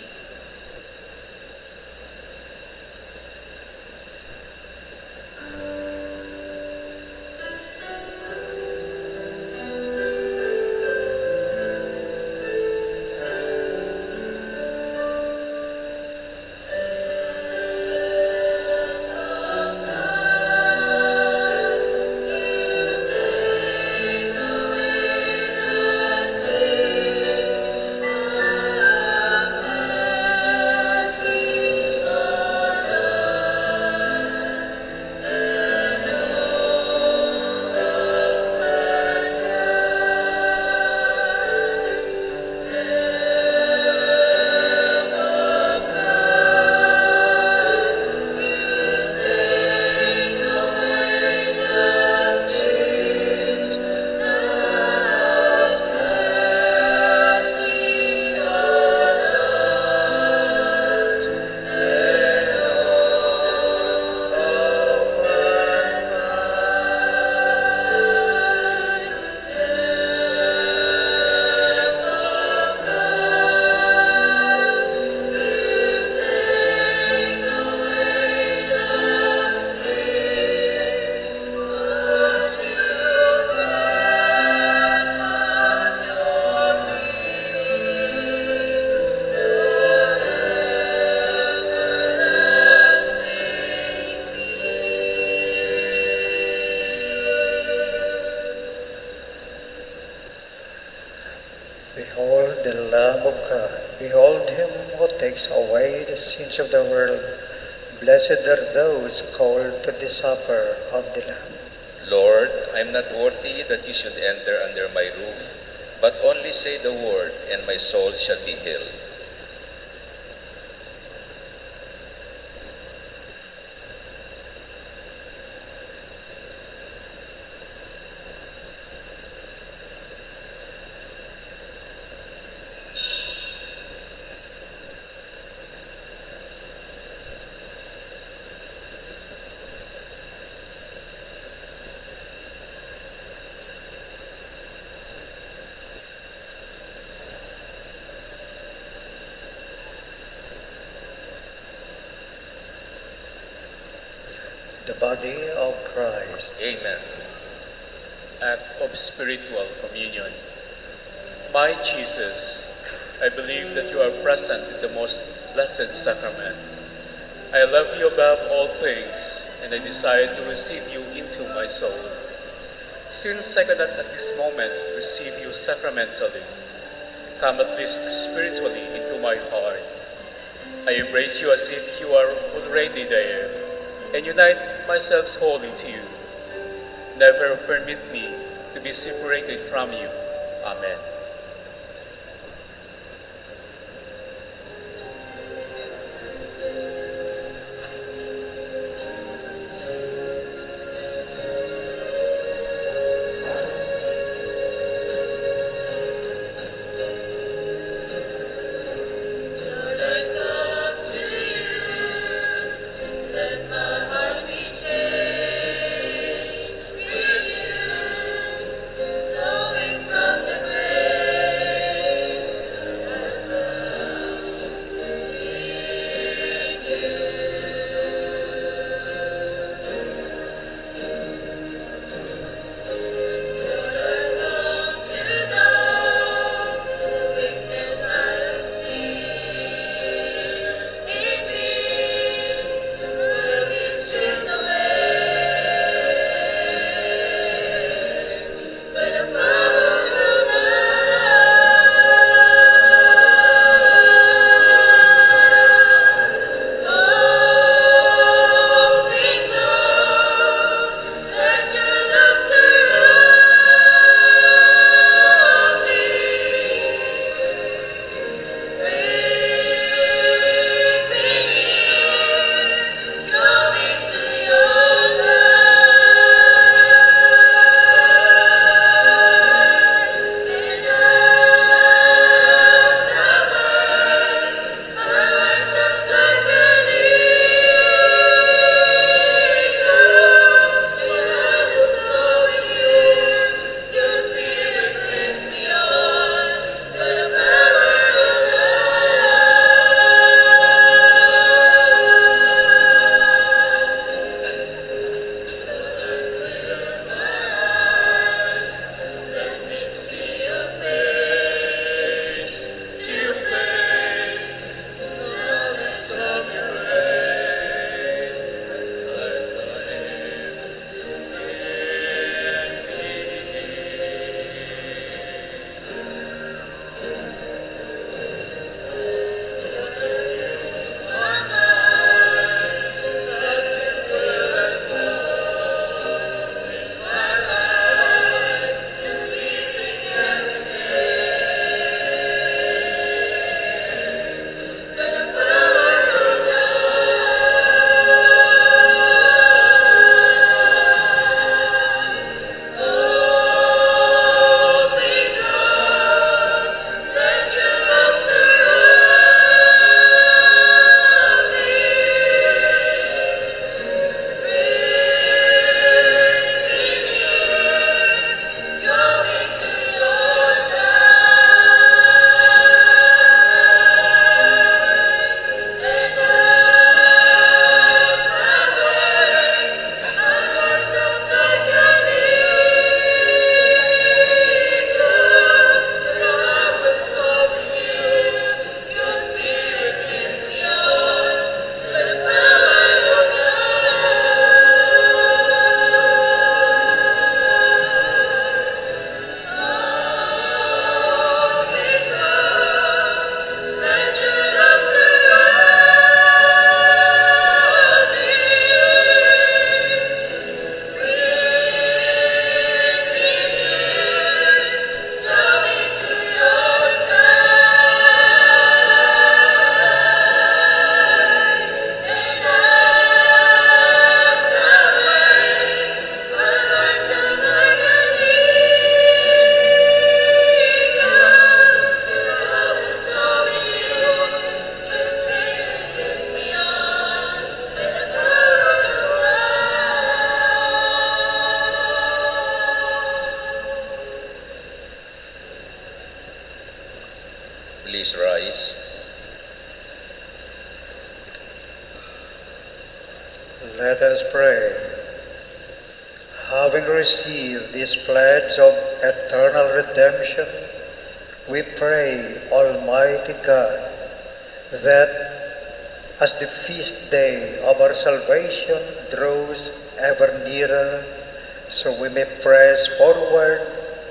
Behold the Lamb of God. Behold him who takes away the sins of the world. Blessed are those called to the supper of the Lamb. Lord, I am not worthy that you should enter under my roof, but only say the word, and my soul shall be healed. The body of Christ. Amen. Act of spiritual communion. My Jesus, I believe that you are present in the most blessed sacrament. I love you above all things, and I desire to receive you into my soul. Since I cannot at this moment receive you sacramentally, come at least spiritually into my heart. I embrace you as if you are already there, and unite myself wholly to you. Never permit me to be separated from you. Amen. Please rise. Let us pray. Having received this pledge of eternal redemption, we pray, Almighty God, that as the feast day of our salvation draws ever nearer, so we may press forward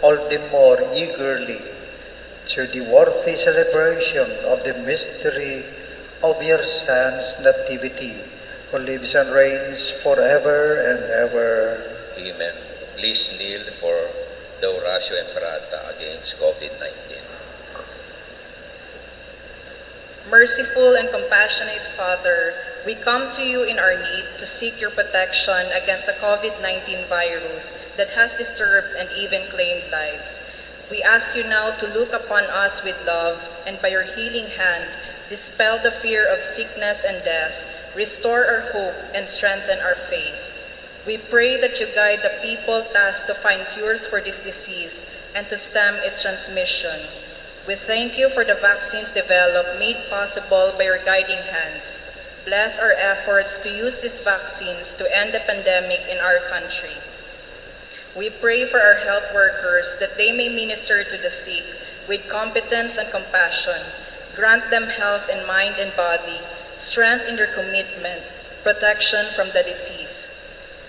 all the more eagerly to the worthy celebration of the mystery of your Son's nativity, who lives and reigns forever and ever. Amen. Please kneel for the Oratio Imperata against COVID nineteen. Merciful and compassionate Father, we come to you in our need to seek your protection against the COVID nineteen virus that has disturbed and even claimed lives. We ask you now to look upon us with love and by your healing hand, dispel the fear of sickness and death, restore our hope, and strengthen our faith. We pray that you guide the people tasked to find cures for this disease and to stem its transmission. We thank you for the vaccines developed made possible by your guiding hands. Bless our efforts to use these vaccines to end the pandemic in our country. We pray for our health workers that they may minister to the sick with competence and compassion. Grant them health in mind and body, strength in their commitment, protection from the disease.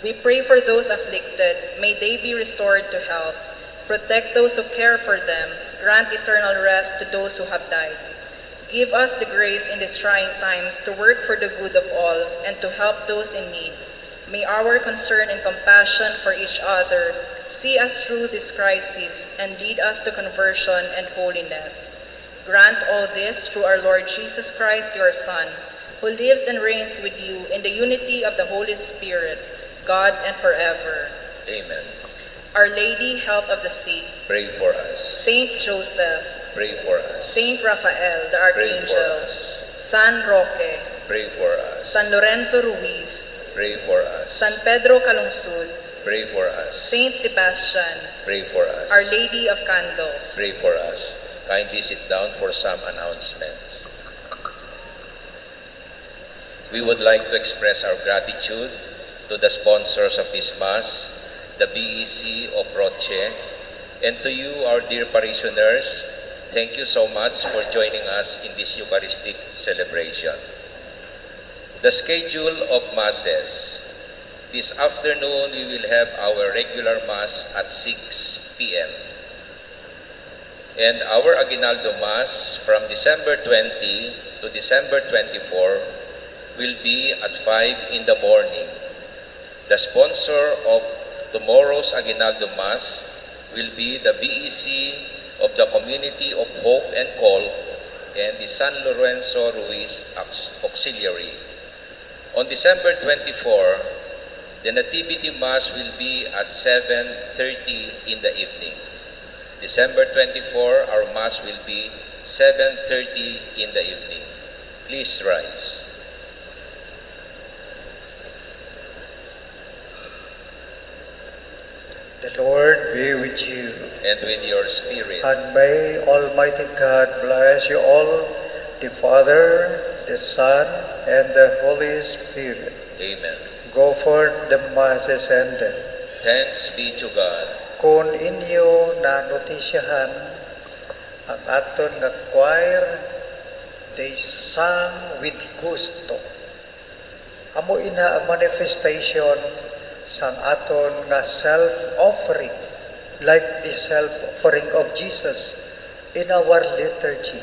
We pray for those afflicted. May they be restored to health. Protect those who care for them. Grant eternal rest to those who have died. Give us the grace in these trying times to work for the good of all and to help those in need. May our concern and compassion for each other see us through this crisis and lead us to conversion and holiness. Grant all this through our Lord Jesus Christ, your Son, who lives and reigns with you in the unity of the Holy Spirit, God and forever. Amen. Our Lady, Health of the Sick, pray for us. Saint Joseph, pray for us. Saint Raphael, the Archangel, pray for us. San Roque, pray for us. San Lorenzo Ruiz, pray for us. San Pedro Calungsod, pray for us. Saint Sebastian, pray for us. Our Lady of Candles, pray for us. Kindly sit down for some announcements. We would like to express our gratitude to the sponsors of this Mass, the B E C of Roche, and to you, our dear parishioners, thank you so much for joining us in this Eucharistic celebration. The schedule of Masses. This afternoon, we will have our regular Mass at six p.m. And our Aguinaldo Mass from December twenty to December twenty-four will be at five in the morning. The sponsor of tomorrow's Aguinaldo Mass will be the B E C of the Community of Hope and Call and the San Lorenzo Ruiz Aux-, Auxiliary. On December twenty-four, the Nativity Mass will be at seven thirty in the evening. December twenty-four, our Mass will be seven thirty in the evening. Please rise. The Lord be with you. And with your spirit. And may Almighty God bless you all, the Father, the Son, and the Holy Spirit. Amen. Go forth, the Mass is ended. Thanks be to God. Kung inyo nanotisyahan, ang aton nga choir, they sang with gusto. Amo ina ang manifestation sang aton nga self-offering, like the self-offering of Jesus in our liturgy.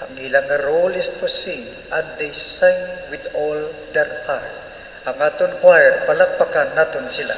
Ang ilang role is to sing, and they sing with all their heart. Ang aton choir, palakpakan naton sila.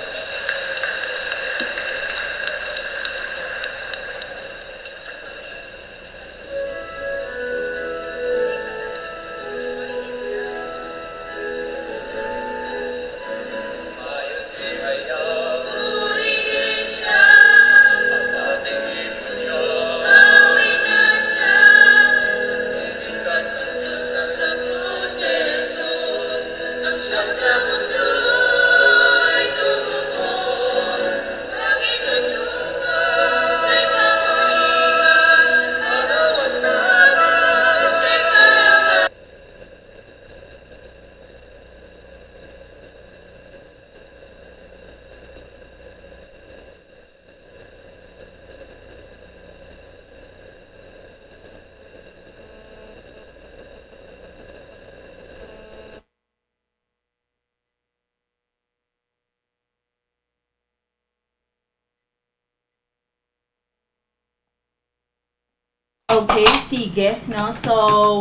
Okay, sige, no? So,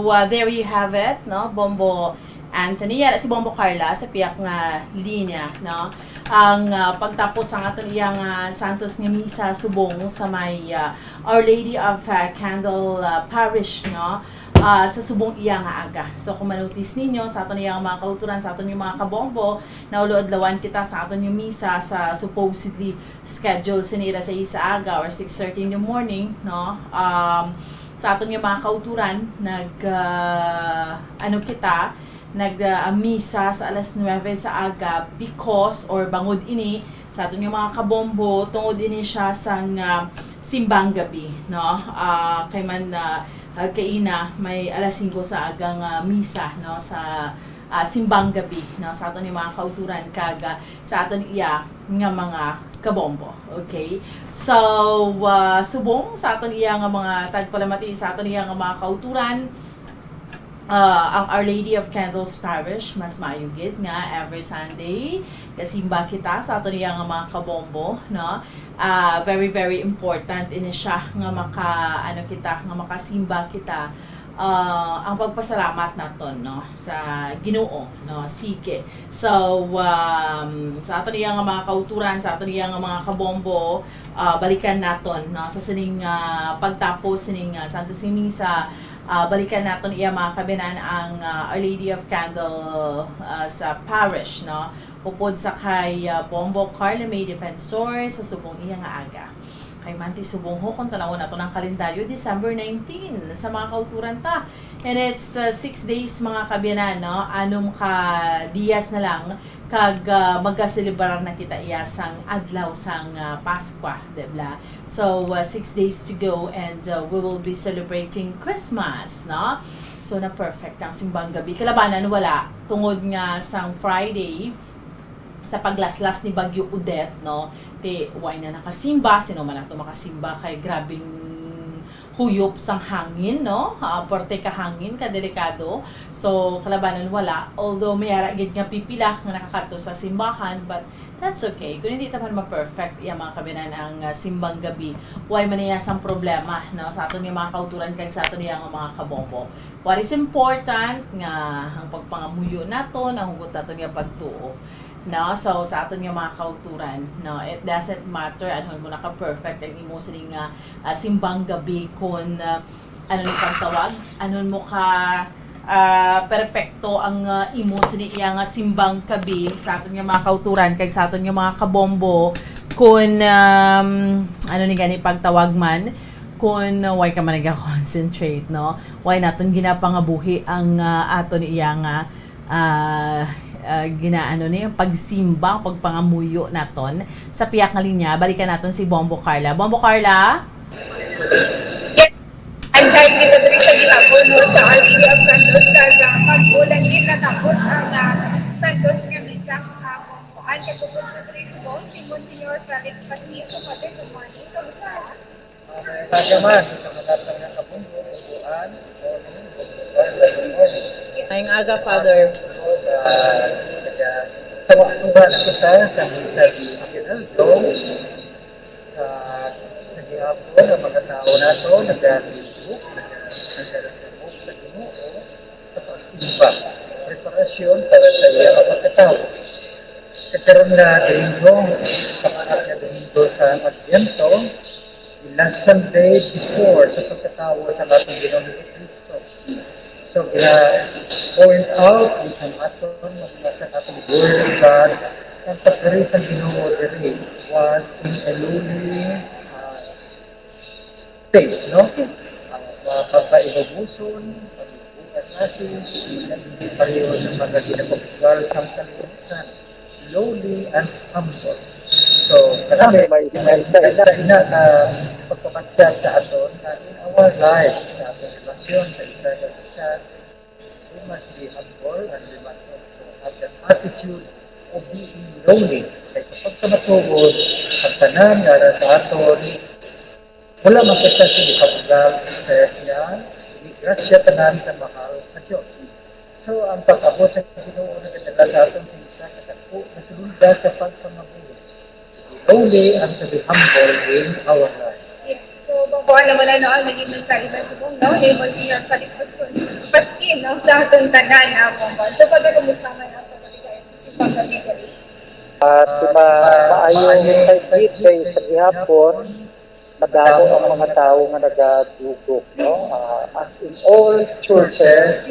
uh, there you have it, no? Bombo Anthony, yara si Bombo Carla sa piyak nga linya, no? Ang, uh, pagtapos sang aton iya nga Santos nga Misa subong sa may, uh, Our Lady of, uh, Candle, uh, Parish, no? Uh, sa subong iya nga aga. So, kung manotis ninyo sa aton iya nga mga kauturan, sa aton yung mga kabombo, na ulo adlawan kita sa aton yung misa sa supposedly schedule sini ira sa isa aga or six thirty in the morning, no? Um, sa aton nga mga kauturan, nag, ah, ano kita, nag, ah, misa sa alas nuwebe sa aga because, or bangod ini, sa aton nga mga kabombo, tungod ini siya sang, ah, simbang gabi, no? Ah, kay man, ah, ah, kaina, may alas singko sa aga nga misa, no? Sa, ah, simbang gabi, no? Sa aton nga mga kauturan, kag, ah, sa aton iya nga mga kabombo. Okay? So, ah, subong sa aton iya nga mga tagpalamati, sa aton iya nga mga kauturan, ah, ang Our Lady of Candles Parish, mas maayo gid nga every Sunday, kasimba kita sa aton iya nga mga kabombo, no? Ah, very, very important ini siya nga maka, ano kita, nga makasimba kita, ah, ang pagpasalamat naton, no, sa Ginoo, no? Sige. So, um, sa aton iya nga mga kauturan, sa aton iya nga mga kabombo, ah, balikan naton, no, sa sining, ah, pagtapos sining, ah, Santos nga Misa, ah, balikan naton iya mga kabinan ang, ah, Our Lady of Candle, ah, sa parish, no, upod sa kay, ah, Bombo Carla May Defensor sa subong iya nga aga. Kay manti subong ho, kung tanawon naton ang kalendaryo, December nineteen sa mga kauturan ta. And it's, uh, six days, mga kabiyanan, no? Anom ka diyas na lang, kag, uh, magaselebrar na kita iya sang adlaw sang, uh, Paskwa, di ba? So, uh, six days to go, and, uh, we will be celebrating Christmas, no? So, na perfect ang simbang gabi. Kalabanan, wala. Tungod nga sang Friday, sa paglaslas ni Bagyo Odette, no? Ti, way na nakasimba, sino man ato makasimba kay grabing huyop sang hangin, no? Ah, porte ka hangin, ka delikado. So, kalabanan wala. Although, may ara gid nga pipila nga nakakadto sa simbahan, but that's okay. Kung hindi ta man ma-perfect, iya mga kabinan ang, ah, simbang gabi, way man iya sang problema, no? Sa aton nga mga kauturan kag sa aton nga mga kabombo. What is important nga ang pagpangamuyo naton, ang hugot naton nga pagtuo. No? So, sa aton nga mga kauturan, no, it doesn't matter anhon mo naka-perfect ang imo sini nga, ah, simbang gabi, kun, ah, ano ni pagtawag, anhon mo ka, ah, perpekto ang, ah, imo sini iya nga simbang gabi sa aton nga mga kauturan kag sa aton nga mga kabombo, kun, um, ano ni gani pagtawag man, kun, ah, way ka man nag-concentrate, no? Way naton ginapangabuhi ang, ah, aton iya nga ah, ah, ginaano ni, pagsimba, pagpangamuyo naton sa piyak nga linya. Balikan naton si Bombo Carla. Bombo Carla? Yes. Ang dahil kita diri sa gitapon, no, sa Our Lady of Candles, kag, ah, pag-ulan gid natapos ang, ah, Santos nga Misa kahapon. Kuan, kay tubod ko diri subong si Monsignor Felix Castillo. Father, good morning. Kamusta? Kagaman, sa kamatatan nga kabunggo, bubuan, morning, bubuan, morning. Maayong aga, Father. Tawa-tawa na kita sa misa di Aguinaldo. Sa, sa gihapon, ang mga tao nato nagalibog, naga-, nagalibog sa Ginoo sa pagsimba. Preparasyon para sa iya nga pagkatawo. Sa karon nga Domingo, sa mga nga Domingo sa Advento, the last Sunday before sa pagkatawo sa aton Ginoong Jesu-Cristo. So, gina-point out ni San Aton, mga sa aton Word of God, ang pagkari sa Ginoo diri was in a lowly, uh, state, no? Uh, mapagpainubuson, pagbukas natin, hindi pareho sa mga ginapagkugal sa kalibutan. Lowly and humble. So, karami, may, may, may, may, na, uh, pagpamatyag sa aton na in our life, sa aton relasyon, sa isa sa isa, we must be humble and we must also have that attitude of being lowly. Kay kapag sa matuod, ang tanan nga ara sa aton, wala man kita sa ipagdal sa iya, di grasya tanan sa mahal sa Dios. So, ang pag-abot sa Ginoo nagadala sa aton sa isa ka dako nga sulod sa pagpangabuhi. Only unto the humble in our life. So, Kuan naman na, no, ang naging mensahe ba siguro, no, ni Monsignor Felix Pasquin, Pasquin, no, sa aton tanan, ah, Bongbong. So, Father, kumusta man ang pagkakita sa pagkakita? At ma-, maayo kay gid kay sa gihapon, madamo ang mga tawo nga nagadugok, no? Ah, as in all churches,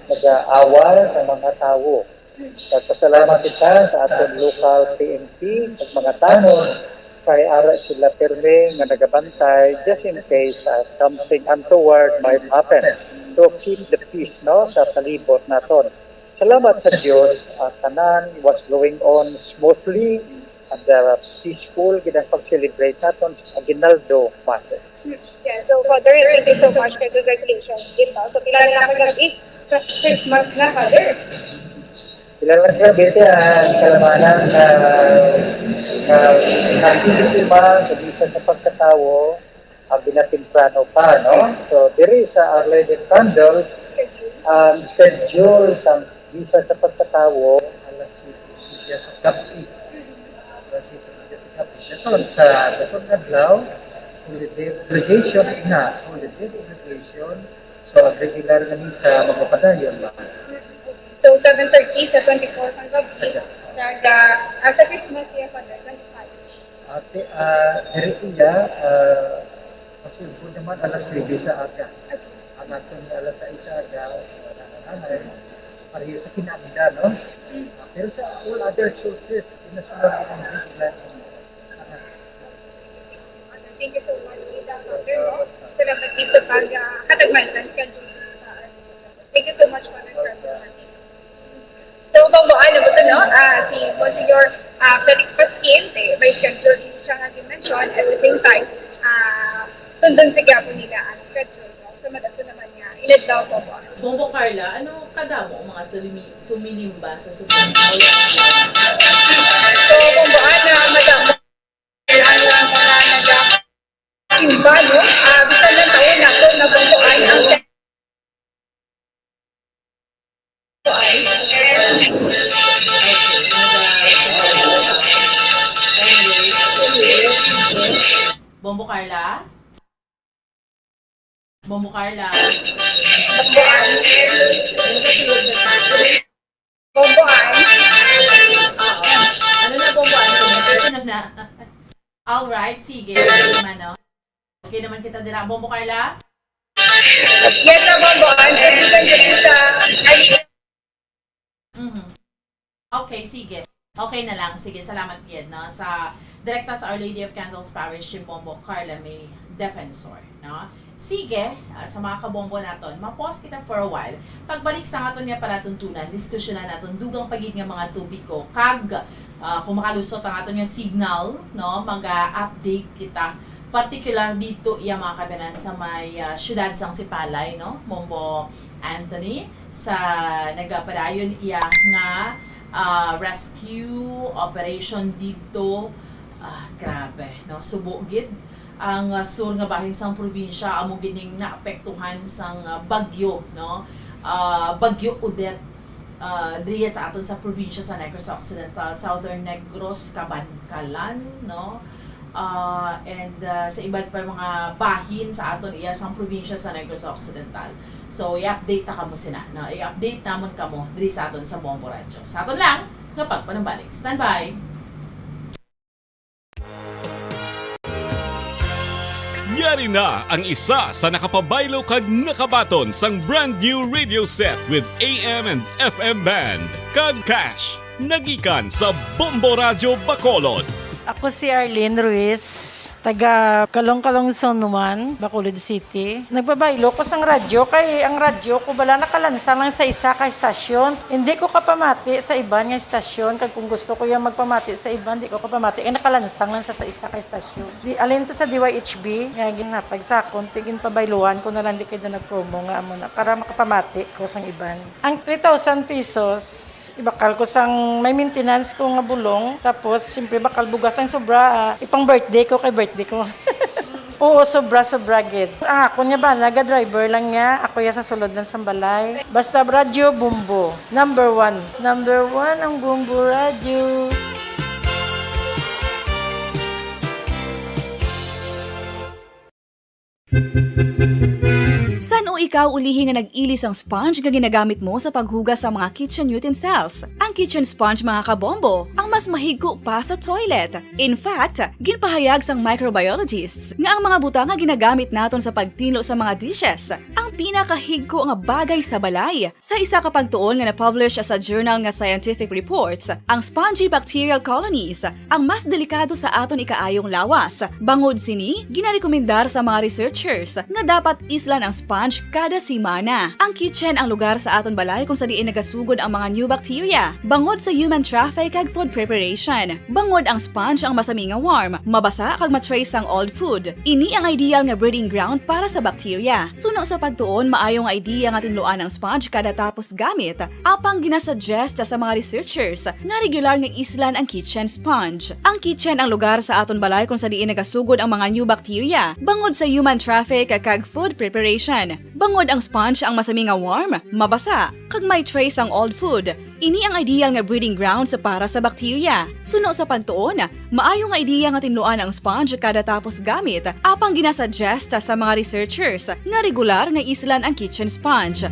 nag-aawal sa mga tawo. Nagpasalamat kita sa aton local P N P ug mga tanod kay ara sila pirme nga nagabantay just in case, ah, something untoward might happen to keep the peace, no, sa palibot naton. Salamat sa Dios, ah, tanan was going on smoothly and, ah, peaceful gid ang pag-celebrate naton sa Aguinaldo Masses. Yeah, so Father, thank you so much. Congratulations. Ito, so kilala na ko gabi. Christmas na, Father. Kilala sa gabi, ah, kalamanan na, na, na, sa bisa sa pagkatawo, ang binatemprano pa, no? So, diri sa Our Lady of Candles, ang schedule sa bisa sa pagkatawo, alas siyete sa gabi. Alas siyete sa gabi. Dason sa, dason adlaw, holiday obligation na, holiday obligation. So, ang regular na misa magpapadayon, ma'am. So, seven thirty sa twenty-four sang gabi, sa ga-, ah, sa Christmas, iya, Father, twenty-five. Ate, ah, diri iya, ah, sa sulod naman, alas nuebe sa aga. Ang aton nga alas sais sa aga, wala na, wala na, pareho sa kinanda, no? Ah, pero sa all other churches, pinasunod din ang regular. Thank you so much, Father, no? Salamat sa pag, ah, hatag man sa schedule sa Thank you so much, Father Francis. So, Bongbong, ano mo to, no? Ah, si Monsignor, ah, Felix Pasquin, eh, may schedule din siya nga dimension. At the same time, ah, sundon sa gyapon nila ang schedule, no? So, madaso naman nga, inadlaw, Bongbong. Bongbong Carla, ano kadamo ang mga sulimi-, sumilimba sa Supreme Court? So, Bongbong, ano, madamo ang mga naga-, simba, no? Ah, bisan lang taon na to, nabungkuan ang Bongbong Carla? Bongbong Carla? Bongbong Carla? Bongbong Carla? Ano na, Bongbong Carla? Sunod na. All right, sige. Okay naman, no? Okay naman kita dira, Bongbong Carla? Yes, sir, Bongbong. Ang kaibigan dito sa, ay, Mhm. Okay, sige. Okay na lang. Sige, salamat gid, no? Sa direkta sa Our Lady of Candles Parish, si Bongbong Carla may defensor, no? Sige, ah, sa mga kabombo naton, ma-pause kita for a while. Pagbalik sa aton nga palatuntunan, diskusyonan naton dugang pa gid nga mga topiko, kag, ah, kung makalusot ang aton nga signal, no, maga-update kita, partikular dito iya mga kabanan sa may, ah, siyudad sang Sipalay, no, Bombo Anthony, sa nagapadayon iya nga, ah, rescue operation dito. Ah, grabe, no, subo gid ang, ah, sur nga bahin sang probinsya amo gid ning naapektuhan sang, ah, bagyo, no? Ah, Bagyo Odette, ah, diri sa aton sa probinsya sa Negros Occidental, Southern Negros, Kabankalan, no? Ah, and, ah, sa iban pa mga bahin sa aton iya sang probinsya sa Negros Occidental. So, i-update ta kamo sina, no? I-update namon kamo diri sa aton sa Bombo Radyo. Sa aton lang nga pagpanumbalik. Standby! Yari na ang isa sa nakapabaylo kag nakabaton sang brand new radio set with A M and F M band kag cash, nagikan sa Bombo Radyo Bacolod. Ako si Arlene Ruiz, taga Calong-Calong Zone one, Bacolod City. Nagpabaylo ko sang radyo kay ang radyo ko bala nakalansang lang sa isa ka estasyon. Hindi ko kapamati sa iban nga estasyon, kag kung gusto ko yung magpamati sa iban, di ko kapamati kay nakalansang lang sa, sa isa ka estasyon. Di, alin to sa D Y H B nga ginhatag sa akon, ti ginpabayluhan ko na lang di kay na nag-promo nga amo na para makapamati ko sang iban. Ang three thousand pesos, ibakal ko sang may maintenance ko nga bulong. Tapos, siyempre, bakal bugas ang sobra, ah, ipang birthday ko kay birthday ko. Oo, sobra, sobra gid. Ang akon nga bana, ga-driver lang niya. Ako ya sa sulod lang sang balay. Basta radyo, Bombo. Number one. Number one ang Bombo Radyo. San-o ikaw ulihi nga nag-ili sang sponge nga ginagamit mo sa paghugas sa mga kitchen utensils? Ang kitchen sponge, mga kabombo, ang mas mahigko pa sa toilet. In fact, ginpahayag sang microbiologists nga ang mga butang nga ginagamit naton sa pagtinlo sa mga dishes ang pinakahigko nga bagay sa balay. Sa isa ka pagtuon nga na-publish sa journal nga Scientific Reports, ang spongy bacterial colonies ang mas delikado sa aton ikaayong lawas. Bangod sini, ginarekomendar sa mga researchers nga dapat islan ang sponge kada semana. Ang kitchen ang lugar sa aton balay kung sa diin nagasugod ang mga new bacteria, bangod sa human traffic kag food preparation. Bangod ang sponge ang masami nga warm, mabasa kag ma-trace ang old food. Ini ang ideal nga breeding ground para sa bacteria. Suno sa pagtuon, maayo nga idea nga tinluan ang sponge kada tapos gamit. Apang ginasuggest sa mga researchers nga regular nga islan ang kitchen sponge. Ang kitchen ang lugar sa aton balay kung sa diin nagasugod ang mga new bacteria, bangod sa human traffic kag food preparation. Bangod ang sponge ang masami nga warm, mabasa, kag may trace ang old food. Ini ang ideal nga breeding grounds para sa bacteria. Suno sa pagtuon, maayo nga idea nga tinluan ang sponge kada tapos gamit, apang ginasuggest sa mga researchers nga regular nga islan ang kitchen sponge.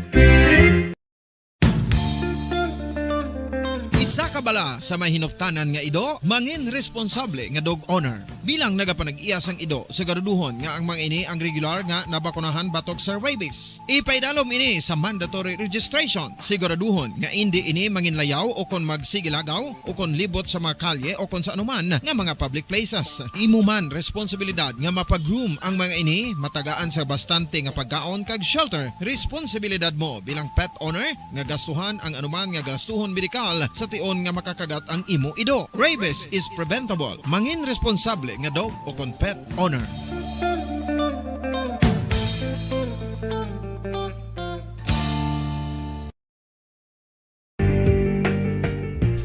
Isa ka bala sa may hinuptanan nga ido, mangin responsable nga dog owner. Bilang nagapanag-iya sang ido, siguraduhon nga ang mga ini ang regular nga nabakunahan batok sa rabies. Ipaidalom ini sa mandatory registration. Siguraduhon nga indi ini manginlayaw o kon magsigilagaw o kon libot sa mga kalye o kon sa anuman nga mga public places. Imo man responsibilidad nga mapa-groom ang mga ini, matagaan sa bastante nga pagkaon kag shelter. Responsibilidad mo bilang pet owner nga gastuhan ang anuman nga gastuhon medikal sa tion nga makakagat ang imo ido. Rabies is preventable. Mangin responsable nga dog o kon pet owner.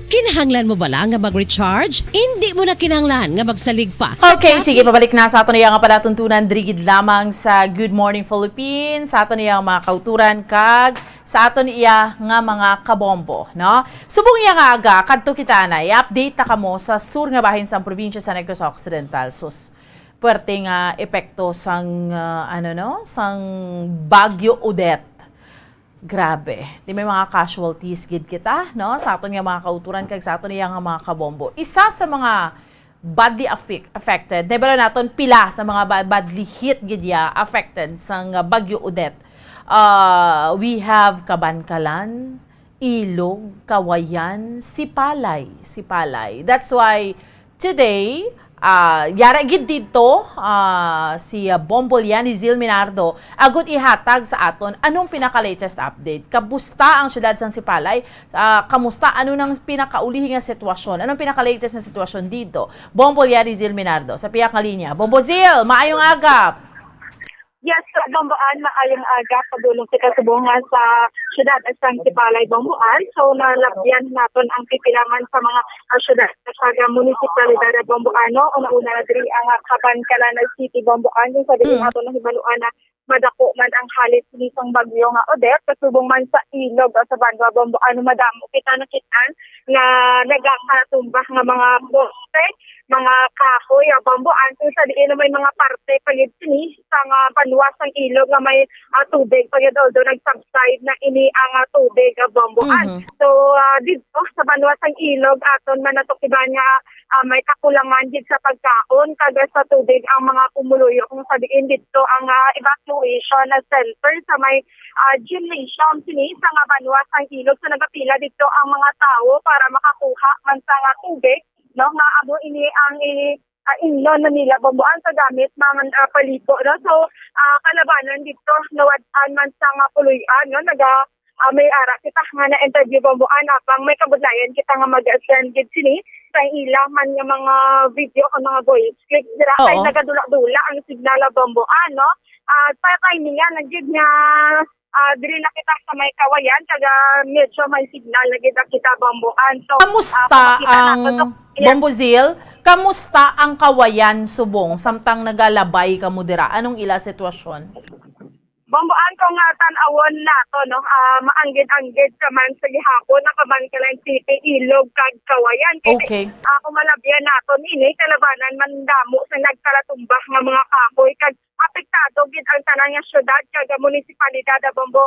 Kinahanglan mo bala nga mag-recharge? Indi mo na kinahanglan nga magsalig pa. Sa Okay, sige, pabalik na sa aton iya nga palatuntunan diri gid lamang sa Good Morning Philippines, sa aton iya nga mga kauturan kag sa aton iya nga mga kabombo, no? Subong iya nga aga, kadto kita na i-update ta kamo sa sur nga bahin sang probinsya sa Negros Occidental. Sus, puwerte nga epekto sang ah, ano no, sang Bagyo Odette. Grabe. Di may mga casualties gid kita, no? Sa aton nga mga kauturan kag sa aton iya nga mga kabombo. Isa sa mga badly affic- affected, nabalo naton pila sa mga ba- badly hit gid ya, affected sang Bagyo Odette. Uh, we have Kabankalan, Ilog, Kawayan, Sipalay, Sipalay. That's why today, ah, yara gid dito ah, si ah, Bombo Liani Zil Minardo agud ihatag sa aton anong pinaka-latest update. Kamusta ang siyudad sang Sipalay? Ah, kamusta? Ano nang pinakaulihi nga sitwasyon? Anong pinaka-latest nga sitwasyon dito? Bombo Liani Zil Minardo sa piyak nga linya. Bombo Zil, maayong aga! Yes, Bomboan, maayong aga. Padulong kita subong nga sa siyudad sang Sipalay, Bomboan. So, nalabyan naton ang pipila man sa mga ah, siyudad sa munisipalidad, Bomboan, no? Una-una na diri ang ah, Kabankalan City, Bomboan, kung sa diri Mm. naton nahibaluan na madako man ang halit ni sang bagyo nga Odette, kasubong man sa Ilog o sa Banwa, Bomboan, madamo kita nakit-an nga nagakatumba nga mga poste, mga kahoy, ah, Bomboan, kung sa diin na may mga parte pa gid sini sa nga banwa sang Ilog nga may ah, tubig pa gid, although nag-subside na ini ang ah, tubig, ah, Bomboan. Mhm. So, ah, didto sa banwa sang Ilog, aton man natukiban nga ah, may kakulangan gid sa pagkaon kag sa tubig ang mga pumuluyo, kung sa diin didto ang ah, evacuation center sa may ah, gymnasium sini sa nga banwa sang Ilog. So, nagapila didto ang mga tawo para makakuha man sa nga tubig, no, nga amo ini ang i- ah, ingnon na nila, Bomboan, sa gamit man ah, paligo, no? So, ah, kalabanan didto, nawad-an man sa nga puloy-an, no? Naga ah, may ara kita nga na-interview, Bomboan, apang may kabudlayan kita nga mag-send gid sini sa ila man nga mga video o mga voice clip dira kay Oo. nagadula-dula ang signal, ah, Bomboan, no? Ah, sa timingan na gid nga ah, diri na kita sa may Kawayan, kag medyo may signal na gid kita, Bomboan. So, Kamusta ah, makita ang nato to. Yes. Bombo Zil? Kamusta ang Kawayan subong samtang nagalabay kamo dira? Anong ila sitwasyon? Bomboan, kung ah, tan-awon nato, no, ah, maanggid-anggid ka man sa gihapon na Kabankalan City, Ilog kag Kawayan. Kay Okay. ah, kung malabyan naton ini, kalabanan man damo sa nagkalatumba nga mga kahoy kag apektado apektado gid ang tanan nga syudad kag munisipalidad, ah, Bombo,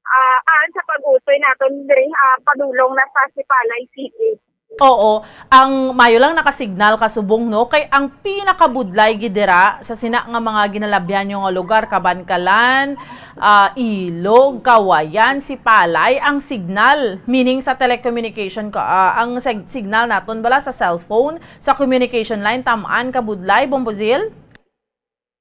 ah, an sa pag-utoy naton diri, ah, padulong na sa Sipalay City. Oo, ang mayo lang nakasignal ka subong, no? Kay ang pinakabudlay gid dira sa sina nga mga ginalabyan nyo nga lugar, Kabankalan, ah, Ilog, Kawayan, Sipalay, ang signal, meaning sa telecommunication ka, ah, ang seg-, signal naton bala sa cellphone, sa communication line, tam-an kabudlay, Bombozil?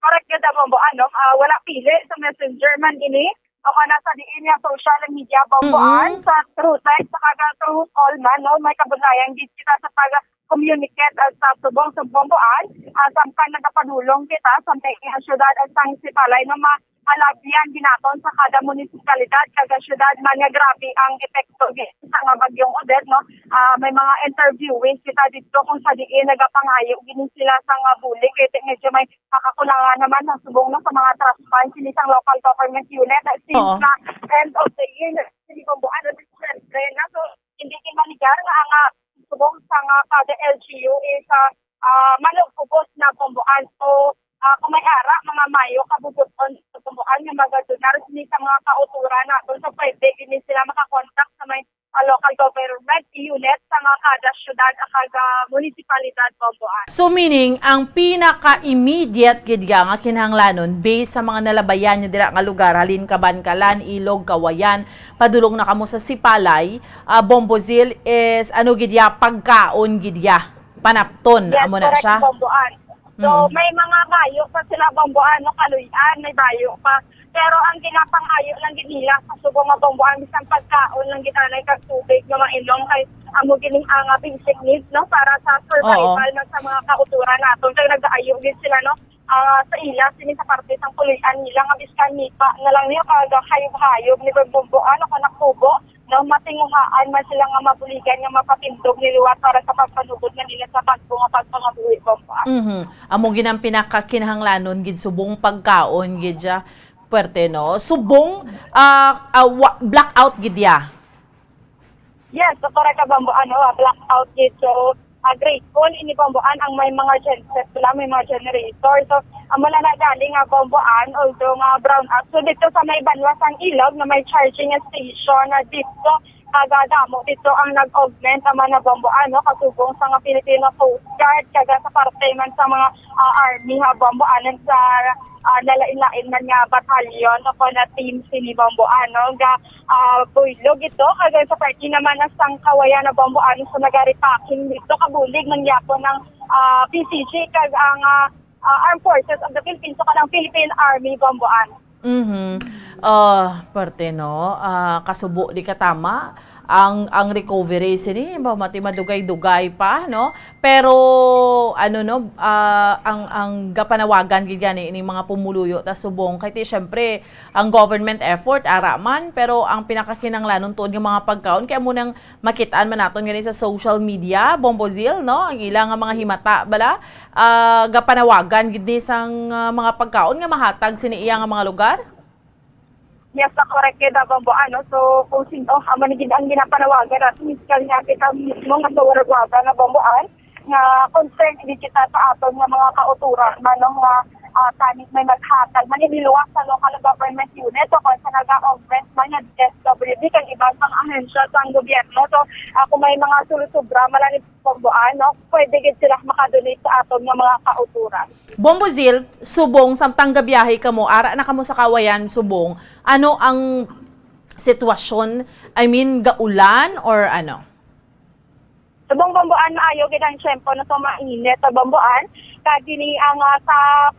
Correct gyud, Bombo, ano, ah, wala pili sa Messenger man ini, o kana sa diin nga social media, Bombo, Mm-mm. an, sa True Text, saka sa True Call man, no, may kabudlayan gid kita sa pag-communicate, ah, sa subong sa Bombo, an, ah, samtang nagapadulong kita sa may, ah, syudad, ah, sang Sipalay, no, ma-, malabyan ginaton sa kada munisipalidad, kada syudad man nga grabe ang epekto gid sa nga Bagyong Odette, no. Ah, may mga interviewee kita dito kung sa diin nagapangayo gini sila sa nga bulig, kay medyo may makakulangan naman ang subong, no, sa mga trust fund sini sang local government unit. Since Oo. na end of the year na sini, Bombo, ano, December na, so hindi gid manigar nga ang, ah, subong sa nga kada L G U is, ah, ah, manugubos na, Bombo, an. So, ah, kung may ara, mga mayo kabubuton sa, Bombo, an, nga magadonar sini sa mga kauturan naton, so pwede gid ni sila makakontak sa may ah, local government unit sa mga kada syudad kag, ah, munisipalidad, Bombo, an. So, meaning, ang pinaka-immediate gid nga, nga kinahanglanon, based sa mga nalabayan nyo dira nga lugar, halin Kabankalan, Ilog, Kawayan, padulong na kamo sa Sipalay, ah, Bombozil, is ano gid ya, pagkaon gid ya, panapton, Yes, amo na correct, siya? Bombo, an. So, Mm. may mga bayo pa sila, Bombo, an, no, kaluy-an, may bayo pa. Pero ang ginapangayo lang gid nila sa subong nga, Bombo, an, bisan pagkaon lang gid anay kag tubig nga mainom kay amo gini ang, ah, basic needs, no, para sa survival Oo. man sa mga kauturan naton. Kay nagaayo gid sila, no, ah, sa ila sini sa parte sang puloy-an nila nga bisan nipa na lang niya kag hayop-hayop ni, Bombo, an, o kana kubo, no, matinguhaan man sila nga mabuligan nga mapatindog ni liwat para sa pagpanugod nga nila sa bagyo nga pagpangabuhi, Bombo, an. Mhm. Amo gid ang pinakakinahanglanon gid, subong pagkaon gid siya. Puwerte, no? Subong, ah, ah, wa-, blackout gid ya. Yes, so correct ka, Bombo, ano, ah, blackout gid. So, ah, grateful ini, Bombo, an, ang may mga genset sila, may mga generator. So, amo lang na galing nga, Bombo, an, although nga brownout. So, dito sa may banwa sang Ilog na may charging station na dito, kag, ah, damo dito ang nag-augment naman na, Bombo, ano, kasubong sa nga Filipino Coast Guard, kag sa parte man sa mga, ah, army, ha, Bombo, anan sa, ah, nalain-lain man nga batalyon o kon na team sini, Bombo, ano, nga, ah, buylog ito, kag sa parte naman na sang Kawayan na, Bombo, ano, sa nagaripaking dito, kabulig man gyapon ng, ah, P C G kag ang, ah, ah, Armed Forces of the Philippines o kanang Philippine Army, Bombo, an. Mhm. Ah, parte, no? Ah, kasubo di ka tama. Ang, ang recovery sini, ba, mati madugay-dugay pa, no? Pero, ano, no, ah, ang, ang gapanawagan gid gani ining mga pumuluyo ta subong kay ti, syempre, ang government effort, ara man, pero ang pinakakinahanglanon tuod nga mga pagkaon, kay amo nang makit-an man naton gani sa social media, Bombo Zil, no? Ang ila nga mga himata, bala, ah, gapanawagan gid ni sang, ah, mga pagkaon nga mahatag sini iya nga mga lugar? Yes, na correct kay Dabambuan, no? So, kung sino, amo ni gid ang ginapanawagan natin, miskal nga kita mismo nga sa Waraguaba nga Bambuan, nga concerned gid kita sa aton nga mga kauturan man, no, nga, ah, tani may maghatag man, iniluwas sa local government unit o kung sa nag-augment man nga D S W D kag iban pang ahensya sang gobyerno. So, ah, kung may mga sulusubra man lang ni Bambuan, no, pwede gid sila makadonate sa aton nga mga kauturan. Bombo Zil, subong samtang gabiyahe kamo, ara na kamo sa Kawayan, subong, ano ang sitwasyon? I mean, gaulan or ano? Subong Bambuan, maayo gid ang tiyempo na so mainit sa Bambuan. Kag kini ang, ah, sa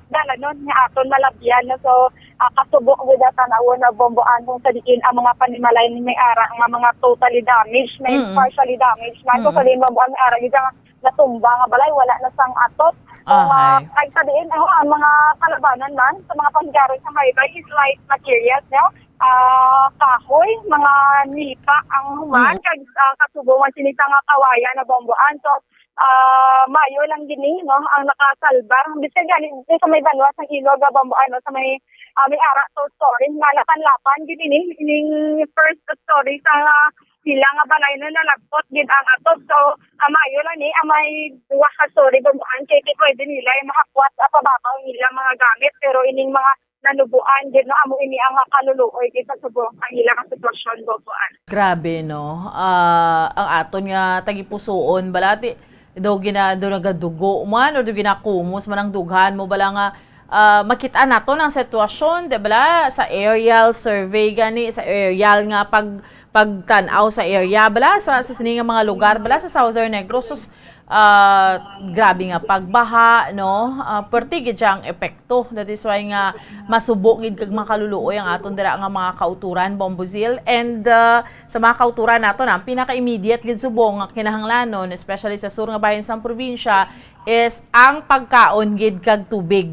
dalanon nga aton malabyan, no? So, ah, kasubo gid ang tan-awon na Bambuan kung sa diin ang mga panimalay ni may ara nga mga totally damaged, may Mm. partially damaged man. Kung sa Mm. diin Bambuan may ara gid ang natumba nga balay, wala na sang atop. Kung, ah, Ahay. kag sa diin, oh, ang mga kalabanan man sa mga pangyari sa Maybay is light materials, no? Ah, kahoy, mga nipa ang human, Mm. kag, ah, kasubo man sini sa nga Kawayan na Bambuan. So, ah, maayo lang gini, no, ang nakasalbar. Bisan gani, sa may banwa sang Ilog, ah, Bambuan, no, sa may, ah, may ara two story, malapan-lapan gid ini, ining first story sa, ah, ila nga balay na nalagpot gid ang atop. So, ah, maayo lang ni, ah, may duha ka story Bambuan, kay, kay pwede nila, eh, mahakwat, ah, pababaw ang ilang mga gamit, pero ining mga nanuboan gid, no, amo ini ang, ah, kaluluoy gid sa subong ang ilang sitwasyon, Bombo An. Grabe, no? Ah, ang aton nga tagipusoon, bala, ti-, daw gina-, daw nagadugo man, o daw ginakumos man ang dughan mo, bala nga, ah, makita naton ang sitwasyon, di bala, sa aerial survey gani, sa aerial nga pag-, pagtan-aw sa area, bala, sa, sa sini nga mga lugar, bala, sa Southern Negros, sus, ah, grabe nga pagbaha, no? Ah, perti gid siya ang epekto. That is why nga masubo gid kag makaluluoy ang aton dira nga mga kauturan, Bombo Zil. And, ah, sa mga kauturan nato na, ang pinaka-immediate gid subong nga kinahanglanon, especially sa sur nga bahin sang probinsya, is ang pagkaon gid kag tubig.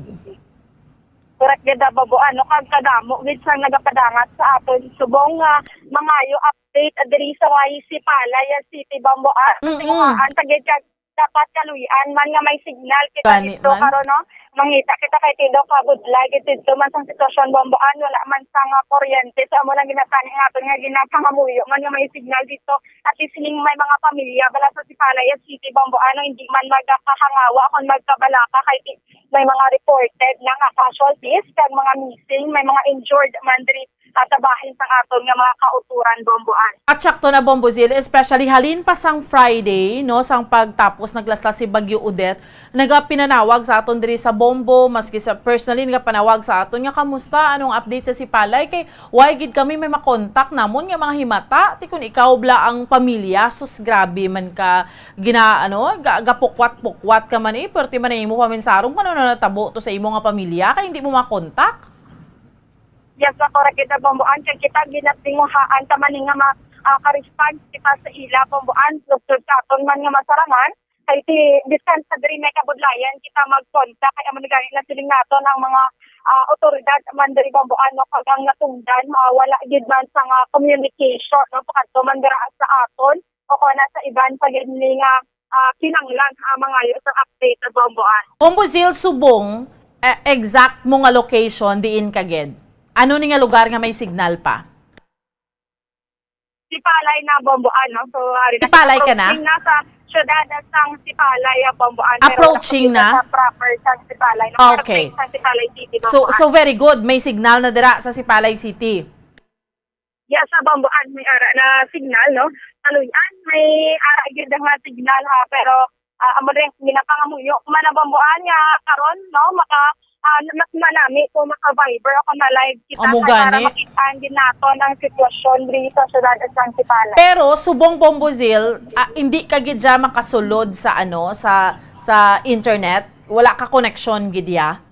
Correct gid, ah, Bombo An, no? Kag kadamo gid sang nagapadangat sa aton subong nga mangayo update, ah, diri sa may Sipalay, ah, City, Bombo An. Mm-mm. Tinguhaan ta gid kag dapat kaluy-an man nga may signal kita. Gani dito man. Karon, no? Mangita kita kay ti daw kabudlay gid dito man sang sitwasyon, Bombo An, wala man sang, ah, kuryente. So, amo lang ginatani nga aton nga ginapangamuyo man nga may signal dito. At least, sining may mga pamilya bala sa Sipalay, ah, City, Bombo An, no, hindi man magakahangawa kung magkabalaka kay ti-, may mga reported na nga casualties kag mga missing, may mga injured man diri, ah, sa bahin sang aton nga mga kauturan, Bombo An. At sakto na, Bombo Zil, especially halin pa sang Friday, no, sang pagtapos naglaslas si Bagyo Odette, nagapinanawag sa aton diri sa Bombo, maski sa personally nagapanawag sa aton nga, "Kamusta? Anong update sa Sipalay?" Kay why gid kami may makontak namon nga mga himata, ti kun ikaw bala ang pamilya, sus, grabe man ka gina-, ano, ga-, gapukwat-pukwat ka man, eh, perti man ang imo paminsarong, kung ano na natabo to sa imo nga pamilya, kay hindi mo makontak. Yes, sa correct kita, Bombo An, kay kita ginatinguhaan ta man ni nga ma-, ah, ka-respond kita sa ila, Bombo An, lugtod sa aton man nga masarangan, kay ti, bisan sa diri may kabudlayan kita mag-contact, kay amo ni gani na siling naton ang mga, ah, otoridad man diri, Bombo An, no, kag ang natungdan, ah, wala gid man sa nga communication, no, pakadto man dira sa aton o kung sa iban pa gid ni nga, ah, kinahanglan, ah, mangayo sa update, Bombo An. Bombo Zil, subong, eh, exact mo nga location diin ka gid? Ano ni nga lugar nga may signal pa? Sipalay na, Bombo An, no? So, ari na, Sipalay ka na? Approaching na sa syudad sang Sipalay, ah, Bombo An. Pero wala pa kita sa proper sa Sipalay, no? Okay. Approaching sa Sipalay City, Bombo An. So, so very good. May signal na dira sa Sipalay City. Yes, sa Bombo An, may ara na signal, no? Kaluy-an, may ara gid nga signal, ha, pero, ah, amo rin, ginapangamuyo man ang Bombo An nga karon, no, maka, ah, mas manami kung maka-Viber o kung ma-live kita. Amo gani. Para makita gid naton ang sitwasyon diri sa syudad sang Sipalay. Pero subong, Bombo Zil, ah, hindi ka gid siya makasulod sa, ano, sa, sa internet? Wala ka connection gid ya?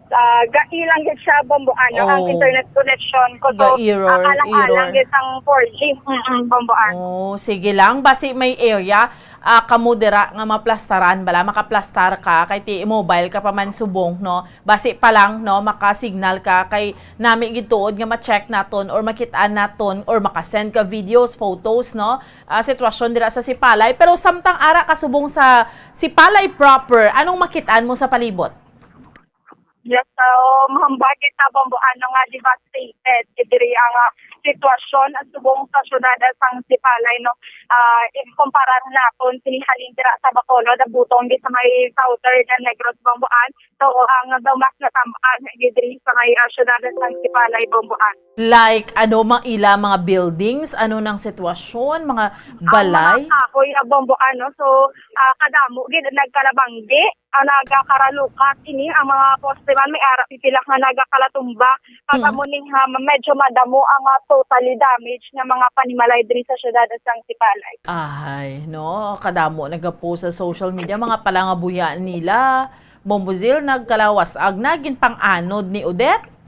Ah, gai lang gid siya, Bombo An, ang internet connection ko. So, ga-error, ah, kalang-alang gid sang four G. Mm-mm, Bombo An. Oh, sige lang. Basi may area, ah, kamo dira nga maplastaran bala, makaplastar ka, kay ti mobile ka pa man subong, no? Basi pa lang, no, makasignal ka, kay nami gid tuod nga ma-check naton or makit-an naton or makasend ka videos, photos, no? Ah, sitwasyon dira sa Sipalay. Pero samtang ara ka subong sa Sipalay proper, anong makit-an mo sa palibot? Yes, so, mahambal kita, Bombo An, nga devastated diri ang, ah, sitwasyon at subong sa syudad sang Sipalay, no? Ah, ikumpara naton sini halin dira sa Bacolod, butong di sa may southern Negros, Bombo An. So, ang daw mas natam-an diri sa may, ah, syudad sang Sipalay, Bombo An. Like, ano, mga ila, mga buildings, ano nang sitwasyon, mga balay? Ang mga kahoy, ah, Bombo An, no? So, ah, kadamo gid nagkalabanggi. Ang nagakaralukat ini, ang mga poste man, may ara pipila nga nagakalatumba. Kag amo ni nga medyo madamo ang, ah, totally damage nga mga panimalay diri sa syudad sang Sipalay. Ahay, no? Kadamo nagapost sa social media, mga palangabuya nila. Bombo Zil, nagkalawas-ag na, ginpang-anod ni Odette?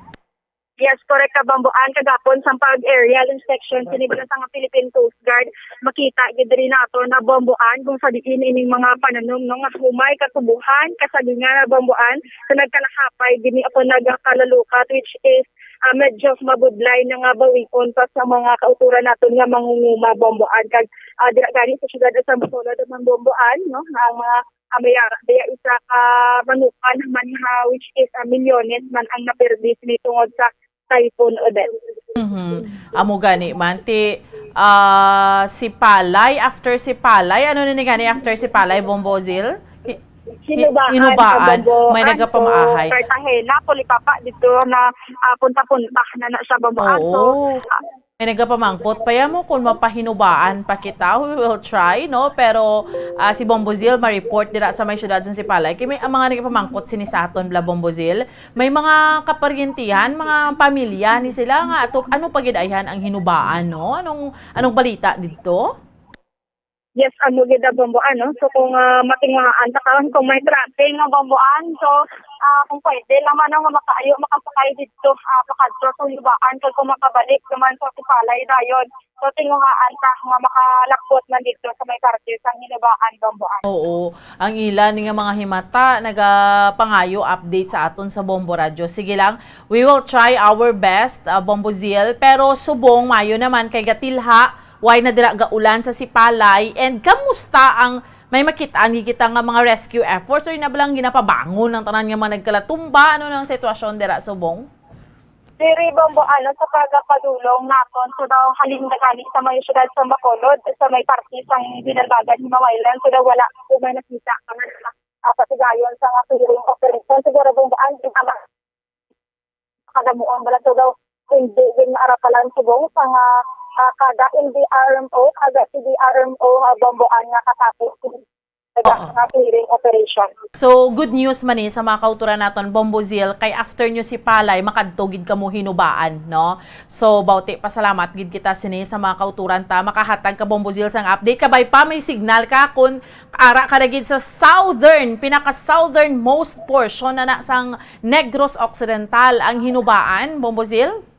Yes, correct ka, Bombo An. Kagapon, sang pag-aerial inspection, sini bala sa nga Philippine Coast Guard, makita gid diri nato na, Bombo An, kung sa diin ining mga pananom, no, nga humay katubuhan, kasagingan na, Bombo An, sa nagkalahapay, gini ako nagakalalukat, which is, ah, medyo mabudlay na nga bawion pa sa mga kauturan naton nga mangunguma, Bombo An. Kag, ah, dira gani sa siyudad sa Bacolod, man, Bombo An, no, nga ang mga ah, may ara, diya isa ka manukan man ha, which is, ah, milyones man ang napirdi sini tungod sa Typhoon Odette. Mhm. Amo gani man ti, ah, Sipalay, after Sipalay, ano na ni gani after Sipalay, Bombo Zil? Hi-, Hinubaan, hinubaan, ah, Bombo, may nagapamaahay. Cartagena, Policapac, dito na, ah, punta-punta na na siya, Bombo, ah, so, oo. Ah, may nagapamangkot pa ya mo kung mapahinubaan pa kita. We will try, no? Pero, ah, si Bombo Zil, ma-report dira sa may siyudad sa Sipalay. Kay may, ang mga nagapamangkot sini sa aton, bala, Bombo Zil. May mga kaparyentihan, mga pamilya ni sila nga ato, ano pa gid ayhan ang hinubaan, no? Anong, anong balita didto? Yes, amo gid ang, Bombo, ano? So, kung, ah, matinguhaan ta karon, kung may traffic nga, Bombo, an, so, ah, kung pwede naman nga makaayo, makasakay didto, ah, pakadto sa Lubaan, kag kung makabalik naman sa Sipalay dayon. So, tinguhaan ta nga makalakbot man didto sa may parte sang Hinubaan, Bombo, an. Oo, ang ila ni nga mga himata nagapangayo update sa aton sa Bombo Radyo. Sige lang, we will try our best, ah, Bombo Zil, pero subong maayo naman kay gatilha, way na dira gaulan sa Sipalay, and kamusta ang, may makit-an gid kita nga mga rescue efforts, or na ba lang ginapabangon ang tanan nga mga nagkalatumba? Ano na ang sitwasyon dira subong? Diri, Bombo, ano, sa pagapadulong naton, so daw halin na gani sa may siyudad sa Bacolod, sa may parte sang Binalbagan, Himawayan, so daw wala ko may nakita ka nga, ah, patigayon sa nga clearing operation. Siguro, Bombo, ang ginawa kadamuon bala, so daw hindi din maarapalan subong sa nga, ah, kada N D R M O, kada C D R M O, ah, Bombo, an, nga katapos Oo. Nga clearing operation. So, good news man ni sa mga kauturan naton, Bombo Zil, kay after nyo Sipalay, makadto gid kamo Hinubaan, no? So, bauti, pasalamat gid kita sini sa mga kauturan ta, makahatag ka, Bombo Zil, sang update. Kabay pa, may signal ka kung ara ka na gid sa southern, pinaka-southernmost portion na na sang Negros Occidental, ang Hinubaan, Bombo Zil?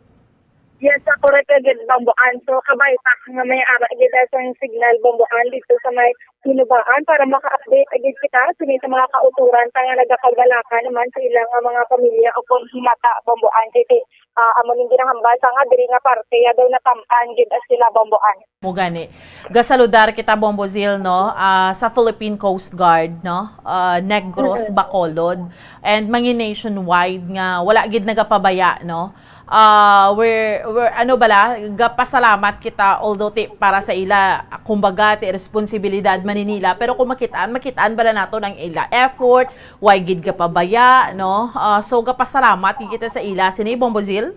Yes, sa correct ka gid, Bombo An. So, kabay pa nga may ara gid sang signal, Bombo An, dito sa may Hinubaan para maka-update gid kita sini sa mga kauturan ta nga nagapagbalaka naman sa ilang nga mga pamilya o kung himata, Bombo An. Kay, ah, amo ning ginahambal ta nga diri nga parte ya daw natam-an gid sila, Bombo An. Mo gani. Gasaludar kita, Bombo Zil, no? Ah, sa Philippine Coast Guard, no? Ah, Negros, Mm-mm. Bacolod, and mga nationwide nga wala gid nagapabaya, no? Ah, we're, we're, ano bala, gapasalamat kita, although ti, para sa ila, kumbaga, ti responsibilidad man ni nila, pero kung makitaan, makitaan bala naton ang ila effort, way gid gapabaya, no? Ah, so, gapasalamat gid kita sa ila. Sini, Bombo Zil?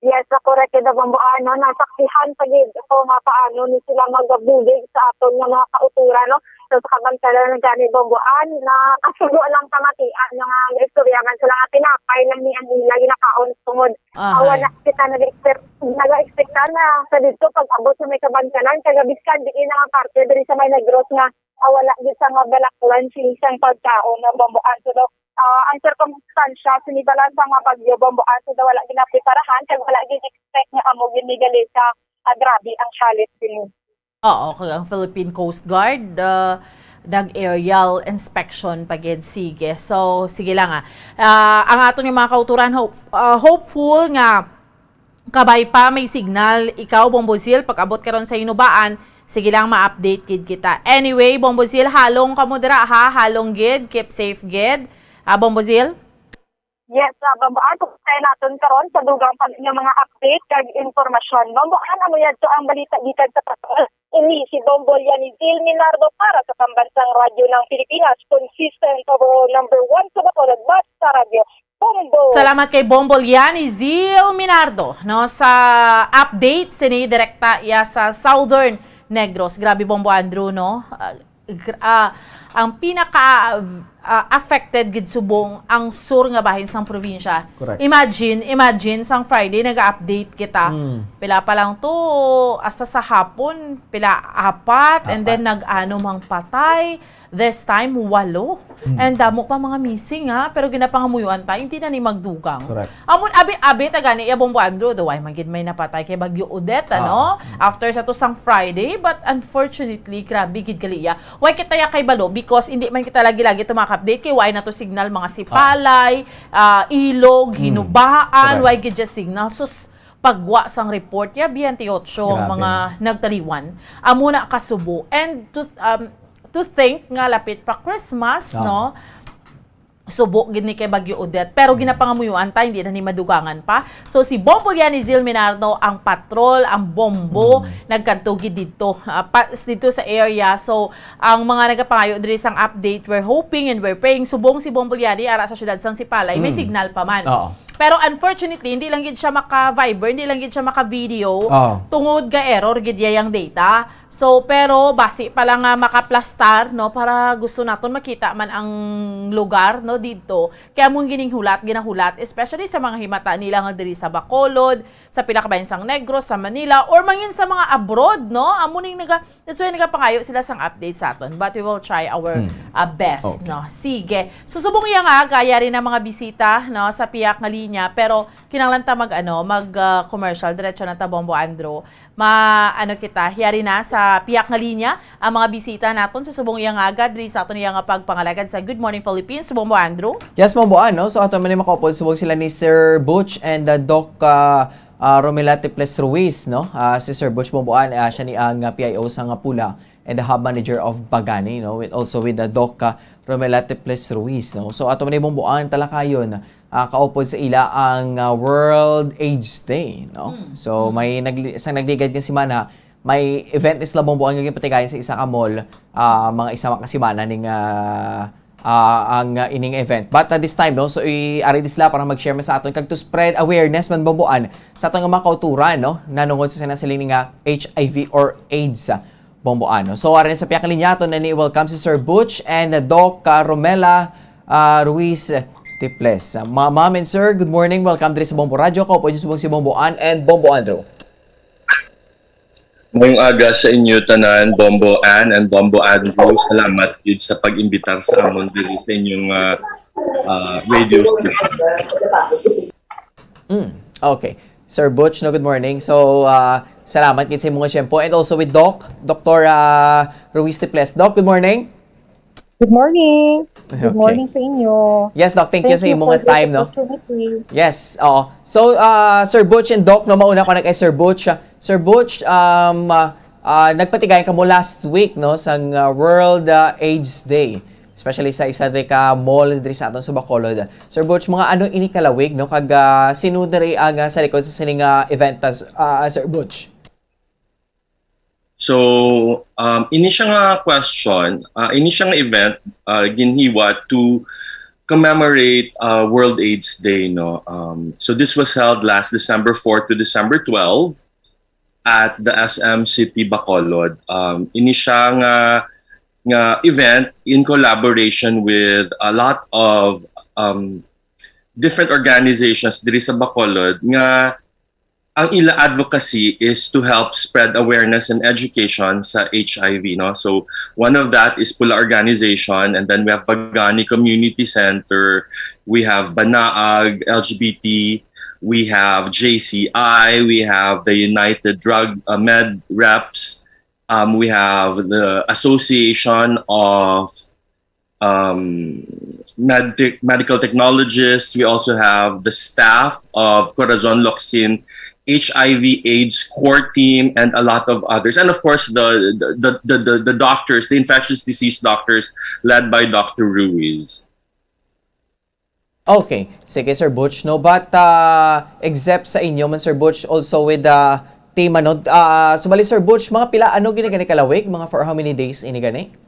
Yes, sa correct gid, Bombo An, no, nasaksihan pa gid ko nga paano ni sila magabulig sa aton nga mga kauturan, no? So, sa kabantalan na gani, Bombo An, na kasugo lang kamatian nga istorya man sila nga tinapay lang ni ang ila ginakaon tungod, ah, Ahay. Wala kita nag-expect, nag-expectan na sa dito pag-abot sa may kabantalan, kag bisan diin nga parte diri sa may Negros nga, ah, wala gid sa nga balaklan sing sang pagkaon nga, Bombo An. So, daw, ah, ang sirkumstansya sini bala sa nga bagyo, Bombo An, so daw wala ginapreparahan kag wala gid expect nga amo gid ni gali sa, ah, grabe ang halit sini. Oo, kag ang Philippine Coast Guard, ah, nag-aerial inspection pa gid. Sige. So, sige lang, ah. Ah, ang aton nga mga kauturan, hope, ah, hopeful nga kabay pa may signal. Ikaw, Bombo Zil, pag-abot karon sa Hinubaan, sige lang, ma-update gid kita. Anyway, Bombo Zil, halong kamo dira, ha? Halong gid, keep safe gid. Ah, Bombo Zil? Yes, ah, Bombo An, kung tayo naton karon sa dugang pa nga mga update kag impormasyon. Bombo An, amo yadto ang balita gikan sa Patol. Ini si Bombo Lianizil Minardo para sa Pambansang Radyo ng Pilipinas, consistent overall number one sa Bacolod, basta Radyo Bombo. Salamat kay Bombo Lianizil Minardo, no, sa update sini direkta ya sa Southern Negros. Grabe, Bombo Andrew, no? Ah, gra-, ah, ang pinaka, ah, affected gid subong ang sur nga bahin sang probinsya. Correct. Imagine, imagine sang Friday nag-update kita. Mm. Pila pa lang to, hasta sa hapon, pila, apat, and Apat. then nag-anom ang patay. This time, walo. Mm. And damo pa mga missing, ha? Pero ginapangamuyoan ta, hindi na ni magdugang. Correct. Amon, abi-abi ta gani, ya, Bombo Andrew, daw ay man gid may napatay kay Bagyo Odette, ano? Oo. After sa to sang Friday, but unfortunately, grabe gid gali ya. Why kita ya kay balo? Because hindi man kita lagi-lagi tumakapdate kay why na to signal, mga Sipalay, ah, Ilog, Hmm. Hinubaan, Correct. Why gid ya signal? Sus, pagwa sang report ya, biyente otso ang Grabe, mga no? nagtaliwan. Amo na kasubo. And to, um, to think nga lapit pa Christmas, Oo. no? subo gid ni kay Bagyo Odette. Pero ginapangamuyoan ta, hindi na ni madugangan pa. So, si Bombo Liani Zil Minardo ang patrol, ang bombo, nagkadto gid didto, ah, pa, didto sa area. So, ang mga nagapangayo diri sang update, we're hoping and we're praying, subong si Bombo Liani, ara sa siyudad sang Sipalay, may signal pa man. Oo. Pero unfortunately, hindi lang gid siya maka-Viber, hindi lang gid siya maka-video, Oo. tungod ga error gid yang data. So, pero basi pa lang nga makaplastar, no, para gusto naton makita man ang lugar, no, didto. Kaya mo gining hulat, ginahulat, especially sa mga himata nila nga diri sa Bacolod, sa pila ka bayan sang Negros, sa Manila, or mangin sa mga abroad, no? Amo ning naga, that's why nagapangayo sila sang update sa aton. But we will try our, Hmm. uh, best, Okay. no? Sige. So, subong iya nga, kaya rin ang mga bisita, no, sa piyak nga linya, pero kinahanglan ta mag, ano, mag, uh, commercial, diretso na ta, Bombo Andrew. Ma, ano kita, yari na sa piyak nga linya ang mga bisita naton sa subong iya nga agad diri sa aton iya nga pagpangalagad sa Good Morning Philippines, Bombo Andrew. Yes, Bombo Ann, no? So, ato man ni makaupod subong sila ni Sir Butch and, uh, Doc, uh, uh, Romela Tiples Ruiz, no? Uh, si Sir Butch, Bombo Ann, uh, siya ni ang, uh, P I O sa nga Pula and the Hub Manager of Bagani, no? With, also with the Doc, uh, Romela Tiples Ruiz, no? So, ato man ni, Bombo Ann, talakayon, ah, kaupod sa ila ang, ah, World AIDS Day, no? Mm. So, Mm. may nagli-, sa nagligad nga semana, may event ni sila, Bombo Ann, nga ginpatigayon sa isa ka mall, ah, mga isa ka semana ning, ah, ah, ang, ah, ining event. But, ah, this time, no, so i-, ari di sila para mag-share man sa aton kag to spread awareness man, Bombo Ann, sa aton nga mga kauturan, no, nanungod sa sinasiling nga H I V or AIDS. Bombo Ann. So, ari sa piyak nga linya, aton na ni welcome si Sir Butch and Doc, ah, Romela, ah, Ruiz Tiples. Ah, ma-, ma'am and sir, good morning. Welcome diri sa Bombo Radyo. Kaupod niyo subong si Bombo Ann and Bombo Andrew. Ngayong aga sa inyo tanan, Bombo Ann and Bombo Andrew. Salamat gid sa pag-imbitar sa amon diri sa inyong, ah, ah, radio station. Mm, okay. Sir Butch, no, good morning. So, ah, salamat gid sa imong tiyempo. And also with Doc, Doktor, ah, Ruiz Tiples. Doc, good morning. Good morning. Good Okay. morning sa inyo. Yes, Doc, thank you Thank sa you imong for this time, no? opportunity. Yes, oo. So, ah, Sir Butch and Doc, no, mauna ko na kay Sir Butch. Sir Butch, um, ah, ah, nagpatigayon kamo last week, no, sang, ah, World, ah, AIDS Day, especially sa isa di ka mall diri sa aton sa Bacolod. Sir Butch, mga ano ini kalawig, no? Kag, ah, sino diri ang, ah, sa likod sa sining, ah, event, ah, Sir Butch? So, um, ini siya nga question, ah, ini siya nga event, ah, ginhiwa to commemorate, ah, World AIDS Day, no? Um, so this was held last December fourth to December twelve at the S M City Bacolod. Um, ini siya nga, nga event in collaboration with a lot of, um, different organizations diri sa Bacolod nga ang ila advocacy is to help spread awareness and education sa H I V, no? So, one of that is Pula Organization, and then we have Bagani Community Center, we have Banaag L G B T, we have J C I, we have the United Drug, uh, Med Reps, um, we have the Association of, um, med-, medical technologists. We also have the staff of Corazon Locsin H I V AIDS core team and a lot of others. And of course, the, the, the, the, the doctors, the infectious disease doctors led by Doctor Ruiz. Okay. Sige, Sir Butch, no? But, ah, except sa inyo man, Sir Butch, also with the team, ano, ah, sumali, Sir Butch, mga pila, ano gini gani kalawig? Mga for how many days ini gani?